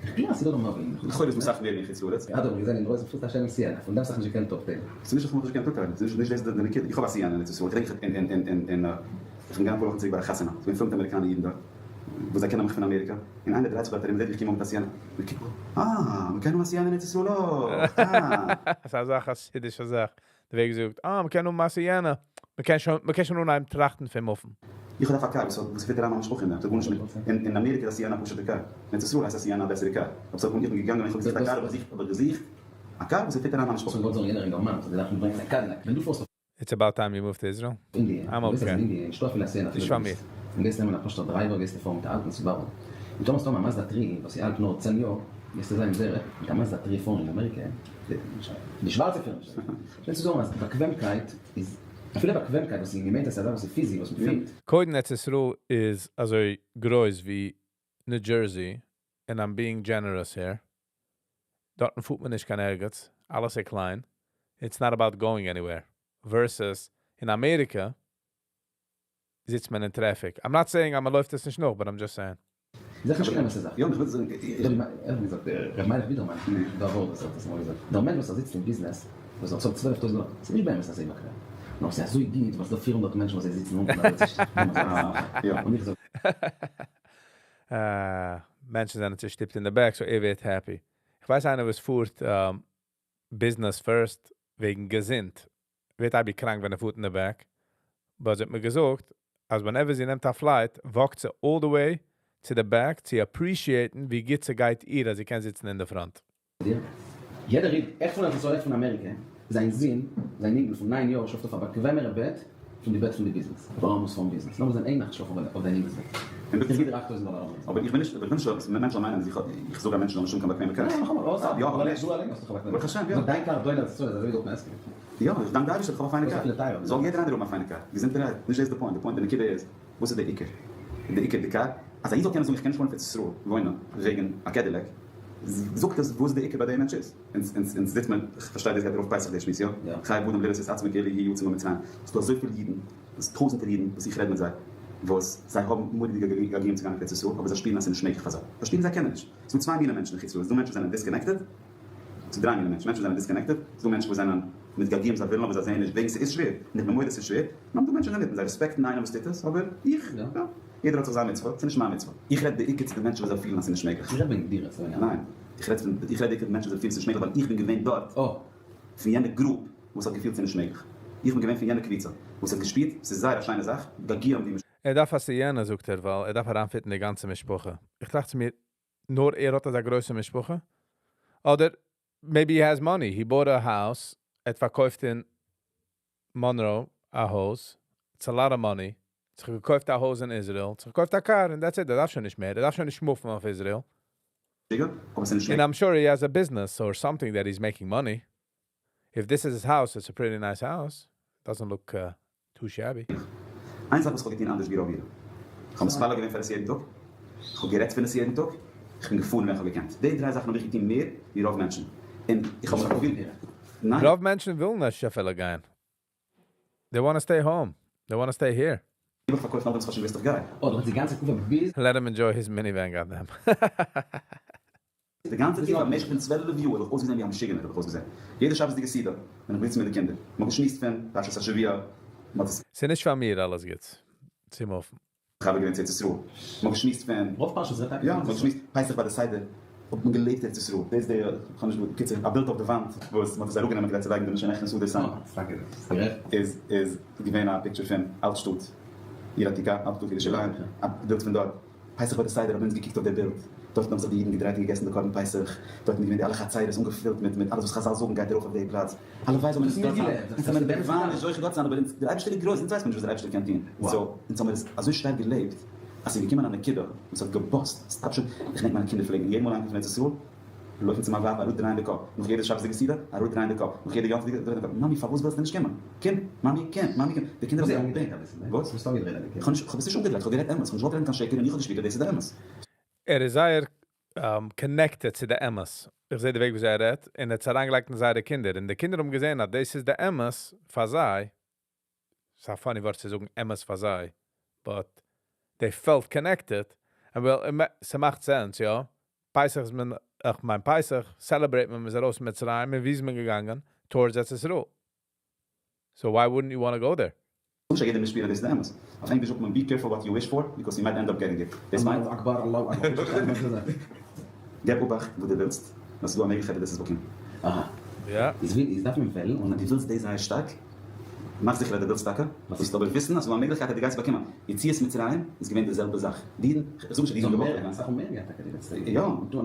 איך קלער אז ס'דא דא מער ווי לכאורה איז מסך מער ווי אין חוץ לארץ. אדרבה, געזען אינדרויסן פארט א שיינעם סיענע, פון דעם זיך נישט געקענט אפטיילן. ס'איז נישט אז מ'האט נישט געקענט אפטיילן, ס'איז נישט דאס די נקודה, איך האב א סיענע אין ארץ ישראל, איך געדענק איך אין אין אין איך בין געגאנגען אפאר וואכן צוריק ביי א חתונה, ס'איז געווען פול מיט אמעריקאנע אידן דארט, וואס זיי קענען מיך פון אמעריקא, און איינער דרייט זיך דארט ארום זעט ווי איך קום אן מיט א סיענע, און קוקט אה, מ'קען האבן א סיענע אין ארץ ישראל אויך, אה. ס'איז אזא חסידישע זאך, די וועג געזאגט, אה, מ'קען האבן א סיענע, מ'קען שוין, מ'קען שוין אנהייבן טראכטן פון מופן. איך האב דארף א קאר וואס האט וואס fit אריין מיין משפחה אין דעם, ס'האט גארנישט מיט, אין אין אמעריקע איז א סיענע א פשוטע קאר, אין ארץ ישראל הייסט א סיענע א בעסערע קאר, אבער ס'האט איך בין געגאנגען און איך האב געזוכט א קאר האב איך געזוכט האב איך געזוכט א קאר וואס fit אריין מיין משפחה. צום ווארט זאל יענער אינגערמאן וואס האט געדארפט מיטברענגען זיין קאדילאק ווען דו פארסט אויף. It's about time you moved to Israel. אינדיע, I'm דו ווייסט אז okay. אין אינדיע איז נישטא אפילו א סיענע אפילו נישט דו פאר מיר. ווילסט, און גייסט נעמען א פשוטער driver גייסטו פארן מיט א אלטן סובארו, און טאמער ס'דא א מאזדא three וואס איז אלט נאר 10 יאר גייסטו זיין זערע מיט א מאזדא three פארן אין אמעריקע, די שווארצע פירן נישט אזוי. כ'מיין צו זאגן אז באקוועמקייט איז, אפילו באקוועמקייט וואס איז געמיינט אז ס'איז א זאך וואס איז פיזי וואס מ'פילט. קודם ארץ ישראל איז אזוי גרויס ווי ניו דזשערסי, and I'm being generous here. דארטן פארט מען נישט קיין ערגעץ, אלעס איז קליין. It's not about going anywhere. Versus אין אמעריקע זיצט מען אין traffic. I'm not saying אז מ'לויפט עס נישט נאך, but I'm just saying. זיכער נישט קיין אמת'ע זאך. יא, איך וויל זאגן, ער האט געזאגט, ר' מיילעך בידערמאן, דא ווארט וואס ער האט עס אמאל געזאגט, דער מענטש וואס ער זיצט אין ביזנעס, וואס ער צאלט 12,000 דאלער, ס'איז נישט באמת אזוי באקוועם, נאר ס'איז אזוי גוט ווייל ס'דא 400 מענטשן וואס זיי זיצן אונטן אזוי צושטופט און אזוי שמחה, און איך זאג. מענטשן זענען צושטופט אין די back, so ער ווערט happy. איך ווייס איינער וואס פארט business first וועגן געזונט, ווערט אייביג קראנק ווען ער פארט אין די back, but זי האט מיר געזאגט אז whenever זי נעמט א flight, walk ט זי all the way צו די back צו appreciate ן ווי גוט ס'גייט איר אז זי קען זיצן אין די front. דיר. יעדער איד, עכט פון ארץ ישראל עכט פון אמעריקע, זיין זון, זיין אינגל פון 9 יאר שלאפט אויף א באקוועמערע בעט פון די בעט פון די ביזנעס. אבער ער מוז פארן ביזנעס. לאמיר זען איין נאכט שלאפן אויף דיין אינגל'ס בעט. איך גיב דיר 8000 דאלער א מאנאט. אבער איך בין נישט, איך בין נישט אז מענטשן זאלן מיינען אז איך איך זאג אז מענטשן זאלן נישט האבן קיין באקוועמע קאר. ניין, נאכאמאל, אויסער יא, אבער דו אליין האסט דאך א באקוועמע קאר. ברוך השם, יא. זאג, דיין קאר דא אין ארץ ישראל איז אזוי ווי דארט אין עסקן. יא, איך דאנק די אייבערשטער איך האב א פיינע וואס קאר. אפילו טייערער. זאל יעדער איינער האבן א פיינע קאר. געזונטערהייט. נישט דאס איז די point. די point, די נקודה איז, וואס איז די עיקר? די עיקר די קאר? אז א איד זאל קענען זאגן איך קען נישט פארן אויף ארץ ישראל וואוינען וועגן א קעדילעק, זאגט עס וואס די עיקר ביי די מענטש איז. אונז אונז זיצט מען, כ'פארשטיי דאס גייט ארויף פסח די שמועס, יא? חייב אדם לראות את עצמו כאילו הוא יצא ממצרים. ס'דא אזויפיל אידן, ס'איז טויזענטער אידן וואס איך רעד מיט זיי, וואס זיי האבן מורא'דיגע געגועים צו גיין אויף ארץ ישראל, אבער זיי שפירן אז ס'איז נישט מעגליך פאר זיי. זיי שפירן זיי קענען נישט. ס'איז דא צוויי מיני מענטשן אין חוץ לארץ, ס'איז דא מענטשן וואס זענען disconnected, ס'איז דריי מיני מענטשן, מענטשן וואס זענען disconnected, ס'איז דא מענטשן וואס זענען מיט געגועים זיי ווילן אבער זיי זעען נישט וועגן ס'איז שווער, און איך בין מודה ס'איז שווער, און דא מענטשן זענען זיי respect ן איינעם וואס טוט עס, אבער איך, יא, יעדער האט זיך זיין מצוה, ס'איז נישט מיין מצוה. איך רעד בעיקר צו די מענטשן וואס זיי פילן אז ס'איז נישט מעגליך. איך רעד וועגן דיר רעדסטו וועגן ניין, איך רעד פון, איך רעד בעיקר די מענטשן וואס זיי פילן ס'איז נישט מעגליך ווייל איך בין געווען דארט. פון יענע group וואס האט געפילט ס'איז נישט מעגליך. איך בין געווען פון יענע קבוצה וואס האט געשפירט ס'איז זייער א שיינע זאך, געגועים ווי ער דארף א סיענע זאגט ער ווייל ער דארף אריינ fit ן די גאנצע משפחה. איך טראכט צו מיר, נאר ער האט אזא גרויסע משפחה? אדער maybe he has money, he bought a house, ער האט פארקויפט אין Monroe א הויז, it's a lot of money, זיך געקויפט א הויז אין Israel, זיך געקויפט א קאר און that's it, ער דארף שוין נישט מער, ער דארף שוין נישט move ן אויף Israel. משוגע, אבער ס'איז נישט And I'm sure he has a business or something that he's making money. If this is his house, it's a pretty nice house. Doesn't look too shabby. איין זאך וואס כ'האב געטון אנדערש ווי רוב אידן. כ'האב מתפלל געווען פאר עס יעדן טאג, כ'האב גערעדט פון עס יעדן טאג, כ'בין געפארן ווען כ'האב געקענט. די דריי זאכן האב איך געטון מער ווי רוב מענטשן. און איך האב מיך פרובירט. ניין. רוב מענטשן ווילן נישט אפילו גיין. They wanna stay home. They wanna stay here. איך פארקויף נאכדעם וואס כ'האב שוין געוואוסט איך גיי. Oh, דו האסט די גאנצע תקופה ביז. Let him enjoy his minivan goddamn. די גאנצע תקופה במשך פון 12 יאר האב איך אויסגעזען ווי א משוגענער האב איך אויסגעזען. יעדע שבת'דיגע סעודה ווען איך בין געזיצן מיט די קינדער, מ'האט געשמועסט פון פרשת השבוע, מ'האט עס. ס'איז נישט פאר מיר אלעס גוטס צו move ן. מחבר געווען צו ארץ ישראל, מ'האט געשמועסט פון. רוב פרשת רעדט טאקע יא, פון מ'האט ארץ ישראל. געשמועסט פסח ביי די סדר האט מען געלעבט ארץ ישראל, דאס איז די, כ'האב נישט געוואלט, קיצור, א בילד אויף די וואנט וואס מ'האט עס אראפגענומען כדי צו לייגן די משנכנס אדר סיין. אה, ס'איז טאקע דאס, גערעכט. איז איז געווען א picture פון אלט שטאט עיר עתיקה, אלט שטאט ירושלים, א בילד פון דארט. פסח ביי די סדר האבן אונז געקוקט אויף די בילד, דארטן האבן זיך די אידן געדרייט און געגעסן די קרבן פסח, דארטן איז געווען די אלע חצירות אנגעפילט מיט מיט אלעס וואס חזל זאגן גייט ארויף אויף די פלאץ, הלוואי זאל מען אונז דארט זיין, אונז האבן דערווייל נישט זוכה דארט זיין אבער אונז, דער אייבערשטער איז גרויס, אונז ווייסט מען נישט וואס דער אייבערשטער קען טון, so אונז האמיר עס אזוי שטארק געלעבט אז ס'איז געקומען א נקודה וואס האט גע bust, ס'טייטש פשוט, איך געדענק מיינע קינדער פלעגן יעדע מאל אריינקומען פון ארץ ישראל, לויפן צו מיין ווייב אראפדרייען די קאפ, נאך יעדע שבת'דיגע סעודה, אראפדרייען די קאפ, נאך יעדע יום טוב'דיגע, אראפדרייען די קאפ, מאמי פארוואס ווילסטו נישט קומען? קום! מאמי קום! מאמי קום! די קינדער האבן זיך אנגעדרייט אביסל, ניין? וואס? וואס האסטו אנגעדרייט די קאפ? איך האב נישט, איך האב עס נישט אנגעדרייט, איך האב גערעדט אמת, איך האב נישט געוואלט רעדן קיין שקר און איך האב געשפירט אז דאס איז די אמת. ער איז זייער connected צו די אמת. איך זע די וועג וויאזוי ער רעדט, און ער האט עס אריינגעלייגט אין זייערע קינדער, און די קינדער האבן געזען אז דאס איז די אמת פאר זיי. ס'איז א funny ווארט צו זאגן אמת פאר זיי, but they felt connected, and well, ס'מאכט sense, יא. פסח איז מען, איך מיין פסח, celebrate מען, מ'איז ארויס מצרים, און ווי איז מען געגאנגען? Towards ארץ ישראל. So why wouldn't you wanna go there? נישט א יעדער מוז שפירן אז דאס איז די אמת. אויף ענגליש זאגט מען be careful what you wish for because you might end up getting it. דאס מיינט. אללאהו אקבאר אללאהו אקבאר. געב אבאכט וואס דו ווילסט, ווייל ס'איז דא א מעגליכקייט אז דאס עס באקומען. אהא. יא. איז ווי איז דארף מען וועלן און אז דו ווילסט דאס זייער שטארק, מאך זיכער אז דו ווילסט טאקע, זאלסט אבער וויסן אז ס'איז דא א מעגליכקייט אז דו גייסט באקומען. יציאת מצרים איז געווען די זעלבע זאך. די אידן, איך זאג נישט אז די אידן האבן געוואלט. אסאך מער געהאט טאקע די לעצטע יאר. יא. יא. יא. מ'האט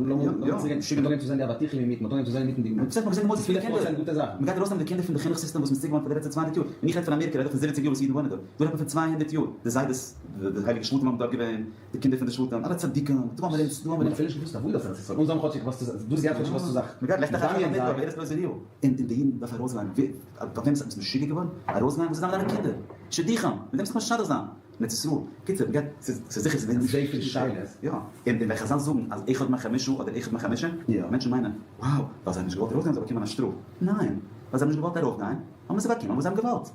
אנגעהויבן צו זען די אבטיחים אינמיטן, מ'האט אנגעהויבן צו זען אינמיטן די. מ'האט געזען מוזיק פון די קינדער. גוטע זאכן. מ'גייט ארויסנעמען די קינדער פון די חינוך סיסטעם וואס מ'איז צוגעוואוינט פאר די לעצטע 200 יאר. און איך רעד פון אמעריקע, רעד איך פון 70 יאר וואס אידן וואוינען דא. דא רעדט מען פון 200 יאר. די זיידעס, די הייליגע שבטים האבן דארט געווען, די קינדער פון די שבטים, אלע צדיקים, דא האבן מיר אונז, דא האבן מיר אונז. מ'האט אפילו נישט געוואוסט אוואו דאס ארץ ישראל. אונז האבן כאטשיג וואס צו זאגן, דו האסט געהאט כאטשיג וואס צו זאגן. מ'גייט לך לך לך במדבר בארץ לא זרועה. און די אידן דארפן ארויסגיין. ווער, ביי וועם איז עפעס משוגע געווארן? ארויסגיין? וואס איז זיין מיט דיינע קינדער? שידוכים! מיט דעם זיך משדך זיין! אין ארץ ישראל. קיצור, מ'גייט, ס'איז זיכער ס'איז געווען. אזוי פיל שאלות. יא. און ווען חזל זאגן אז אחד מחמשה אדער אחד מחמשה, מענטשן מיינען, wow, ווייל זיי האבן נישט געוואלט ארויסגיין האבן זיי באקומען א שטראף. ניין! ווייל זיי האבן נישט געוואלט ארויפגיין, האבן זיי באקומען וואס זיי האבן געוואלט.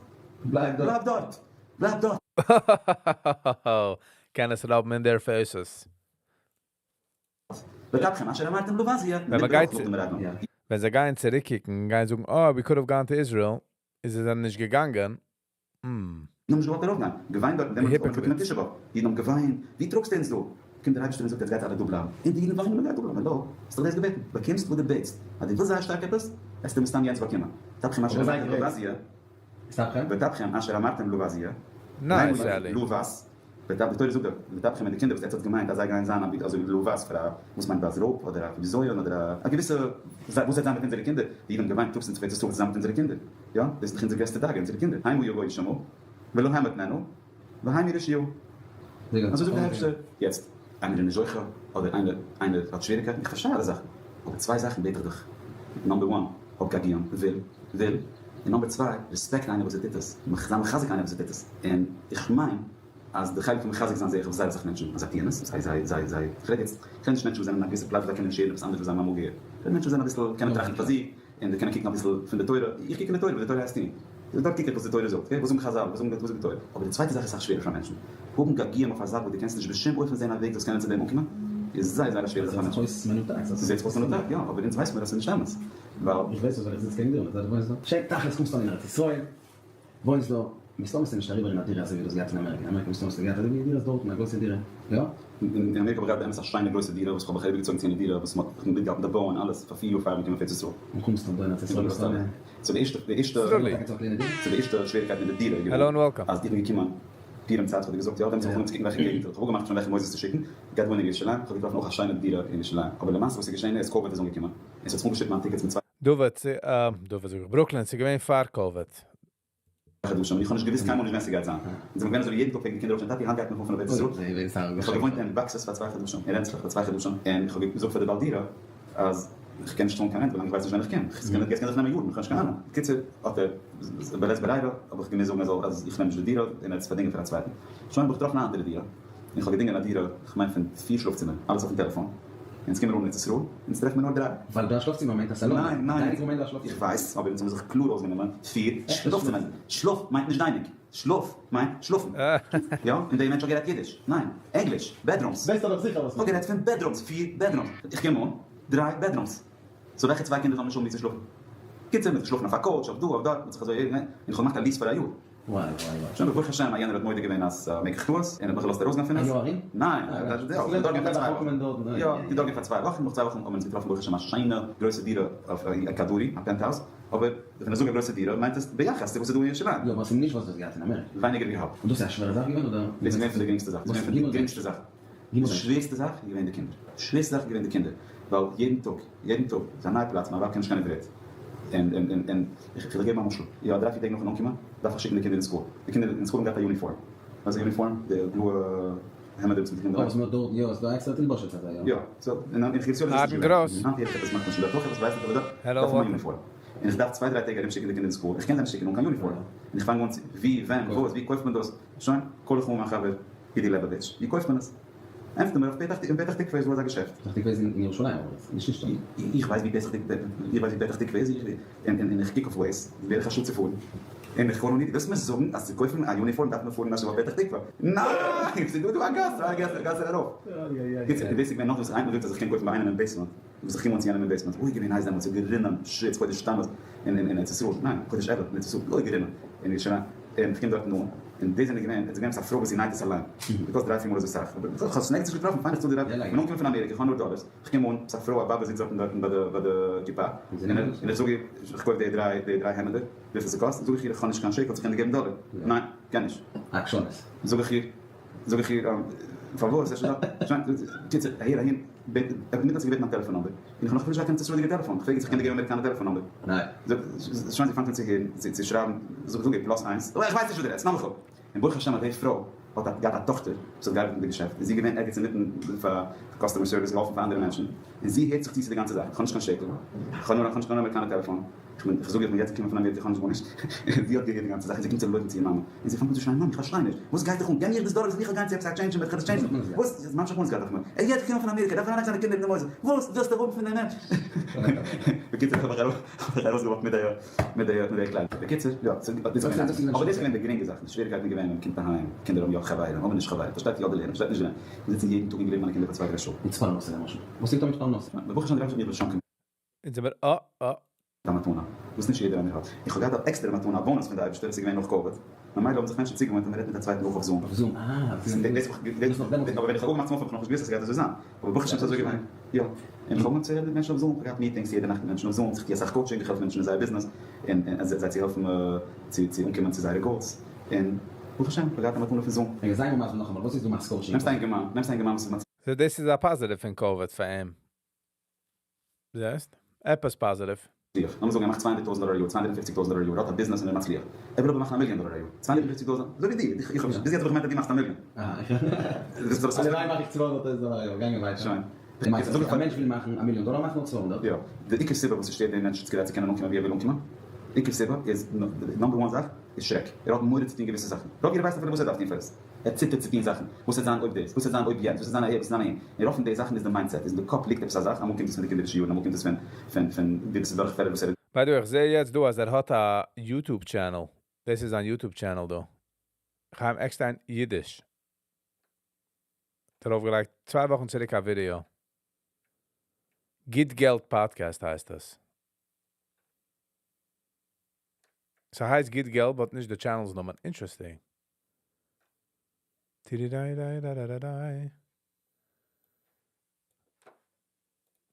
בלייב דארט. בלייב דארט! בלייב דארט! קען עס rub ן אין their faces. וטפכם אשר אמרתם לוז יהיה, ווען מ'גייט נאך דעם רבין. ווען זיי גייען צוריקקוקן, גייען זאגן, אה, we could have gone to Israel, איז זיי זענען נישט געגאנגען, הממ. זיי האבן נישט געוואלט ארויפגיין, געוויינט דארט, דעמאלטס איז אויך געקומען תשעה באב, די אידן האבן געוויינט, ווי טראגסטו אונז דא? קומט דער אייבערשטער און זאגט, עטס גייטס אלע דא בלייבן, און די אידן וויינען, מ'גייט דא בלייבן, האלא, האסט דאך דאס געבעטן, באקומסט וואס דו בעטסט, אז דו ווילסט זייער שטארק עפעס, וועסטו מסתם יענץ באקומען, טפכם אשר אמרתם לבז יהיה, וטפכם אשר אמרתם לבז יהיה, nice אלי. לבז, די תורה זאגט דארט, וטפכם מיט די קינדער וואס עטס האט געמיינט אז זיי גייען זיין אזוי ווי לבז פאר א, וואס מיינט בז רויב אדער א בזיון אדער א געוויסע, וואס וועט זיין מיט אונזערע קינדער, די אידן האבן געוויינט טראגסט אונז אויף ארץ ישראל צוזאמען מיט אונזערע קינדער, יא, דאס איז דאך אונזער גרעסטע דאגה, אונזערע קינדער, המה יבואו שמה, ולהם אתננה, והם יירשוה. אזוי זאגט דער אייבערשטער. יעצט, איינער איז נישט זוכה, אדער איינער איינער האט שוועריקייטן, איך פארשטיי אלע זאכן, אבער צוויי זאכן בעט איך דיך, number one, האב געגועים, וויל, וויל, און number צוויי, respect איינער וואס ער טוט עס, זיי מחזק איינער וואס ער טוט עס, און איך מיין אז די חלק פון מחזק זיין זעה איך אויף זייער אסאך מענטשן אז זיי טוען עס, זיי זיי זיי זיי, איך רעד יעצט, איך רעד נישט מענטשן וואס זענען אין א געוויסע פלאץ וואס זיי קענען נישט הערן עפעס אנדערש וואס זיי האבן אמאל געהערט, איך רעד מענטשן וואס זענען אביסל קענען טראכטן פאר זיך, און זיי קענען קוקן אביסל פון די תורה, איך קוק אין די תורה וואס די תורה הייסט טון, דארט קוק איך וואס די תורה זאגט, וואס זאגן חזל, וואס זאגט די תורה, אבער די צווייטע זאך איז אסאך שווערער פאר מענטשן. האבן געגועים אויף א זאך וואס דו קענסט נישט בשום אופן זען א וועג זאלסט קענען צו דעם אנקומען, איז זייער זייער א שווערע זאך פאר מענטשן. ס'זעט זיך אויס מנותק. ס'זעט זיך אויס מנותק, יא, אבער אונז ווייסן מיר אז ס'איז נישט אמת, ווייל. איך ווייס עס ווייל איך זיץ קעגן דיר און איך זע דו וואוינסט דא. שוין, תכלית קומסטו אן אין ארץ ישראל, וואוינסט דא, מסתמא האסטו נישט אריבער אין א דירה אזוי ווי דו האסט געהאט אין אמעריקע, אין אמעריקע מסתמא האסטו געהאט אזוי ווי דירות דארטן, א גרויסע דירה, יא? אין אמעריקע האב איך געהאט באמת א שיינע גרויסע דירה וואס איך האב מיך אריבערגעצויגן צו יענע דירה וואס מ'האט מיך מיטגעהאלטן די בויען אלעס פאר פיר יאר פאר מ'קומען אויף ארץ ישראל. און קומסט אן דא אין ארץ ישראל ביסטו אן. so די ערשטע די ערשטע so די ערשטע שוועריקייט מיט די דירה איז געווען אז איך בין געקומען פורים צייט האט ער געזאגט יא ווענדט זיך אן צו קוקן וועלכע געגנט איך האב אפגעמאכט שוין וועלכע מוסדות צו שיקן גייט וואוינען אין ירושלים איך האב געטראפן אויך א שיינע דירה אין ירושלים אבער למעשה וואס איז געשען איז COVID איז אנגעקומען און ס'האט זיך אנגעשטופט מיין tickets מיט צוויי דוד, דוד זאג איך, ברוקלין, ס'איז געווען פאר COVID. חדשים, איך האב נישט געוויסט קיינמאל נישט ווען ס'גייט זיין, אונז זעמיר געווען אזוי ווי יעדן טאג פלעגן די קינדער אויפשטיין טאטי היינט גייט מען פארן אויף ארץ ישראל, איך האב געוואוינט אין boxes פאר צוויי חדשים, אין רענצלעך פאר צוויי חדשים, און איך האב געזאגט פאר די בעל דירה אז איך קען נישט צאלן קיין rent ווילאנג איך ווייס נישט ווען איך קום, עס קען זיך נעמען יארן, איך האב נישט קיין אהנונג, בקיצור האט ער בלית ברירה האב איך געמוזט זאגן ער זאל אז איך נעם נישט די דירה און ער האט עס פארדינגען פאר א צווייטן, שוין האב איך געטראפן א אנדערע דירה, און איך האב געדינגען א דירה איך מיין פון פיר שלאף צימער, אלעס אויפן טעלעפאן, אונז קומען אן ארץ ישראל, אונז טרעפן מיר נאר דריי. ווייל דער שלאף צימער מיינט א סאלאן. ניין ניין, dining room מיינט דער שלאף צימער. איך ווייס, אבער אונז האבן זיך קלאר אויסגענומען פיר שלאף צימער. שלאף מיינט נישט dining. שלאף מיינט שלאפן. יא, און דער מענטש האט גערעדט אידיש. ניין, ענגליש. bedrooms. ווייסט אבער זיכער וואס איך האב גערעדט פון bedrooms, פיר bedrooms. איך קום אן, דריי bedrooms. so וועלכע צוויי קינדער זאלן נישט האבן וואו צו שלאפן? קיצור, מ'האט געשלאפן אויף א couch, אויף דא, אויף דארט, מ'האט זיך אזוי, און איך האב געמאכט א lease פאר א יאר. וואי וואי וואי. שוין ברוך השם אז יענער האט מודה געווען אז מעגליך טעות און האט מיך געלאזט ארויסגיין פון א עס. יאר ארום? ניין, יא, דארט גיין פאר צוויי וואכן. יא, די דארט גיין פאר צוויי וואכן, נאך צוויי וואכן האבן אונז געטראפן ברוך השם א שיינע גרויסע דירה אויף כדורי, א penthouse, אבער ווען איך זאג א גרויסע דירה מיינט עס ביחס צו וואס איז דא אין ירושלים. יא, אבער עס איז נישט וואס דו האסט געהאט אין אמעריקע. ווייניגער ווי האלב. און דאס איז א שווערע זאך געווען אדער? דאס איז געווען פון די גרינגסטע זאכן, דאס איז געווען פון די גרינגסטע זאכן. די שווערסטע זאך איז געווען די קינדער. די שווערסטע זאך איז געווען די קינדער, ווייל יעדן טאג, יעדן טאג איז א נייע פלאץ, מיין ווייב קען נישט קיין עברית, און און און און איך וועל געבן א משל, יא דריי פיר טעג נאכן אנקומען דארף איך שיקן די קינדער אין school, די קינדער אין school האבן געהאט א יוניפארם, וואס איז א יוניפארם? די בלויע העמעדער וואס מיט די קינדער וואס מען האט דארט, יא, ס'איז דא עקסטערע תלבושת פאר זיי, יא. יא, so, און אין קרית יואל איז עס נישט געווען, היינט הער איך עפעס מאכט מען שוין דארט אויך עפעס, ווייס נישט אבער דארט דארף מען א יוניפארם, און איך דארף צוויי דריי טעג ארום שיקן די קינדער אין school, איך קען זיי נישט שיקן אן קיין יוניפארם, און איך פאנג אן צו, ווי, ווען, וואס, ווי קויפט מען דאס, שוין, call איך אן מיין חבר אידי לעבאוויטש, ווי קויפט מען עס? ענטפערט ער מיר אויף פתח אין פתח תקווה איז דא אזא געשעפט. פתח תקווה איז אין ירושלים אבער איז נישט אין שטאט. איך ווייס ווי פתח תקווה איך ווייס ווי פתח תקווה איז און און איך קוק אויף Waze איז בערך א שעה צו פארן און איך call אן אידי ווילסט מיר זאגן אז צו קויפן א יוניפארם דארף מען פארן א שעה אויף פתח תקווה? ניין! ס'איז דא דא א גאס א גאס א גאס ארויף. קיצור דאס איז געווען נאך וואס איינער זאגט אז איך קען קויפן ביי איינעם אין basement וואס איך קום אן צו יענעם אין basement אוי געווען הייס דעמאלטס ס'איז גערינען שוויץ חודש תמוז אין אין ארץ ישראל ניין חודש אלול אין ארץ ישראל אוי גערינען אין ירושלים און איך קום דארטן אן און דאס זענען געווען, עס איז געווען עפעס א פרוי וואס זי נייט עס אליין, געקאסט דריי פיר מאל אזוי סאך, אבער איך האב עס נערגעץ נישט געטראפן, פיין איך צאל די רעכט, איך בין אנגעקומען פון אמעריקע, איך האב נאר דאלערס, איך קום אן, עפעס א פרוי א באבע זיצט דארטן דארטן ביי די ביי די קופה, און איך זאג איר, איך קויף די דריי די דריי העמעדער, וויפיל ס'קאסט, זאג איך איר איך האב נישט קיין שקל, צו קענען געבן דאלער, ניין, קען נישט. עקשנות. זאג איך איר, זאג איך איר, פארוואס, אפשר דארף, שוין, קיצור, אהער אהין, בעט, אינמיטן האט זי געבעטן מיין טעלעפאן number, און איך האב נאך אפילו נישט געהאט קיין ארץ ישראל'דיגע טעלעפאן, איך פרעג איר צו איך קען דיר געבן אמעריקאנער טעלעפאן number. ניין. שוין זי פאנגט אן צו הערן, צו שרייבן, זאג איר plus איינס, איך ווייס נישט וואס דו רעדסט, נאך איך אפ. און ברוך השם אז די פרוי האט א געהאט א טאכטער וואס האט געארבעט אין די געשעפט, איז זי געווען ערגעץ אינמיטן פאר customer service געהאלפן פאר אנדערע מענטשן, און זי הערט זיך צו צו די גאנצע זאך, איך האב נישט קיין שקל, איך האב נאר איך האב נישט קיין אמעריקאנער טעלעפאן, איך בין, איך זאג איך בין יעצט געקומען פון אמעריקע איך האב נישט גארנישט, און זי האט געהערט די גאנצע זאך און זי קומט צו לויפן צו איר מאמע, און זי פאנגט אן צו שרייען מאמי איך פארשטיי נישט, וואס גייט דיך אן, געב מיר דאס דאלער איך וויל גיין צו עפעס א change און וועט איך עפעס change ן, וואס, ממש רחמנות געהאט אויף מיר, ער איז יעצט געקומען פון אמעריקע דארף ער אריינלייגן זיינע קינדער אין די מוסד, וואס ווילסטו האבן פון דעם מענטש? בקיצור איך האב מיך ארויסגעוואקט מיט די מיט די מיט די קליידער, בקיצור יא, דאס איז געווען, אבער דאס איז געווען די גרינגע זאכן, די שוועריקייטן איז געווען ווען מ'קומט אהיים, קינדער האבן יא חברים, האבן נישט חברים, פארשטייט יא די לערנען, פארשטייט נישט די לערנען, מיר זיצן יעדן טאג און געלערנט מיינע קינדער פאר צוויי דריי שעה. מיט פרנסה למשל, וואס ליגט דא מיט פרנסה? ברוך השם די רבי האט מיר באשאנקען. אונז זעמיר א א. א מתנה וואס נישט יעדער איינער האט. איך האב געהאט א עקסטערע מתנה א bonus פון די אייבערשטער, עס איז געווען נאך COVID, ממילא האבן זיך מענטשן צוגעוואוינט אז מען רעדט מיט א צווייטן אויך אויף Zoom. אויף Zoom, אה, אויף Zoom. דאס האב איך, אבער ווען איך האב אנגעמאכט צום אנפאנג האב איך נאכנישט געוואוסט אז עס גייט אזוי זיין, אבער ברוך השם ס'איז אזוי געווען, יא. און איך האב אנגעהויבן צו רעדן מיט מענטשן אויף Zoom, איך האב געהאט meetings יעדע נאכט מיט מענטשן אויף Zoom, איך טו אסאך coaching, איך העלף מענטשן אין זייער ביזנעס, און זיי צו העלפן צו צו אנקומען צו זייערע goals, און ברוך השם איך האב געהאט א מתנה פון Zoom. רגע, זיי מיר מסביר נאכאמאל, וואס איז דו מאכסט coaching? נעמסט א אינגערמאן, נעמסט א אינגערמאן וואס איז מצליח. so דאס איז א positive פון COVID פאר אים. זעסט? עפעס positive. לאמיר זאגן ער מאכט 200,000 דאלער א יאר, 250,000 דאלער א יאר, ער האט א ביזנעס און ער איז מצליח. ער וויל אבער מאכן א מיליאן דאלער א יאר. 250,000, אזוי ווי דיר, איך האב ביז יעצט האב איך געמיינט אז דו מאכסט א מיליאן. הלוואי מאך איך 200,000 דאלער א יאר, גאנגען ווייטער. שוין. דו מיינסט אז א מענטש וויל מאכן א מיליאן דאלער מאכט נאר 200? יא. די עיקר סיבה וואס ס'שטערט דעם מענטש כדי צו קענען אנקומען ווי ער וויל אנקומען, די עיקר סיבה איז, די number one זאך, איז שרעק. ער האט מורא צו טון געוויסע זאכן. רוב יעדער ווייסט אפילו וואס ער דארף טון first. ער ציטערט צו טון זאכן. וואס וועט זיין אויב דאס? וואס וועט זיין אויב יענץ? וואס וועט זיין אהער? וואס וועט זיין אהין? און רוב פון די זאכן איז די mindset. איז אין די קאפ ליגט עפעס א זאך. אמאל קומט עס פון די קינדערישע יארן, אמאל קומט עס פון פון פון געוויסע דורכפעלער וואס ער האט. by the way איך זעה יעצט דא אז ער האט א YouTube channel, דאס איז זיין YouTube channel דא, חיים עקשטיין אידיש. האט ארויפגעלייגט צוויי וואכן צוריק א ווידיאו. גוט געלט פאדקעסט הייסט עס. ס'הייסט גוט געלט but נישט די channel's נאמען. Interesting. טירידיידיידיידיידיי.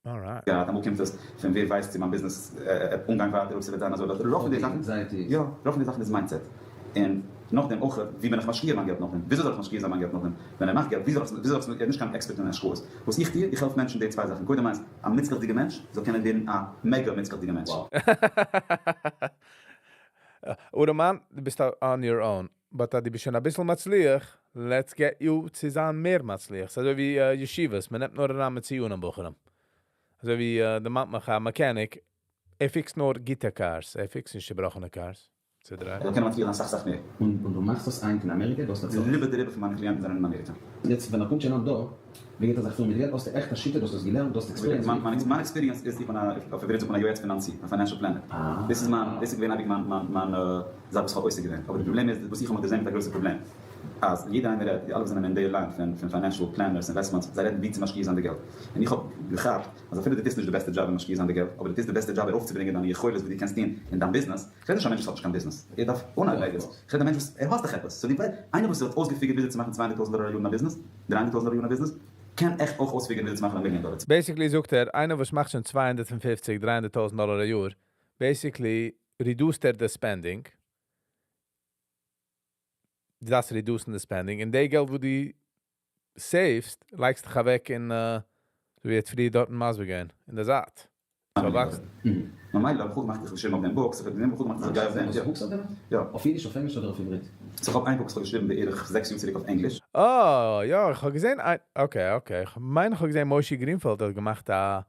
Alright. געהאט, אמאל קומט עס פון ווער ווייסט צו מיין ביזנעס וועט אנגיין ווייטער אויב ס'וועט זיין אזוי, but רוב פון די זאכן, יא, רוב פון די זאכן איז mindset, און נאכדעם אויך ווי בין איך משקיע מיין געלט נאכדעם, וויאזוי זאל איך משקיע זיין מיין געלט נאכדעם ווען ער מאכט געלט, ווי זאל איך, וויאזוי זאל איך, ער איז נישט קיין עקספערט אין השקעות, וואס איך טו, איך העלף מענטשן די צוויי זאכן, קודם איינס, א מוצלח'דיגע מענטש זאל קענען ווערן א mega מוצלח'דיגע מענטש. ארעמאן, דו ביסט on your own, but אז דו ביסט שוין אביסל מצליח, let's get you צו זיין מער מצליח. ס'איז אזוי ווי ישיבות, מ'נעמט נאר אריין מצוינים בחורים. אזוי ווי דערמאנט מיך א mechanic, ער fix ט נאר גוטע cars, ער fix ט נישט צובראכענע cars. צודרייט. ער זאל קענען מצליח זיין אסאך סאך מער. און דו מאכסט דאס היינט אין אמעריקע? דו האסט הצלחה? רובא דרובא פון מיינע קליענטן זענען אין אמעריקע. יעצט ווען ער קומט שוין אן דא, ווי גייט ער זיך פירן מיט געלט? האסטו עכט א שיטה? דו האסט עס געלערנט? דו האסט experience? מיין experience איז איך בין א, אויף עברית זאגט מען א יועץ פינאנצי, א financial planner. דאס איז מיין, דאס איז געווען אייביג מיין מיין מיין זאך וואס איך האב עוסק געווען. אבער די פראבלעם איז וואס איך האב מיך דערזען מיט א גרויסע פראבלעם. אז יעדער איינער רעדט, די אלע וואס זענען אין די line פון פון financial planners, investments, זיי רעדן ווי צו משקיע זיין די געלט. און איך האב געכאפט אז אפילו דו טוסט נישט די בעסטע דזשאב אין משקיע זיין די געלט, אבער דו טוסט די בעסטע דזשאב ארויפצוברענגען דיינע יכולת וואס דו קענסט טון אין דיין ביזנעס, כ'רעד נישט א מענטש וואס האט נישט קיין ביזנעס, ער דארף אנהייבן ערגעץ, כ'רעד א מענטש וואס ער האט דאך עפעס, so די ווייסט, איינער וואס האט אויסגעפיגערט וויאזוי צו מאכן 200,000 דאלער א יאר אין א ביזנעס, 300,000 דאלער א יאר אין א ביזנעס, קען עכט אויך אויספיגערן וויאזוי צו מאכן א מיליאן דאלער. Basically זאגט ער, איינער וואס מאכט שוין 250, 300,000 דאלער א יאר, basically reduce ט ער די spending, דו דארפסט reduce ן די spending, און די געלט וואס דו save סט, לייגסט דיך אוועק אין, אזוי ווי ער האט פריער דארטן מסביר געווען, אין די זייט. ס'זאל וואקסן. ממילא האב איך אויך געמאכט, איך האב געשריבן אויף דעם books, איך האב גענומען אויך געמאכט אז איך גיי אויף דעם, יא. books אויף דעם? יא. אויף אידיש, אויף ענגליש אדער אויף עברית? So איך האב איין book וואס איך האב געשריבן בערך 6 יאר צוריק אויף ענגליש. אה, יא, איך האב געזען איין, okay, okay, איך מיין איך האב געזען מושי גרינפעלד האט געמאכט א,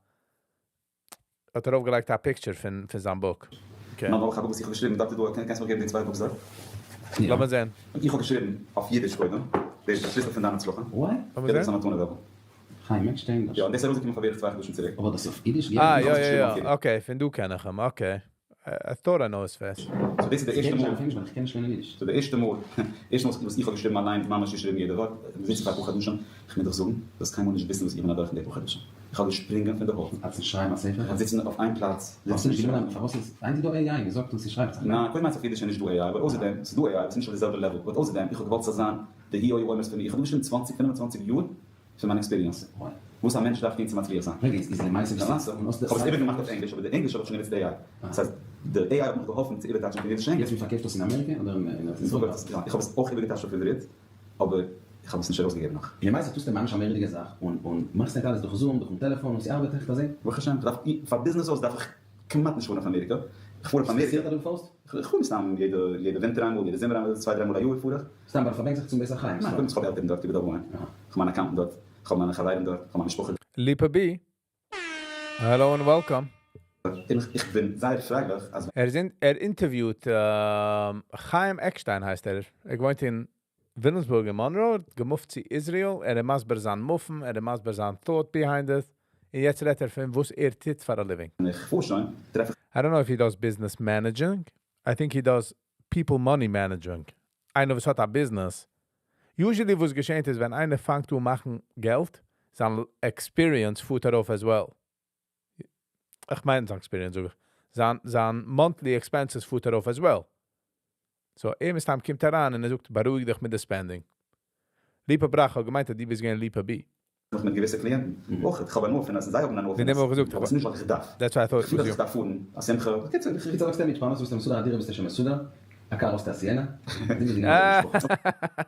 האט ארויפגעלייגט א picture פון פון זיין book. Okay. נאך אויך א book וואס איך האב געשריבן, דארט איז דא, קענסט מיר געבן די צוויי books דארט? לאמיר זען. איך האב געשריבן אויף אידיש קודם, דאס איז די שליסל פון דיין הצלחה. What? לאמיר דאס זען. איז א מתנה וועלוול. חיים עקשטיין. יא, דאס איז ארויסגעקומען פאר בערך צוויי חדשים צוריק. אבער דאס איז אויף אידיש? אה, יא יא יא, okay, פון דא קען איך אים, okay. I thought I know his face. So דאס איז די ערשטע מאל. אויף ענגליש ווייל איך קען נישט לערנען אידיש. So די ערשטע מאל, ערשטע מאל וואס איך האב געשריבן אליין, ממש געשריבן יעדע ווארט, מ'זיצט פאר אפאר חדשים, איך מוז דיך זאגן, דו זאלסט קיינמאל נישט וויסן וואס איך בין אדורך אין די פאר חדשים. איך האב געשפרינגען פון די הויזן. אלס אין שרייבן א ספר? איך זיצן אויף איין פלאץ. האסט נישט גענומען א פארוואס איז היינט איז דא AI, מ'זאגט און ס'שרייבט זיך. ניין, קודם איינס אויף אידיש איז נישט דא AI, אבער אויסער דעם, ס'איז דא AI, אבער ס'איז נישט אויף די זעלבע level, but אויסער דעם, איך האב געוואלט ס'זאל זיין די היו אומרת פון מיר, איך האב דא געשריבן צוואנציג פינף און צוואנציג יאר פון מיין experience, וואס א מענטש דארף טון צו מצליח זיין. רגע, איז למעשה למעשה, איך האב עס איבערגעמאכט אויף ענגליש, אבער די ענגליש האב איך שוין גענוצט די AI. דאס הייסט, די AI האט מיך געהאלפן צו איבערטייטשן פון אידיש צו ענגליש. יעצט מ'פארקויפט דאס אין אמעריקע אדער אין ארץ ישראל? איך האב עס אויך איבערגעטייטשט אויף עברית, אבער איך האב עס נישט ארויסגעגעבן נאך. למעשה טוסטו ממש א מורא'דיגע זאך, און און מאכסט נישט אלעס דורך Zoom, דורכן טעלעפאן, און ס'ארבעט עכט אזוי? ברוך השם, כ'דארף, פאר ביזנעס אויס דארף איך כמעט נישט פארן אויף אמעריקע, איך פאר אויף אמעריקע. ס'פאסירט אז דו פארסט? איך פאר מסתם יעדע יעדע ווינטער איינמאל, יעדע זומער איינמאל, צוויי דריי מאל א יאר פאר איך. סתם ווייל פארבענקסט זיך צום בית החיים? ניין, קודם איך האב עלטערן דארט, איבער דארט וואוינען, איך האב מיין accountant דארט, איך האב מיינע חברים דארט, איך האב מיין משפחה דארט. ליפא בי, hello און welcome. און איך בין זייער פרייליך אז. ער איז ער אינטערוויוט חיים עקשטיין הייסט ער, ער געוואוינט אין וויליאמסבורג אין מאנרא, האט געמופט צו איזריעל, ער איז מסביר זיין מופן, ער איז מסביר זיין thought behind it, און יעצט רעדט ער פון וואס ער טוט פאר א living. ווען איך פאר שוין, טרעף איך. I don't know if he does business managing, I think he does people money managing. איינער וואס האט א ביזנעס, usually וואס געשענט איז ווען איינער פאנגט אן מאכן געלט, זיין experience פארט ארויף as well. איך מיין זיין experience זאג איך. זיין זיין monthly expenses פארט ארויף as well. So ער מסתם קומט אריין און ער זאגט בארואיג דיך מיט די spending. ליפא בראך האט געמיינט אז דו ביסט געווען ליפא בי. זיך מיט געוויסע קליענטן אויך, איך האב הנאה פון עס און זיי האבן הנאה פון פון עס, דעם האב איך געזאגט, אבער עס איז נישט ווייל איך דארף. That's why I thought איך it פיל was אז you. איך דארף פארן א שמחה, בקיצור, איך. קיצור זאגסטו מיט פרנסה ביסטו מסודר, א דירה ביסטו שוין מסודר, א קאר האסטו א סיענע, די גאנצע משפחה.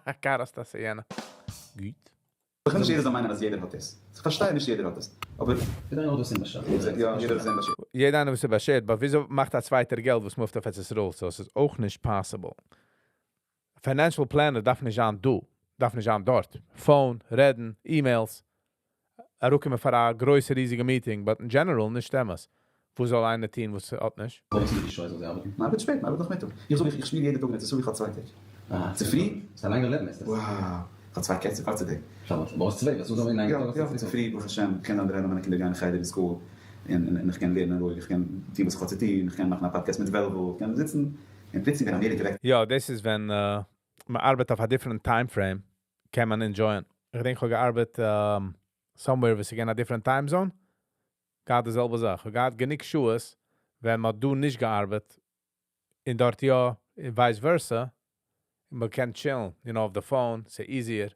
א קאר האסטו א סיענע. גוט. איך וויל נישט יעדער זאל מיינען אז יעדער האט עס. איך פארשטיי נישט יעדער האט עס, אבער. יעדער איינער האט וואס אים באשערט. יא, יעדער האט וואס אים באשערט. יעדער איינער וואס איז באשערט, but וויאזוי מאכט א צווייטער געלט וואס מופט אויף ארץ ישראל, so עס איז אויך נישט possible. Financial planner דארף נישט זיין דא, דארף נישט זיין דארט. Phone, רעדן, emails, אראפקומען פאר א גרויסע ריזיגע meeting, but אין general נישט אמת. וואס זאל איינער טון וואס האט נישט? וואס איז די שעה זאל זי ארבעטן? מען ארבעט שפעט, מען ארבעט נאכמיטאג. איך זאג איך, איך שמיר יעדע טאג אין ארץ ישראל, איך האב צוויי טעג. אה, צופרי. ס'איז א לאנגע לעבן איז דאס. Wow, איך האב צוויי קעץ, איך ווארט צו טעג. פארוואס? אבער האסט צוויי, וואס זאל מען יא, יא, צופרי, ברוך השם, איך קען אנדערע מיינע קינדער גייען אין חדר אין school, און און איך קען לערנען רואיג, איך קען טון וואס איך האב צו טון, איך קען מאכן א פאדקעסט מיט וועלוול, איך קען זיצן, און פלוצלינג ווען אמעריקע וועקט. יא, דאס איז ווען מען ארבעט אויף א different time frame, קען מען enjoy ען. איך געדענק איך האב געארבעט somewhere וואס איז געווען א different time zone, געהאט די זעלבע זאך. איך האב געהאט גענוג שעות ווען מ'האט דא נישט געארבעט און דארט יא, און vice versa, און מ'קען chill ן, you know, אויף די phone, ס'איז easier.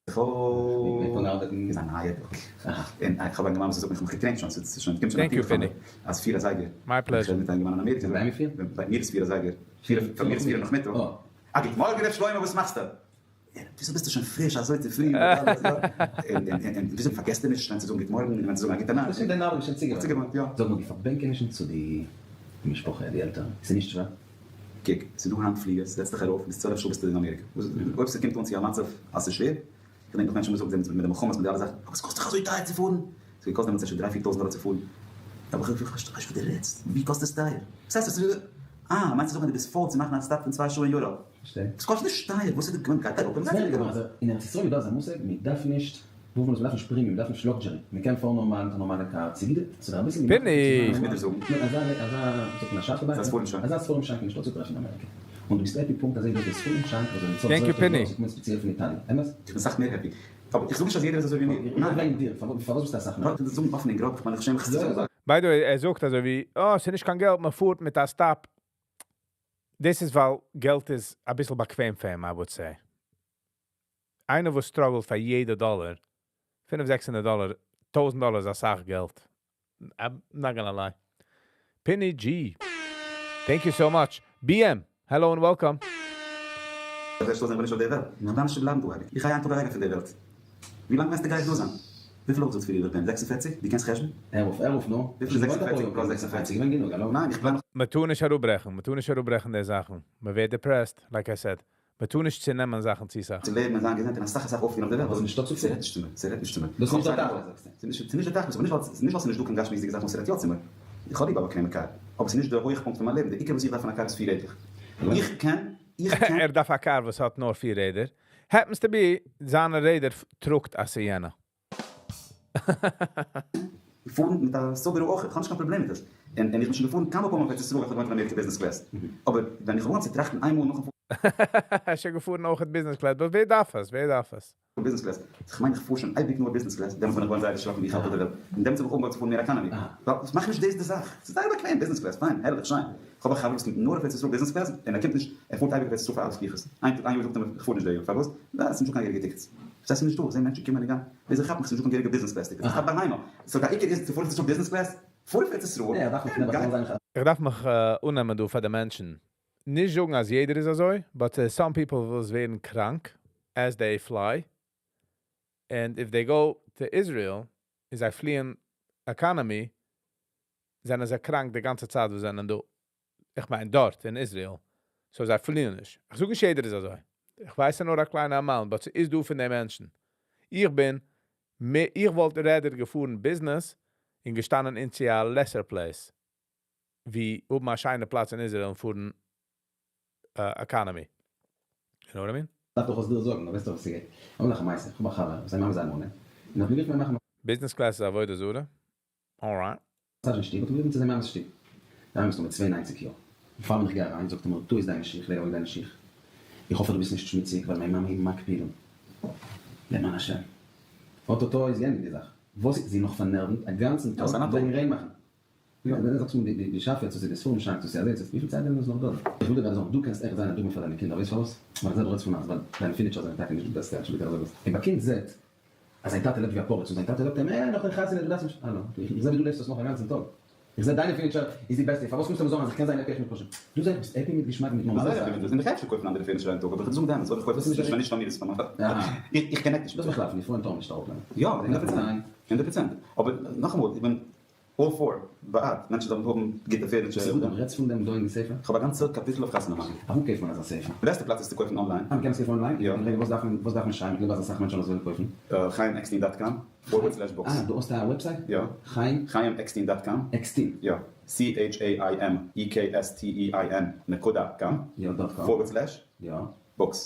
איז א נייע טאג. און איך האב א אינגערמאן וואס זאגט מיר איך האב מיך געטרעינט שוין, ס'איז שוין קומט שוין Thank you פיני. אז פיר אזייגער. My pleasure. איך רעד מיט א אינגערמאן אין אמעריקע. ביי מיר פיר? ביי מיר איז פיר אזייגער. פיר, פאר מיר איז פיר נאכמיטאג. א גוט מארגן ר' שלמה וואס מאכסטו? וויאזוי ביסטו שוין פריש אזוי צופרי מיט אלעס יא? און וויאזוי פארגעסטו נישט ווען צו זאגן גוט מארגן און ווען צו זאגן א גוטע נאכט? דאס איז דיין ארבעט שוין צוגעוואוינט. צוגעוואוינט יא. זאג נאר די פארבענקענישן צו די משפחה די עלטערן ס'איז נישט שווער? קוק, ס'איז דא היינט פליגערס, זעץ דיך ארויף, ביז 12 שעה ביסטו אין אמעריקע. אויב ס'קומט אן צו א מצב אז ס'איז שווער, כ'געדענק נאך מענטשן האבן געזאגט מיט די מלחמות מיט די אלע זאכן, אבער ס'קאסט דאך אזוי טייער צו פארן, ס'האט געקאסט דעמאלטס אפשר דריי פיר טויזנט דאלער צו פארן, אבער איך ווייס נישט וואס דו רעדסט, ווי קאסט עס טייער? וואס הייסט עס איז אה, מיינסט צו זאגן אז דו ביסט פויל צו מאכן א stop פון צוויי שעה אין Europe? פארשטיי. ס'קאסט נישט טייער, וואס איז די געוואונט גייט אראפ און גייט אראפ. אין ארץ ישראל איז דא אזא מושג, מען דארף נישט, וואו מען דארף נישט premium, מען דארף נישט luxury, מען קען פארן נארמאל מיט א נארמאלע קאר, צו ווידער, ס'איז דאך אביסל געמאכט פיני! איך מוז דיר זאגן. אזא אזא ווי זאגט מען א שאפע ביי? אזא ספרים שאנק. אזא ספרים שאנק איז נישטא צו טרעפן אין אמעריקע. און דו ביסט happy פונקט אזוי ווי די ספרים שאנק וואס זענען צאל Thank you פיני. זעלבסט קומען ספעציעל פון איטאליע, אמת? איך בין סאך מער happy. אבער איך זאג נישט אז יעדער איז אזוי ווי מיר. איך רעד וועגן דיר, פארוואס ביסטו אסאך מער? ווארט, זאגן אפן און גראב, איך מיין איך שעם מיך עס צו זאגן. By the way, ער זאגט אזוי ווי, אה, ס'איז נישט קיין געלט, מען פארט מיט א stop. דאס איז ווייל געלט איז אביסל באקוועם פאר אים, I would say. איינער וואס struggle ט פאר יעדע דאלער, פינף זעקס הונדערט דאלער, טויזנט דאלער איז אסאך געלט. I'm not gonna lie. פיני G. Thank you so much. BM, hello and welcome. איך זע נישט אויף דער וועלט. איך דארף נישט בלייבן דא אייביג. איך גיי איין טאג אוועק פון דער וועלט. ווי לאנג מיינסטו גיי איך דא זיין? וויפיל אויך זאגסט פריער איך בין 46? דו קענסט חשבון? הער אויף, הער אויף נו. וויפיל איז 46 plus 46? געווען גענוג, האלא? ניין, איך בלייב נאך. מען טאר נישט אראפברעכן, מען טאר נישט אראפברעכן די זאכן. מען ווערט depressed, like I said. מען טאר נישט צונעמען זאכן צו סאך. צו לעבן און זיין געזונט און אסאך אסאך אויפטון אויף דער וועלט. אבער ס'איז נישטא צו פיל. ס'רעדט נישט צו מיר, ס'רעדט נישט צו מיר. דאס איז נישט דער תכלית זאגסטו. ס'איז נישט דער תכלית, אבער נישט ווייל ס'איז נישט ווייל ס'איז נישט דא קיין גשמיות'דיגע זאכן וואס ס'רעדט יא צו מיר. איך האב ליב א באקוועמע קאר, אבער ס'איז נישט דער הויכפונקט פון מיין לעבן, דער עיקר וואס איך דארף פון א קאר איז פיר רעדלעך. איך קען, איך קען. ער דארף א קאר וואס האט נאר פיר רעדער. Happens to be, זיינע רעדער טראגט א Sienna. פארן מיט א Subaru אויך, איך האב נישט קיין פראבלעם מיט עס. און איך בין שוין געפארן כמה פעמים אויף ארץ ישראל ווען איך האב געוואוינט אין אמעריקע business class. אבער ווען איך האב אנגעהויבן צו טראכטן איינמאל נאכן פארן. ער איז שוין געפארן אויך business class, but ווער דארף עס? ווער דארף עס? Business class, איך מיין איך פאר שוין אייביג נאר business class, דעמאלטס בין איך געווארן זייער דערשראקן ווי איך האלט אויף די וועלט, און דעמאלטס האב איך אנגעהויבן צו פארן מער economy, ווייל איך מאך נישט דאס די זאך, ס'איז זייער באקוועם business class, פיין, הערליך, שיין, איך האב א חבר וואס קומט נאר אויף ארץ ישראל business class, און ער קומט נישט, ער פארט אייביג אויף ארץ ישראל פאר אלע סליחות, איין טאג איין יאר זאגט ער מיר איך פאר נישט די יאר, פארוואס? ווייל ס'איז נישטא קיין געהעריגע tickets, וואס הייסט ס'איז נישטא, איך זע מענטשן קומען און גיין, וויאזוי כאפט מיך ס'איז נישטא קיין געהעריגע business class tickets, איך כאפ בהמה, so די עיקר איז צו פארן ארץ ישראל business class, פאר אויף ארץ ישראל, גיי. איך דארף מיך אננעמען דא פאר די מענטשן, נישט זאגן אז יעדער איז אזוי, but some people וואס ווערן קראנק as they fly, and if they go to Israel, און זיי פליען economy, זענען זיי קראנק די גאנצע צייט וואס זענען דא. איך מיין דארט אין Israel. So זיי פליען נישט. איך זאג נישט יעדער איז אזוי. איך ווייס נאר א קליינע amount, but ס'איז דא פון די מענטשן. איך בין, איך וואלט rather געפארן business און געשטאנען אין צו א lesser place. ווי האבן א שיינע פלאץ אין Israel און פארן economy. You know what I mean? דארף איך עס דיר זאגן, דו ווייסט דאך וואס ס'גייט. לאמיר מאכן א מעשה, איך האב א חבר וואס זיין מאמע איז א אלמנה, און האט מיר גערופן מיר מאכן. Business class איז עבודה זרה? Alright. massage אין שטוב, האט ער גערופן צו זיין מאמע'ס שטוב. די מאמע איז נאר 92 יאר. פאר ווען איך גיי אריין זאגט ער מיר, דא איז דיינע שיך, לייג אוועק דיינע שיך. איך האף אז דו ביסט נישט שמוציג, ווייל מיין מאמע איז מקפיד. למען השם. אוטוטו איז געענדיגט די זאך. וואס איז זי נאך פארנערדנט א גאנצן טאג וועגן ריין מאכן? יא, ווען זאגסט מיר די שאפע צו ס'איז די ספרים שאנק צו ס'איז אזוי צו וויפיל צייט זענען דאס נאך דא? איך וויל דיר גראדע זאגן, דו קענסט עכט זיין א דוגמא פאר דיינע קינדער, ווייסט פארוואס? ווייל איך זעה דו רעדסט פון אז ווייל דיינע furniture זענען טאקע נישט די בעסטע, אנטשולדיגט אז איך זאג עס, אויב א קינד זעט אז זיין טאטע לעבט ווי א פריץ און זיין טאטע זאגט אים אה נאך די חתונה דו דארפסט נישט, האלא, איך זע ווי דו לעבסט עס נאך א גאנצן טאג, איך זע דיינע furniture איז די בעסטע, פארוואס קומסטו מיר זאגן אז איך קען זיין happy אויך מיט פשוט, דו זע ביסט happy מיט געשמאק מיט נארמאלע זייער happy מיט דאס, און איך גיי אפשר קויפן אנדערע furniture איין טאג, אבער איך וועל זאגן די אמת, אויב איך קויף עס נישט נישט פאר מיר איז פאר מיין פאר, איך connect נישט מיט דאס בכלל פון די פרויען טאר מען נישט אראפנעמען. יא, 100 פראצענט, 100 פראצענט, אבער נאכאמאל, איך בין all for, בעד, מענטשן זאלן האבן גוטע furniture. ס'איז גוט, אבער רעדסט פון דעם דא אין די ספר? כ'האב א גאנצע קאפיטל אויף חתונה מאכן. אוואו קויפט מען אזא ספר? די בעסטע פלאץ איז צו קויפן online. אה, מ'קען עס קויפן online? יא. רגע, וואס דארף מען, וואס דארף מען שרייבן? כ'גלייב אז אסאך מענטשן וועלן עס וועלן קויפן. חיים עקשטיין dot com forward slash books. אה, דו האסט א website? יא. חיים? חיים עקשטיין dot com. עקסטין? יא. CHAIMEKSTEIN נקודה com. יא, dot com. Forward slash. יא. Books.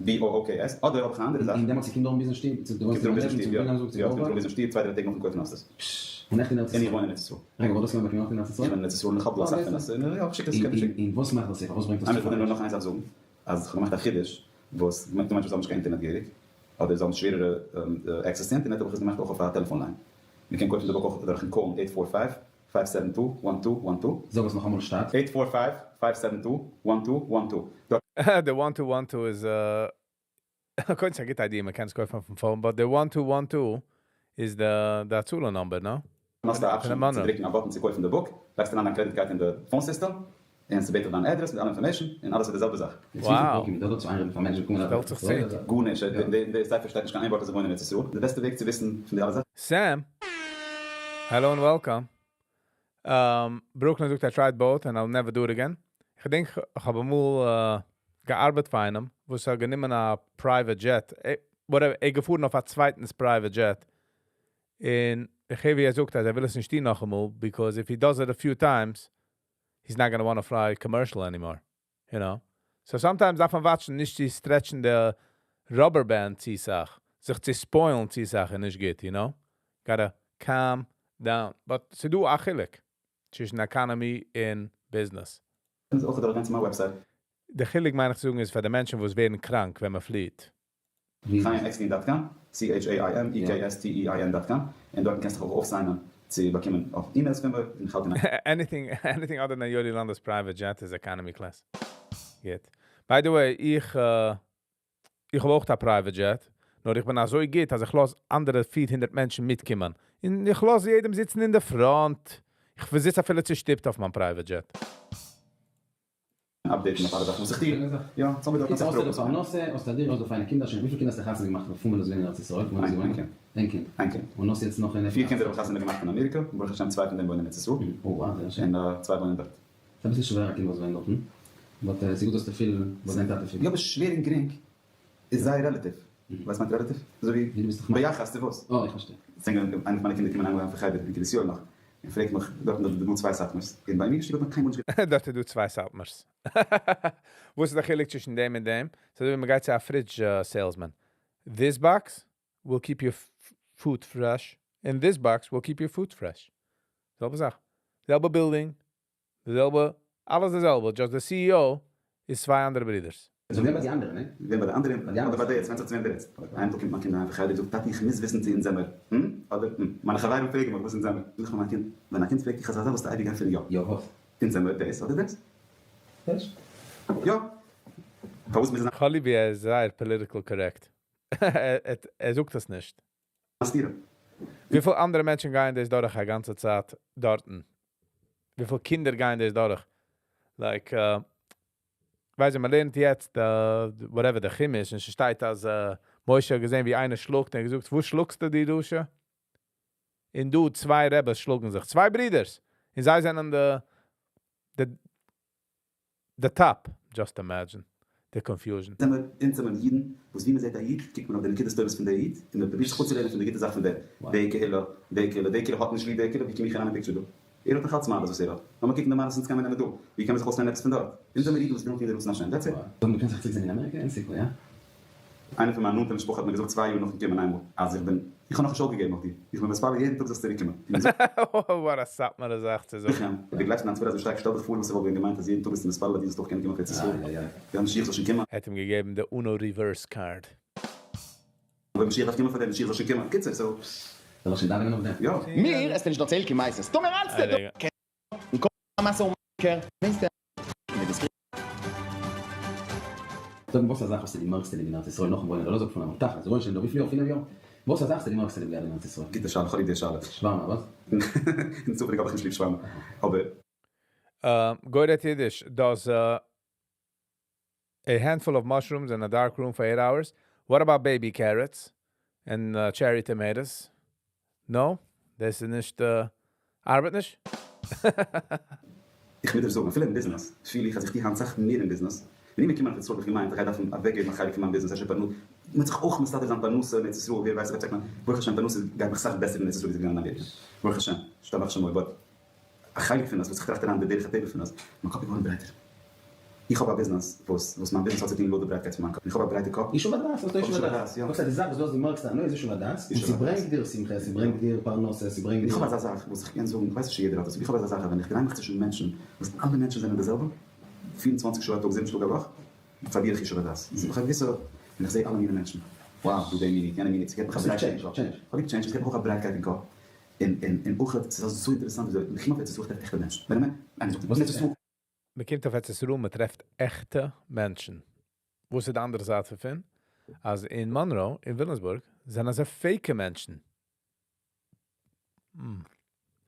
BOOKS. אדער האב איך א אנדערע זאך. און דעמאלטס ס'קומט דאך ביזן שטוב, צו קומט דאך ביזן שטוב, יא. יא, ס'קומט דאך ביזן שטוב, צוויי דריי טעג נאכן קויפן האסט עס. פששש. און עכט אין ארץ ישראל? און איך וואוין אין ארץ ישראל. רגע, וואלט דאס געווען באקוועם אויך אין ארץ ישראל? איך וואוין אין ארץ ישראל און איך האב דא אסאך פון עס. יא, איך שיק עס, קען איך שיקן. און וואס מאכט דאס ספר? וואס ברענגט דאס צו איינמאל איך וויל נאר נאך איין זאך זאגן, אז איך האב געמאכט א חידוש, וואס, דו מיינסט וואס האבן נישט קיין אינטערנעט געהעריג? אדער זיי האבן שווערערע access צו אינטערנעט האב איך עס געמאכט אויך אויף א טעלעפאן line. מען קען קויפן די book אויך דורכן call ן eight four five, five seven two, one two one two. זאג עס נאכאמאל שטאט. eight four five, five seven two, one two one two. די one two one two איז קודם ס'איז א גוטע idea מ'קען עס קויפן אויפן phone but די one two one two איז די הצלה number, no? האסט א option צו דריקן א button צו קויפן די book, לייגסט אריין דיין credit card אין די phone system, און ס'בעט דיך דיין address מיט אלע information, און אלעס איז די זעלבע זאך. שטעלט זיך צו. גארנישט, אין די ספר שטייט נישט קיין איין ווארט אז זיי וואוינען אין ארץ ישראל, די בעסטע וועג צו וויסן פון די אלע זאכן. Sam, hello and welcome. Brooklyn זאגט I tried both and I'll never do it again. איך געדענק איך האב אמאל געארבעט פאר איינעם וואס האט גענומען א private jet, whatever, ער איז געפארן אויף א צווייטנס private jet, און איך הער ווי ער זאגט אז ער וויל עס נישט טון נאכאמאל, because if he does it a few times, he's not gonna wanna fly commercial anymore, you know. So sometimes דארף מען watch ן נישט צו stretch ן די rubber band צו סאך, זיך צו spoil ן צו סאך איז נישט גוט, you know. Gotta calm down. But ס'דא א חילוק צווישן economy און business. איז אויך דורך גיין צו מיין website. די חילוק מיין איך צו זאגן איז פאר די מענטשן וואס ווערן קראנק ווען מען פליעט. Chaim Ekstein dot com, C-H-A-I-M-E-K-S-T-E-I-N dot com, און דארטן קענסטו דיך אויך אויפ sign ען צו באקומען אויך emails פון מיר, און איך האלט אין Anything anything other than Yoli Landa's private jet איז economy class. גוט. By the way, איך איך האב אויך א private jet, נאר איך בין אזוי גוט אז איך לאז אנדערע 400 מענטשן מיטקומען. און איך לאז יעדעם זיצן אין די front. איך זיץ אפילו צושטופט אויף מיין private jet. Update ן אויף אלע זאכן וואס איך טו. יא, צאם מיר דארט אסאך האסטו דא פרנסה, האסטו א דירה, האסט דא פיינע קינדער, שוין וויפיל קינדער האסטו חתונה געמאכט פון ווען דו ביסט געווען אין ארץ ישראל? פון ווען ביסטו געווען? איין קינד. איין קינד. איין קינד. און האסט יעצט נאך איינער? פיר קינדער האב איך חתונה געמאכט אין אמעריקע, ברוך השם צוויי פון דעם וואוינען אין ארץ ישראל. או וואו, זייער שיין. און צוויי וואוינען דארט. ס'איז אביסל שווער א קינד וואס וואוינט דארטן, but ס'איז גוט האסטו פיל וואס דיין טאטע פילט. יא אבער שווער און גרינג איז זייער relative. ווייסט מיינט relative? אזוי ווי ביחס צו וואס? אה איך פארשטיי. איינע פון מיינע קינדער קומען איינמאל אהיים פון חדר אין קרית יואל נאך, און פרעגט מיך, דארטן איז דא צוויי סאטמארס, און ביי מיר אין שטוב האט מען קיינמאל נישט גערעדט. דארט איז דא צוויי סאטמארס. וואס איז די חילוק צווישן דעם און דעם? ס'איז אזוי ווי מ'גייט צו א fridge salesman. This box will keep your food fresh, און this box will keep your food fresh. זעלבע זאך. זעלבע building, די זעלבע, אלעס די זעלבע, just די CEO איז צוויי אנדערע ברידערס. זאג ווער ביי די אנדערע, נע? ווער ביי די אנדערע, אדער ביי די יעצט, ווענדט זיך צו וועם דו רעדסט. אבער איינמאל קומט מיין קינד אהיים פון חדר און זאגט טאטי איך מוז וויסן צו אונז זעמער ם אדער ם. מיינע חברים פרעגן מיך וואס אונז זעמער. זאג איך פאר מיין קינד, ווען א קינד פרעגט דיך אזא זאך זאלסטו אייביג ענטפערן יא. יא וואס? אונז זעמער דאס אדער דאס. פארשט? יא. פארוואס מוז עס זיין כ'האב ליב ווי ער איז זייער political correct. ער זאגט עס נישט. א סתירה? וויפיל אנדערע מענטשן גייען דאס דורך א גאנצע צייט דארטן? וויפיל קינדער גייען דאס דורך? Like, ווייס איך, מ'לערנט יעצט whatever די חומש, און ס'שטייט אז משה האט געזען ווי איינער שלאגט און ער האט געזאגט, וואס שלאגסטו דו רשע? און דא צוויי רעבעס שלאגן זיך, צוויי ברידערס, און זיי זענען די די די top, just imagine די confusion. זעמער אונז זעמער אידן וואס ווי מ'זעט א איד קוקט מען אויף די נקודות טובות פון די איד און מ'פרובירט זיך אפצולערנען פון די גוטע זאך פון דער די קהילה די קהילה די קהילה האט נישט ליב די קהילה ווי קום איך אריין אין picture דא ער האט נאך אלץ מעלות וואס ער האט לאמיר קוקן די מעלות אונז קען מען נעמען דא ווי קען מען זיך אויסלערנען עפעס פון דארט אונז זעמער אידן וואס ווילן טון די רצון השם that's it. זאג מ'קען זיך צוריק זען אין אמעריקע? אין סיכוי, הא? איינער פון מיין נאנטע משפחה האט מיר געזאגט צוויי יאר נאכן קומען איינמאל אז איך בין איך האב נאכנישט אויפגעגעבן אויף דיר איך בין מתפלל יעדן טאג זאלסט צוריק קומען און זאג וואט א סאטמארע זאך צו זאגן. איך אים, אויב דו גלייבסט אין דיין תפילה אזוי שטארק שטעל דיך פאר וואס ס'וואלט ווען געמיינט אז יעדן טאג ביסטו מתפלל אז דו זאלסט אויך קענען קומען אויף ארץ ישראל, יא משיח זאל שוין קומען. ער האט אים געגעבן די Uno reverse card. אויב משיח דארף קומען פאר דעם, משיח זאל שוין קומען. קיצור, so. זאל איך שוין דאווענען אויף דעם? יא. מיר האסטו נישט דערציילט קיין מעשות. טאמער האלטסטו דא קען און קאן א משא ומכר, מיינסטו אז מיט די סקרין. זאג מיר וואס א זאך האסטו די מערסטע ליב אין ארץ ישראל נאכן וואוינען דא לאז אפ פון אמאל תכלית וואוינסט שוין דא וויפיל יאר פינעף יאר וואס א זאך האסטו די מערסטע ליב געהאט אין ארץ ישראל? גוטע שאלה, כ'האב ליב די שאלה. שווארמע וואס? און צופעליג האב איך נישט ליב שווארמע אבער. גוי רעדט אידיש, does a handful of mushrooms in a dark room for eight hours? What about baby carrots and cherry tomatoes? No? דאס איז נישט ארבעט נישט? איך מוז דיר זאגן, אפילו אין ביזנעס פיל איך אז איך טו היינט סאך מער אין ביזנעס. ווען איך בין געקומען אויף ארץ ישראל האב איך געמיינט איך גיי דארפן אוועקגעבן א חלק פון מיין ביזנעס, אפשר פרנסה, מ'וועט זיך אויך מסדר זיין פרנסה אין ארץ ישראל, ווער ווייסט אויב צייט ברוך השם פרנסה גייט מיך סאך בעסער אין ארץ ישראל ווי ס'איז געגאנגען אין אמעריקע, ברוך השם, ישתבח שמו, but א חלק פון עס וואס איך טראכט אריין בדרך הטבע פון עס, מיין קאפ איז געווארן ברייטער. איך האב א ביזנעס וואס וואס מיין ביזנעס האט צו טון לויט די ברייטקייט פון מיין קאפ, און איך האב א ברייטע קאפ. ישוב הדעת, וואס איז ישוב הדעת? יא. וואס איז די זאך וואס דו האסט די מערסטע הנאה איז ישוב הדעת, און ס'ברענגט דיר שמחה, ס'ברענגט דיר פרנסה, ס'ברענגט איך דיר. האב אזא זאך וואס איך קען זאגן, איך ווייס נישט צו יעדער האט עס, אבער איך האב אזא זאך אז ווען איך דריי מיך צווישן מענטשן וואס אלע מענטשן זענען די זעלבע, 24 שעה א טאג, זיבן טאג א וואך, פארליר איך ישוב הדעת. ס'איז מיך א געוויסע, ווען איך זע אלע מיני מענטשן. Wow, דא די מינוט, יענע מינוט, ס'געט מיך א ברייטקייט אין קאפ. כ'האב ליב change, ס'געט מיך אויך א ברייטקייט אין קאפ. און און און אויך, ס'איז אזוי אינטערעסאנט וויאזוי מ'קומט אויף ארץ ישראל טרעפט עכטע מענטשן. ווען א מענטש, איינער זאגט, וואס איז ארץ ישראל? מ'קומט אויף ארץ ישראל, מ'טרעפט עכטע מענטשן. וואס איז די אנדערע זייט דערפון? אז אין Monroe, אין וויליאמסבורג, זענען אזוי fake מענטשן.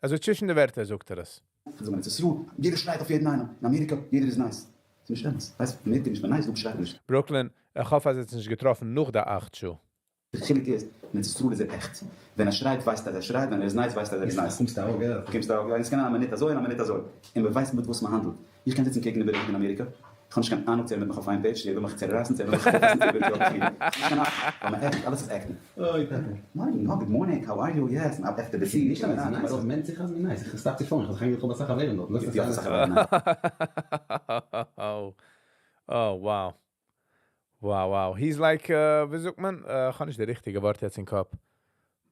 אזוי צווישן די ווערטער זאגט ער עס. זאגן ארץ ישראל, יעדער שרייט אויף יעדן איינעם, אין אמעריקא יעדער איז nice. ס'איז נישט אמת. ווייסט, אין אמעריקא איז נישט מען nice, דא שרייט מען נישט. Brooklyn, איך האף אז ער האט עס נישט געטראפן נאך די 8 שעה. די חילוק איז, אין ארץ ישראל איז ער עכט. ווען ער שרייט ווייסט אז ער שרייט, ווען ער איז nice ווייסט אז ער איז nice. קומסטו ארויף געלט. קומסטו ארויף געלט, און ס'קען זיין א מינוט אזוי און א מינוט אזוי. און מ'ווייסט מיט וואס מ'האנדלט. איך קען זיצן קעגן איבער אין אמעריקא, איך האב נישט קיין אהנונג צו ער מיט מיך אויף איין page, צו ער וויל מיך צערייסן, צו ער וויל מיך אויפעסן, צו ער וויל יא מיך ליבן. נישט קיין אהנונג, ווייל מען act, אלעס איז acting. אוי טאטע. מארגן, יא, good morning, how are you, yes, און after די ס'איז נישט אמת, nice, אויב מענט זיך אז מ'איז nice, איך stop צו פארן, איך האב זיך איינגערעדט כ'האב אסאך חברים דארט, יא, אסאך חברים, nice. Oh, wow. Wow. He's like, ווי זאגט מען? איך האב נישט די ריכטיגע ווארט יעצט אין קאפ.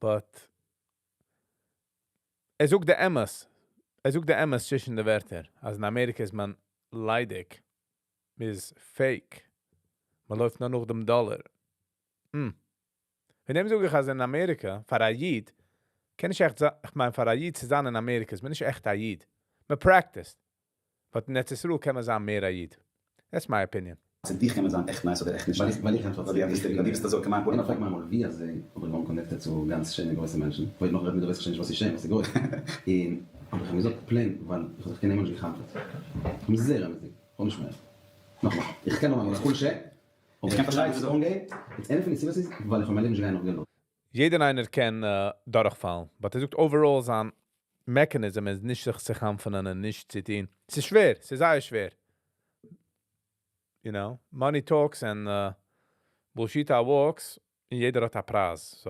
But ער זאגט די אמת. ער זאגט די אמת צווישן די ווערטער. אז אין אמעריקע איז מען ליידיג. מ'איז fake. מען לויפט נאר נאך דעם דאלאר. וועגן דעם זאג איך, אז אין אמעריקע, פאר א איד, קען איך עכט, איך מיין, פאר א איד צו זיין אין אמעריקע, איז מען נישט עכט א איד. מען practice. But אין ארץ ישראל קען מען זיין מער א איד. That's my opinion. צו דיך קען מען זיין עכט nice אדער עכט נישט ווייל nice. איך, ווייל איך ענטפער ווייל דו ביסט, ווייל דו ביסט אזוי כמעט. איינער פרעגט מיר אמאל ווי אזוי האב איך געווארן connected צו גאנץ שיינע גרויסע מענטשן, כ'וואלט נאך רעדן מיט דיר ווייס איך שוין נישט וואס איז שיין וואס איז גרויס, און האב איך אים געזאגט plain ווייל איך האב זיך קיינמאל נישט גע'חנפ'עט, איך בין זייער אמת'דיג, איך האב נישט מער. נאכאמאל, איך קען נאר מיין חולשה, אבער איך try צו אנגיין, יעצט איינע פון די סיבות איז ווייל איך האב מיין לעבן נישט געהאט נאך געלט. יעדער איינער קען דורכפאלן, but ער זאגט overall זיין mechanism איז נישט זיך צו חנפ'ענען און נישט צו טון. ס'איז שווער, ס'איז זייער שווער. Money talks and bullshit walks, און יעדער האט א פרייז, so.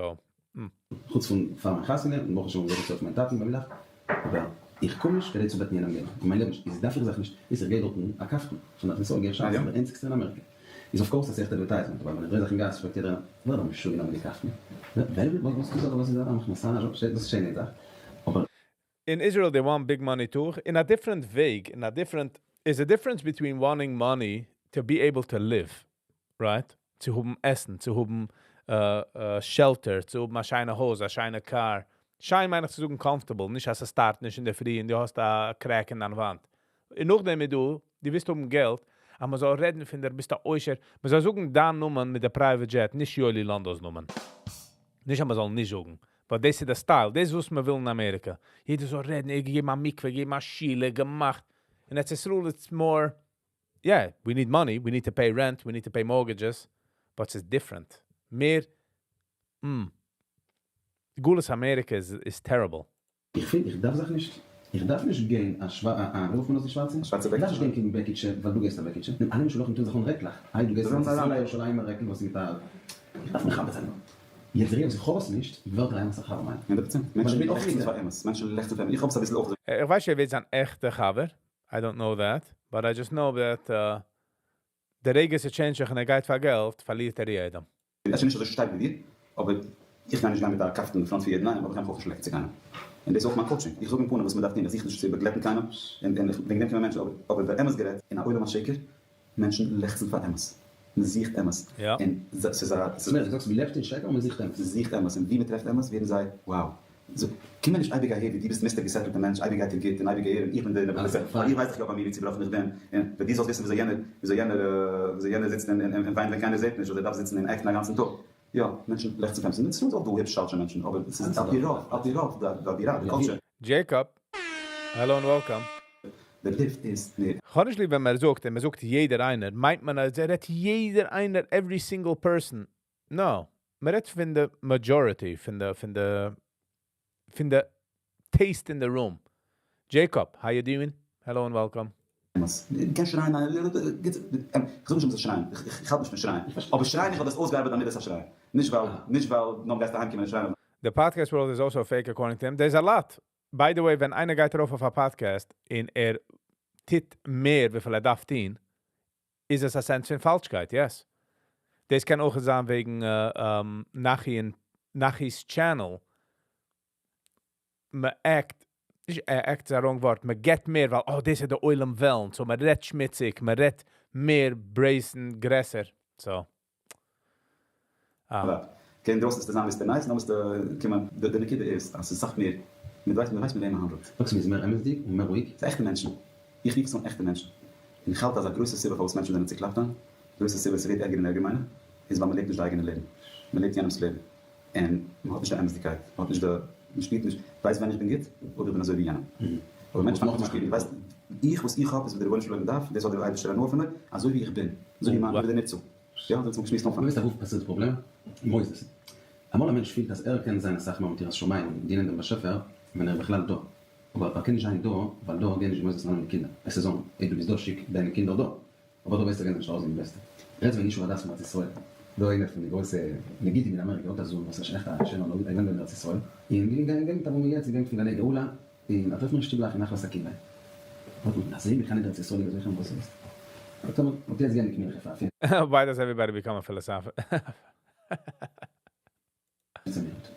חוץ פון פאר מיין חתונה, און ברוך השם האב איך געהאט אויף מיין טאטן ביי מילך, אבער איך קום נישט כדי צו בעטן יענעם געלט, אין מיין לעבן נישט, איז דארף איך זיך נישט, איז איך גיי דארטן א קאפטן, פון ארץ ישראל גיי איך שאפן, דער איינציגסטער אין אמעריקע, איז of course אז ס'עכט advertisement, אבער ווען איך דריי זיך אין גאס פרעגט יעדער איינער, ווער האט משוגע נאמען די קאפטן? ווער וואס וואס טוט ער וואס איז ער מאכט massage, דאס איז שיינע זאך, אבער. In Israel they want big money too, in a different וועג, in a different, is a difference between wanting money to be able to live, right? צו האבן עסן, צו האבן shelter, צו האבן א שיינע הויז, א שיינע car. שיין מיין איך צו זאגן comfortable, נישט אז עס start נישט אין דער פרי און דו האסט א crack אין דיין וואנט. און נאכדעם איז דא, דו ווילסט האבן געלט, אז מען זאל רעדן פון דיר, ביסט א עושר, מען זאל זאגן דיין נאמען מיט די private jet, נישט יואלי לאנדא'ס נאמען. נישט אז מען זאל נישט זאגן, but דאס איז די style, דאס איז וואס מען וויל אין אמעריקע. יעדער זאל רעדן, ער האט געגעבן א מקווה, געגעבן א שול, געמאכט. אין ארץ ישראל it's more, yeah, we need money, we need to pay rent, we need to pay mortgages, but it's different. מער, גלות אמעריקע איז terrible. איך פיל איך דארף זיך נישט, איך דארף נישט גיין א שווא א א ווי רופט מען דאס די שווארצע? שווארצע איך דארף בעקיטשע. נישט גיין קיין בעקיטשע ווייל דו גייסט א בעקיטשע, נו אלע משולחים טוען זיך אן רעקלעך, איי דו גייסט ארץ ישראל א ירושלימ'ער רעקל וואס איז מיט א, איך דארף מכבד זיין דא. יעצט רעד איך האב עס נישט, ווערט אריין אסאך חבר מיינע. 100%. ווייל מענטשן איך בין אויך לעכצן מיט פאר אמת, מענטשן לעכצן פאר אמת, איך האב עס אביסל אויך. איך ווייס נישט ער ווערט זיין עכטע חבר, I don't know that, but I just know that די רגע ס' change זיך און ער גייט פאר געלט, פארלירט ער יעדעם. אפשר נישט אזוי שטארק ווי דיר, אבער איך גיי נישט גיין מיט א קאפטן אין front פון יעדן איינעם, אבער איך גיי מיך אויך נישט שלעכט צו קיינעם. און דאס איז אויך מיין coaching, איך זאג אין פנים וואס מען דארף טון, איך זוך נישט צו באגלעטן קיינעם, און און וועגן דעם קומען מענטשן, אבער אבער באמת גערעדט, אין א עולם השקר, מענטשן לעכצן פאר אמת, מען זוכט אמת, און ס'איז א. ס'מער, דו זאגסט מען לעבט אין שקר און מען זוכט אמת. מען זוכט אמת, און ווי מען טרעפט אמת ווערן זיי wow. זאג, קום מיר נישט אייביג אהער ווי דו ביסט mister געסעטלטע מענטש, אייביג גייט דיר גוט און אייביג אהער און איך בין דער נעבעך, ווייל איך ווייס דאך יא ביי מיר ווי צובראכן איך בין, און ווען דו זאלסט וויסן וויאזוי יענער, וויאזוי יענער, וויאזוי יענער זיצט און און וויינט ווען קיינער זעט נישט, אדער דארף זיצן און act ן א גאנצן טאג. יא, מענטשן לעכצן פאר אמת, און ס'איז אויך דא היפש פאלשע מענטשן, אבער ס'איז על פי רוב, על פי רוב, די אווירה, די culture. Jacob, hello and welcome. דער לופט איז מער. כ'האב נישט ליב ווען מען זאגט, און מען זאגט יעדער איינער, מיינט מען אז ער רעדט יעדער איינער, every single person. No, מען רעדט פון די majority, פון די, פון די, פון די taste in the room. Jacob, how you doing? Hello and welcome. אמת. מען קען שרייען, איך זאג נישט אז מען זאל שרייען, איך האלט נישט פון שרייען, אבער שריי נישט ווייל דו האסט אויסגעארבעט א מידת השריי, נישט ווייל, נישט ווייל נאר גייסטו אהיימקומען און שרייען. The podcast world is also fake according to him. There's a lot. By the way, ווען איינער גייט ארויף אויף א podcast און ער טוט מער וויפיל ער דארף טון, איז עס א sense פון פאלשקייט, yes. דאס קען אויך זיין וועגן Nachi און Nachi's channel. מען act, נישט act איז א wrong ווארט, מען געט מער, ווייל, oh, דאס איז די עולם וועלן, so מען רעדט שמוציג, מען רעדט מער ברעסן, גרעסער, so. אה. קען דרויסן וועסטו זיין Mister Nice, נאר וועסטו קומען, די נקודה איז אז ס'איז סאך מער, מען ווייסט מען ווייסט מיט וועם מען האנדלט. זאגסט מ'איז מער אמת'דיג און מער רואיג? ס'איז עכטע מענטשן, איך רוף עס אן עכטע מענטשן, און איך האלט אז א גרויסע סיבה פארוואס מענטשן זענען צוקלאפט היינט, גרויסע סיבה ס'ווערט ערגער און ערגער מיין איך, איז ווייל מ'לעבט נישט די אייגענע לעבן, מ'לעבט יענעמ'ס לעבן, און מ'האט נישט די אמת'דיגקייט, מ'האט נישט די, מ'שפירט נישט, ווייסט ווען איך בין גוט? אויב איך בין אזוי ווי יענעם. אבער מענטשן פאנגען אן צו שפירן, ווייסט, איך וואס איך האב איז וואס דער רבונו של עולם דארף, דאס האט דער אייבערשטער הנאה פון מיר, אזוי ווי איך בין, אזוי ווי מיין, אזוי ווי דער נרצה. יא, אזוי האט מען געשמועסט אנפאנג. ווייסט אוואו פאסירט פראבלעם? מוזס. אמאל א מענטש פילט אז ער קען זיין אסאך מער מיט יראת שמים און דינען דעם באשעפער ווען ער איז בכלל דא, אבער ער קען נישט זיין דא ווייל דא גייען נישט די מוסדות אננעמען קינדער, עס איז אן, אויב דו ביסט דא שיק דיינע קינדער דא, אבער דא וועסטו גיין זיי נישט ארויסגעבן די בעסטע. רעדסט ווען ישוב הדעת פון ארץ ישראל, דא איינער פון די גרויסע נגידים אין אמעריקע האט א זוהן וואס איז שוין עכט א שענער נגיד, ער געווען דא אין ארץ ישראל, און געגאנגען געגנט ארום יעצט געגנט פון גני גאולה, און א טרעף מיר שטיבלאך אין נחלת עקיבא, האט מען אזוי מקנא די ארץ ישראלים אזוי חם וואס איז? האט ער האט יעצט גענדיגט מנחה פאר Why does everybody become a philosopher? 15 מינוט.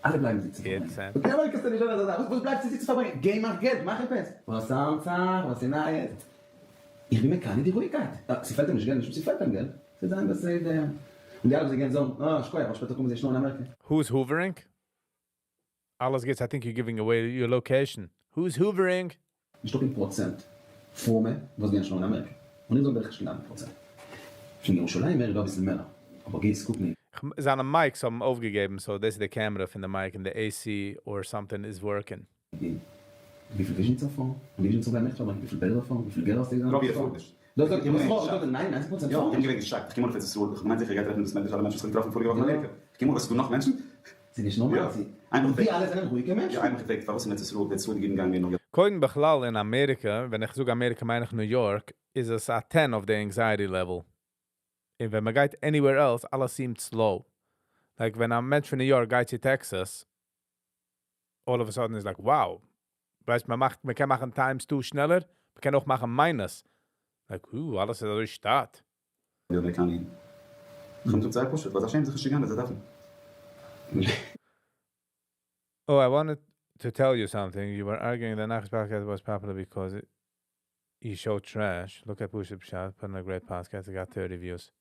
אלע בלייבן זיצן פארברענגען. אקעי אמעריקע איז נישט אזא זאך, וואס בלייבסטו זיצן פארברענגען? גיי מאך געלט, מאך עפעס. וואס אלצאך, וואס איז נייעס? איך בין מקנא די רואיגקייט. ס'פעלט אים נישט געלט, נישט ס'פעלט אים געלט, ס'וועט זיין בסדר. און די אלע וואס זיי גייען זאגן, אה, שכוח, אבער שפעטער קומען זיי שנארן אמעריקע. Who's hoovering? אלעס גוטס, I think you're giving away your location. Who's hoovering? נישטא קיין פראצענט פרומע וואס גייען שנארן אמעריקע, און איך זאג בערך נישט קיין 1%. פון ירושלים הער איך דא אביסל מער, אבער גיי עס קוקן אין. זיינע mics האבן אויפגעגעבן, so דאס איז די camera פון די mic און די AC or something איז working. וויפיל וויזשניצער פארן, און די וויזשניצער בלייבן עכט פארברענגט, וויפיל בעלזער פארן, וויפיל גערער סטעיט רוב פארט נישט. דאס זאגט איך זאג 99% יא, איך בין געווען געשאקט, איך קום אן אויף ארץ ישראל, איך האב געמיינט זיכער איך גיי טרעפן אין בית מדרש אלע מענטשן וואס איך האב געטראפן פאריגע וואך אין אמעריקע, איך קום אן וואס איז דא נאך מענטשן? ס'איז נישט נארמאל, און די אלע זענען רואיגע מענטשן. יא, איינמאל געפרעגט פארוואס אין ארץ ישראל די צאל אידן גייען מער נאך געלט. קודם בכלל אין אמעריקע, ווען איך זאג אמעריקע מיין איך ניו יארק, איז עס א 10 אויף די anxiety level. און ווען מען גייט anywhere else, אלעס seems slow. Like ווען א מענטש פון ניו יארק גייט צו טעקסאס, all of a sudden is like, wow. ווייסט, מען מאכט, מען קען מאכן times 2 שנעלער, מען קען אויך מאכן minus. Like, אלעס איז אזוי שטאט. די אמעריקאנער אידן. איך האב געזאגט זייער פשוט, ווייל זיי שעמען זיך נישט צו גיין ווען זיי דארפן. Oh, I wanted to tell you something. You were arguing that Nach's podcast was popular because he showed trash. Look at Pusha Pshat, put in a great podcast. It got 30 views.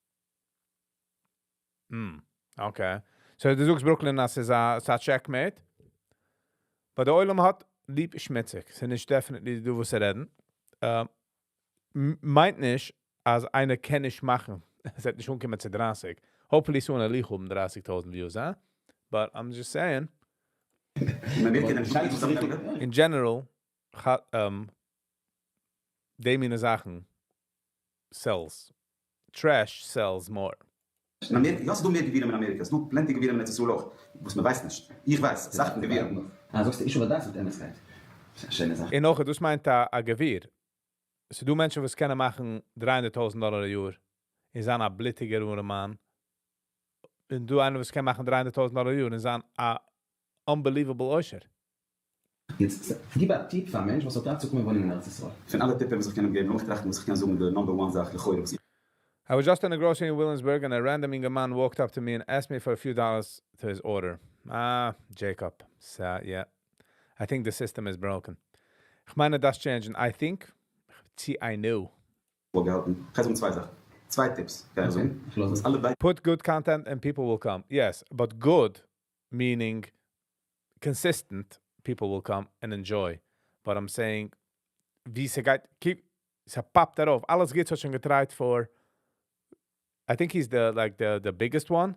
Okay. So דו זאגסט ברוקלין, דאס איז א checkmate. But דער עולם האט ליב שמוציג. ס'איז נישט definitely דא וואס צו רעדן. מיינט נישט, אז איינער קען נישט מאכן. עס וועט נישט אנקומען צו 30. Hopefully soon וועל איך האבן 30.000 views, huh? But I'm just saying. In general, די מינע זאכן sells. Trash sells more. אין אמעריקע, יא, ס'דא מער גבירים אין אמעריקע, ס'דא plenty גבירים אין ארץ ישראל אויך, וואס מען ווייסט נישט. איך ווייס, אסאך פון גבירים. אה, זאגסטו ישוב הדעת מיט אמת'קייט. ס'איז א שיינע זאך. און נאך, דאס מיינט א גביר. ס'דא מענטשן וואס קענען מאכן 300.000 דאלאר א יאר, און זיין א בלוטיגער ארעמאן. און דא איינער וואס קען מאכן 300.000 דאלאר א יאר, און זיין א unbelievable עושר. יעצט, גיב א tip פאר א מענטש וואס האט טראכט צו קומען וואוינען אין ארץ ישראל. פון אלע טיפים וואס איך קען אים געבן, לאמיך טראכטן וואס איך קען זאגן די number one זאך לכאורה וואס איך. I was just in a grocery in Williamsburg and a random אינגערמאן walked up to me and asked me for a few dollars to his order. Ah, Jacob. So, yeah. I think the system is broken. איך מיין, דאס changing. I think, see, I knew. וואלט געהאלטן. איך גיי זאגן צוויי זאכן. צוויי tips. גיי איך זאגן. Okay, איך לאז וואס אלע ביידע Put good content and people will come. Yes, but good meaning consistent people will come and enjoy. But I'm saying, ווי ס'גייט, keep, ס'פאפט ארויף. אלעס גוטס האט שוין געטרייט for, I think he's the, like, the biggest one,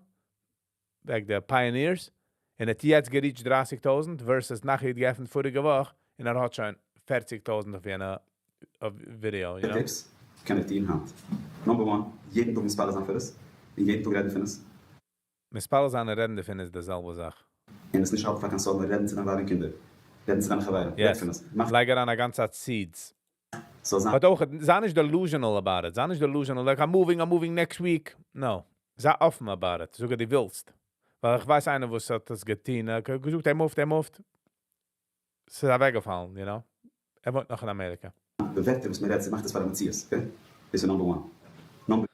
like the pioneers. און האט יעצט גע reached 30.000 versus נאכער געעפנט פאריגע וואך און ער האט שוין 40.000 אויף יענע אויף video, you know? Tips קען איך טון היינט. Number 1, יעדן טאג מתפלל זיין פאר עס, און יעדן טאג רעדן פון עס. מתפלל זיין און רעדן דערפון איז די זעלבע זאך. און עס נישט האלטן פאר קיין סוד, נאר רעדן צו דיין ווייב און קינדער, רעדן צו דיינע חברים, רעד פון עס. מאך לייג אריין א גאנצע seeds. ס'זאל זיין. But אויך, זיי נישט delusional about it. זיי נישט delusional, like, I'm moving, I'm moving next week. No. זיי אפן about it. זאג, דו ווילסט. ווייל איך ווייס איינער, וואס האט דאס געטון. ער האט געזאגט, ער moved, ער moved. ס'איז אוועקגעפאלן, you know. ער וואוינט נאך אין אמעריקע. די ווערטער וואס מען רעדט, ס'מאכט עס פאר א מציאות, okay? דאס איז number 1. Number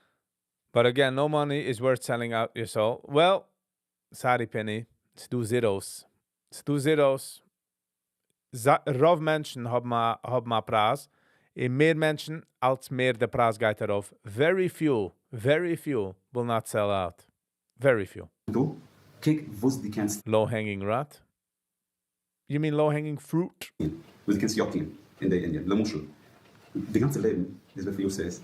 But again, no money is worth selling out your soul. Well, sorry, Penny. ס'דא zeros. ס'דא zeros. רוב מענטשן האבן א פרייז. און מער מענטשן, אלץ מער דער פרייז גייט ארויף. Very few, very few will not sell out. Very few. דא, קוק וואס דו קענסט Low hanging rot? You mean low hanging fruit? טון, וואס דו קענסט יא טון אין די ענין. למשל, די גאנצע לעבן איז וויפיל יאר ס'איז,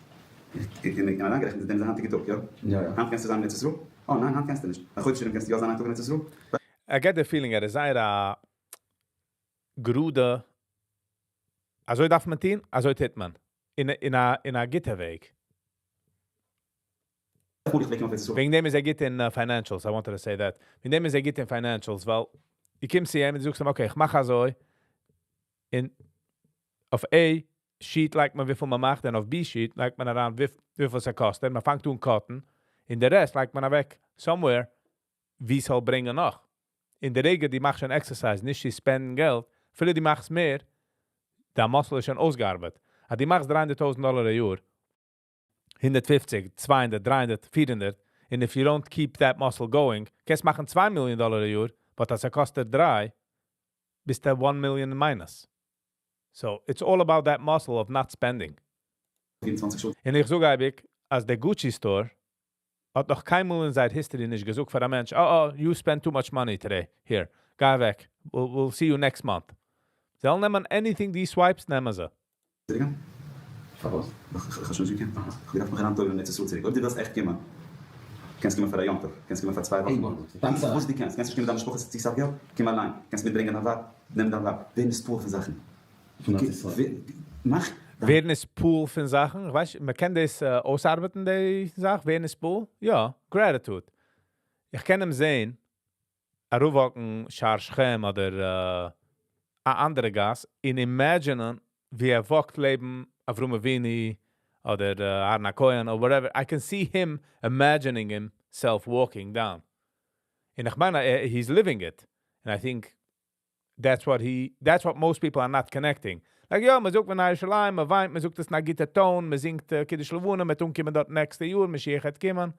און אריינגערעכנט איז דעם די היינטיגע טאג, יא? יא יא. היינט קענסטו זיין אין ארץ ישראל? אה ניין היינט קענסטו נישט. א חודש ארום קענסטו יא זיין איין טאג אין ארץ ישראל? I get the feeling ער איז זייער א גראדע, אזוי דארף מען טון, אזוי טוט מען. אין א אין א גוטע וועג. וועגן דעם איז ער גוט אין financials, I wanted to say that. וועגן דעם איז ער גוט אין financials, ווייל דו קומסט צו אים און דו זאגסט אים okay, איך מאך אזוי, און אויף A sheet לייגט מען וויפיל מען מאכט, און אויף B sheet לייגט מען אריין וויפיל ס'קאסט, און מען פאנגט אן cut ן, און די רעסט לייגט מען אוועק somewhere ווי ס'זאל ברענגען נאך. אין די רגע דו מאכסט שוין exercise נישט צו spend ן געלט, אפילו דו מאכסט מער, דיין muscle איז שוין אויסגעארבעט. אז דו מאכסט 300,000 דאלער א יאר, 150, 200, 300, 400, and if you don't keep that muscle going, קענסט מאכן 2 מיליאן דאלער א יאר, but אז ס'קאסט דיר 3, ביסטו 1 million minus. So, it's all about that muscle of not spending. 24 שעה. און איך זאג אייביג, אז דער Gucci store האט נאך קיינמאל אין זייער history נישט געזאגט פאר א מענטש, "Oh, oh, you spend too much money today. Here, גיי אוועק. We'll see you next month." זיי נעמען anything דו swipe סט, נעמען זיי. צוריק? פארוואס? איך האב שוין נישט געקענט. איך האב געדארפט מיך אריינטובל'ען אין ארץ ישראל צוריק. אויב דו ווילסט עכט קומען, קענסט קומען פאר א יום טוב, קענסט קומען פאר 2 וואכן. וואס דו קענסט. קענסט נישט קומען מיט דיין משפחה, ס'איז צו סאך געלט, קום אליין. קענסט מיטברענגען דיין ווייב, נעם דיין ווייב. ווער נתפעל פון זאכן. פון ארץ ישראל. מאך ווער נתפעל פון זאכן? איך ווייס, מען קען דאס אויסארבעטן, די זאך. ווער נתפעל? יא, gratitude. איך קען אים זען, אראפ walk ן שער שכם אדער א אנדערע גאס, און imagine ען ווי ער walk ט לעבן אברהם אבינו אדער אהרן הכהן or whatever. I can see him imagining himself walking down. און איך מיין, he's living it. And I think that's what most people are not connecting. Like, יא, מען זאגט בנה ירושלים, מען וויינט, מען זאגט עס אין א גוטע tone, מען זינגט קידוש לבנה, מען טון קומען דארט next יאר, משיח וועט קומען.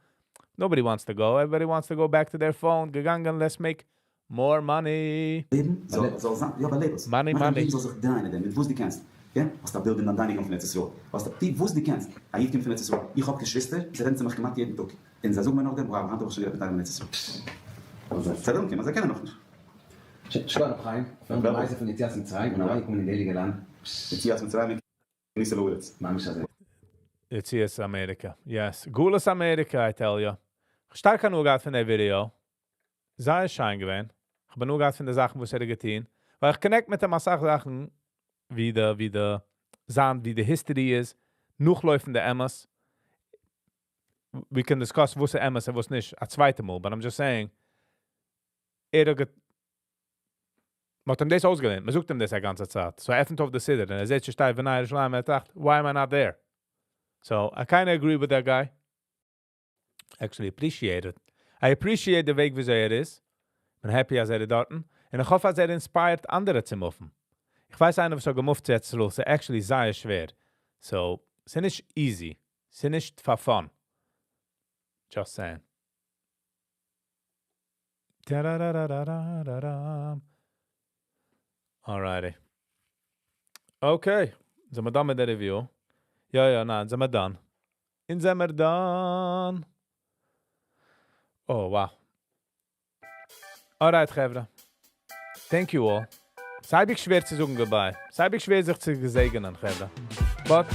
Nobody wants to go. Everybody wants to go back to their phone. געגאנגען, let's make more money. לעבן זאל זיין, יא, באלעבאס. Money, מאך דיין money. לעבן זאל זיך דרייען אין דעם, מיט וואס דו קענסט. יא? האסט א בילד אין דיין dining room פון ארץ ישראל. האסט א, טו וואס דו קענסט. א איד קומט פון ארץ ישראל. איך האב געשוויסטער, זיי רעדן צו מיך כמעט יעדן טאג. און זיי זאגן מיר נאכדעם, wow, היינט האב איך שוין גערעדט מיט איינעם אין ארץ ישראל. זיי ווילן קומען, זיי קענען נאכנישט. שכוח רב חיים, פאר די רייזע פון יציאת מצרים און אריינגעקומען אין די הייליגע לאנד. יציאת מצרים כניסה לארץ. ממש אזוי. יציאת אמעריקע. Yes. גלות אמעריקע, I tell you. שטארק הנאה געהאט פון דער ווידעא. זייער שיין געווען. איך האב הנאה געהאט פון די זאכן, וואס ער האט געטון. ווייל איך connect מיט אים א סאך זאכן, ווי די זיין, ווי די history איז, נאכלויפן די אמת. We can discuss וואס איז אמת און וואס נישט, א צווייטע מאל, but I'm just saying, ער האט מ'האט אים דאס אויסגעלערנט, מ'זאגט אים דאס א גאנצע צייט. So ער עפנט אויף די סידור און ער זעט, שטייט בנה ירושלים, ער טראכט, "Why am I not there?" So I kind of agree with that guy. Actually appreciate it. I appreciate the וועג וויאזוי ער איז. בין happy אז ער איז דארטן. און איך האף אז ער inspire ט אנדערע צו move ן. איך ווייס איינער וואס האט גע move ט צו ארץ ישראל, ס'איז actually זייער שווער. So, ס'איז נישט easy. ס'איז נישט for fun. Just saying. Da-da-da-da-da-da-da. Alrighty. Okay. זענען מיר done מיט דער review? יא, ניין, זענען מיר done. און זענען מיר done. Oh, wow. Alright, חברה. Thank you all. ס'איז שווער צו זאגן goodbye. ס'איז שווער זיך צו געזעגענען, חברה. But,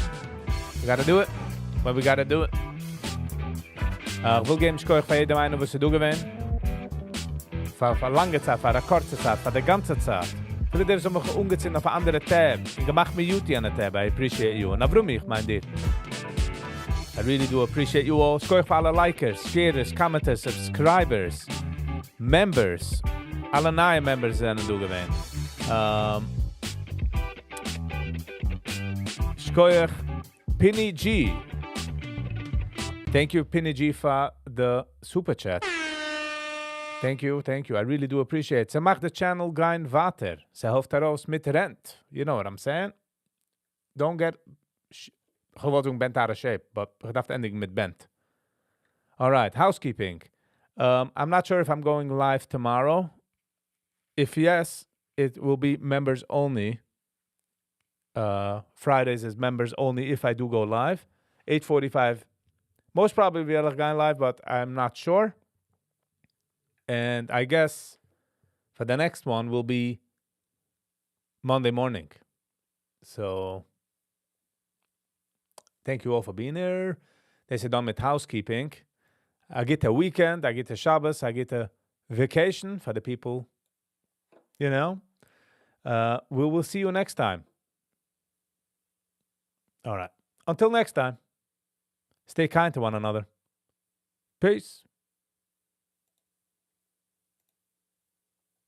we gotta do it. But we gotta do it. איך וויל געבן שכוח פאר יעדעם איינעם, וואס איז דא געווען. פאר לאנגע צייט, פאר א קורצע צייט, פאר די גאנצע צייט. פילע די וואס האבן מיך אנגעצינדן אויף אן אנדערע tab און געמאכט mute יענע tab. I appreciate you. און אברומי, איך מיין דיר. I really do appreciate you all. שכוח פאר אלע likers, sharers, commenters, subscribers, members. אלע נייע members זענען דא געווען. שכוח Pinny G. Thank you, Pinny G, for the super chat. Thank you, thank you. I really do appreciate it. ס'מאכט די channel גיין ווייטער. ס'העלפט ארויס מיט rent. You know what I'm saying? Don't get איך וואלט זאגן bent out of shape, but איך דארף ענדיגן מיט bent. All right, housekeeping. I'm not sure if I'm going live tomorrow. If yes, it will be members only. Fridays is members only if I do go live. 8:45. Most probably וועל איך גיין live, but I'm not sure. And I guess for the next one will be Monday morning. So thank you all for being here. דאס איז done מיט housekeeping. א גוטע weekend, א גוטע שבת, א גוטע vacation for the people. We will see you next time. All right. Until next time, stay kind to one another. Peace.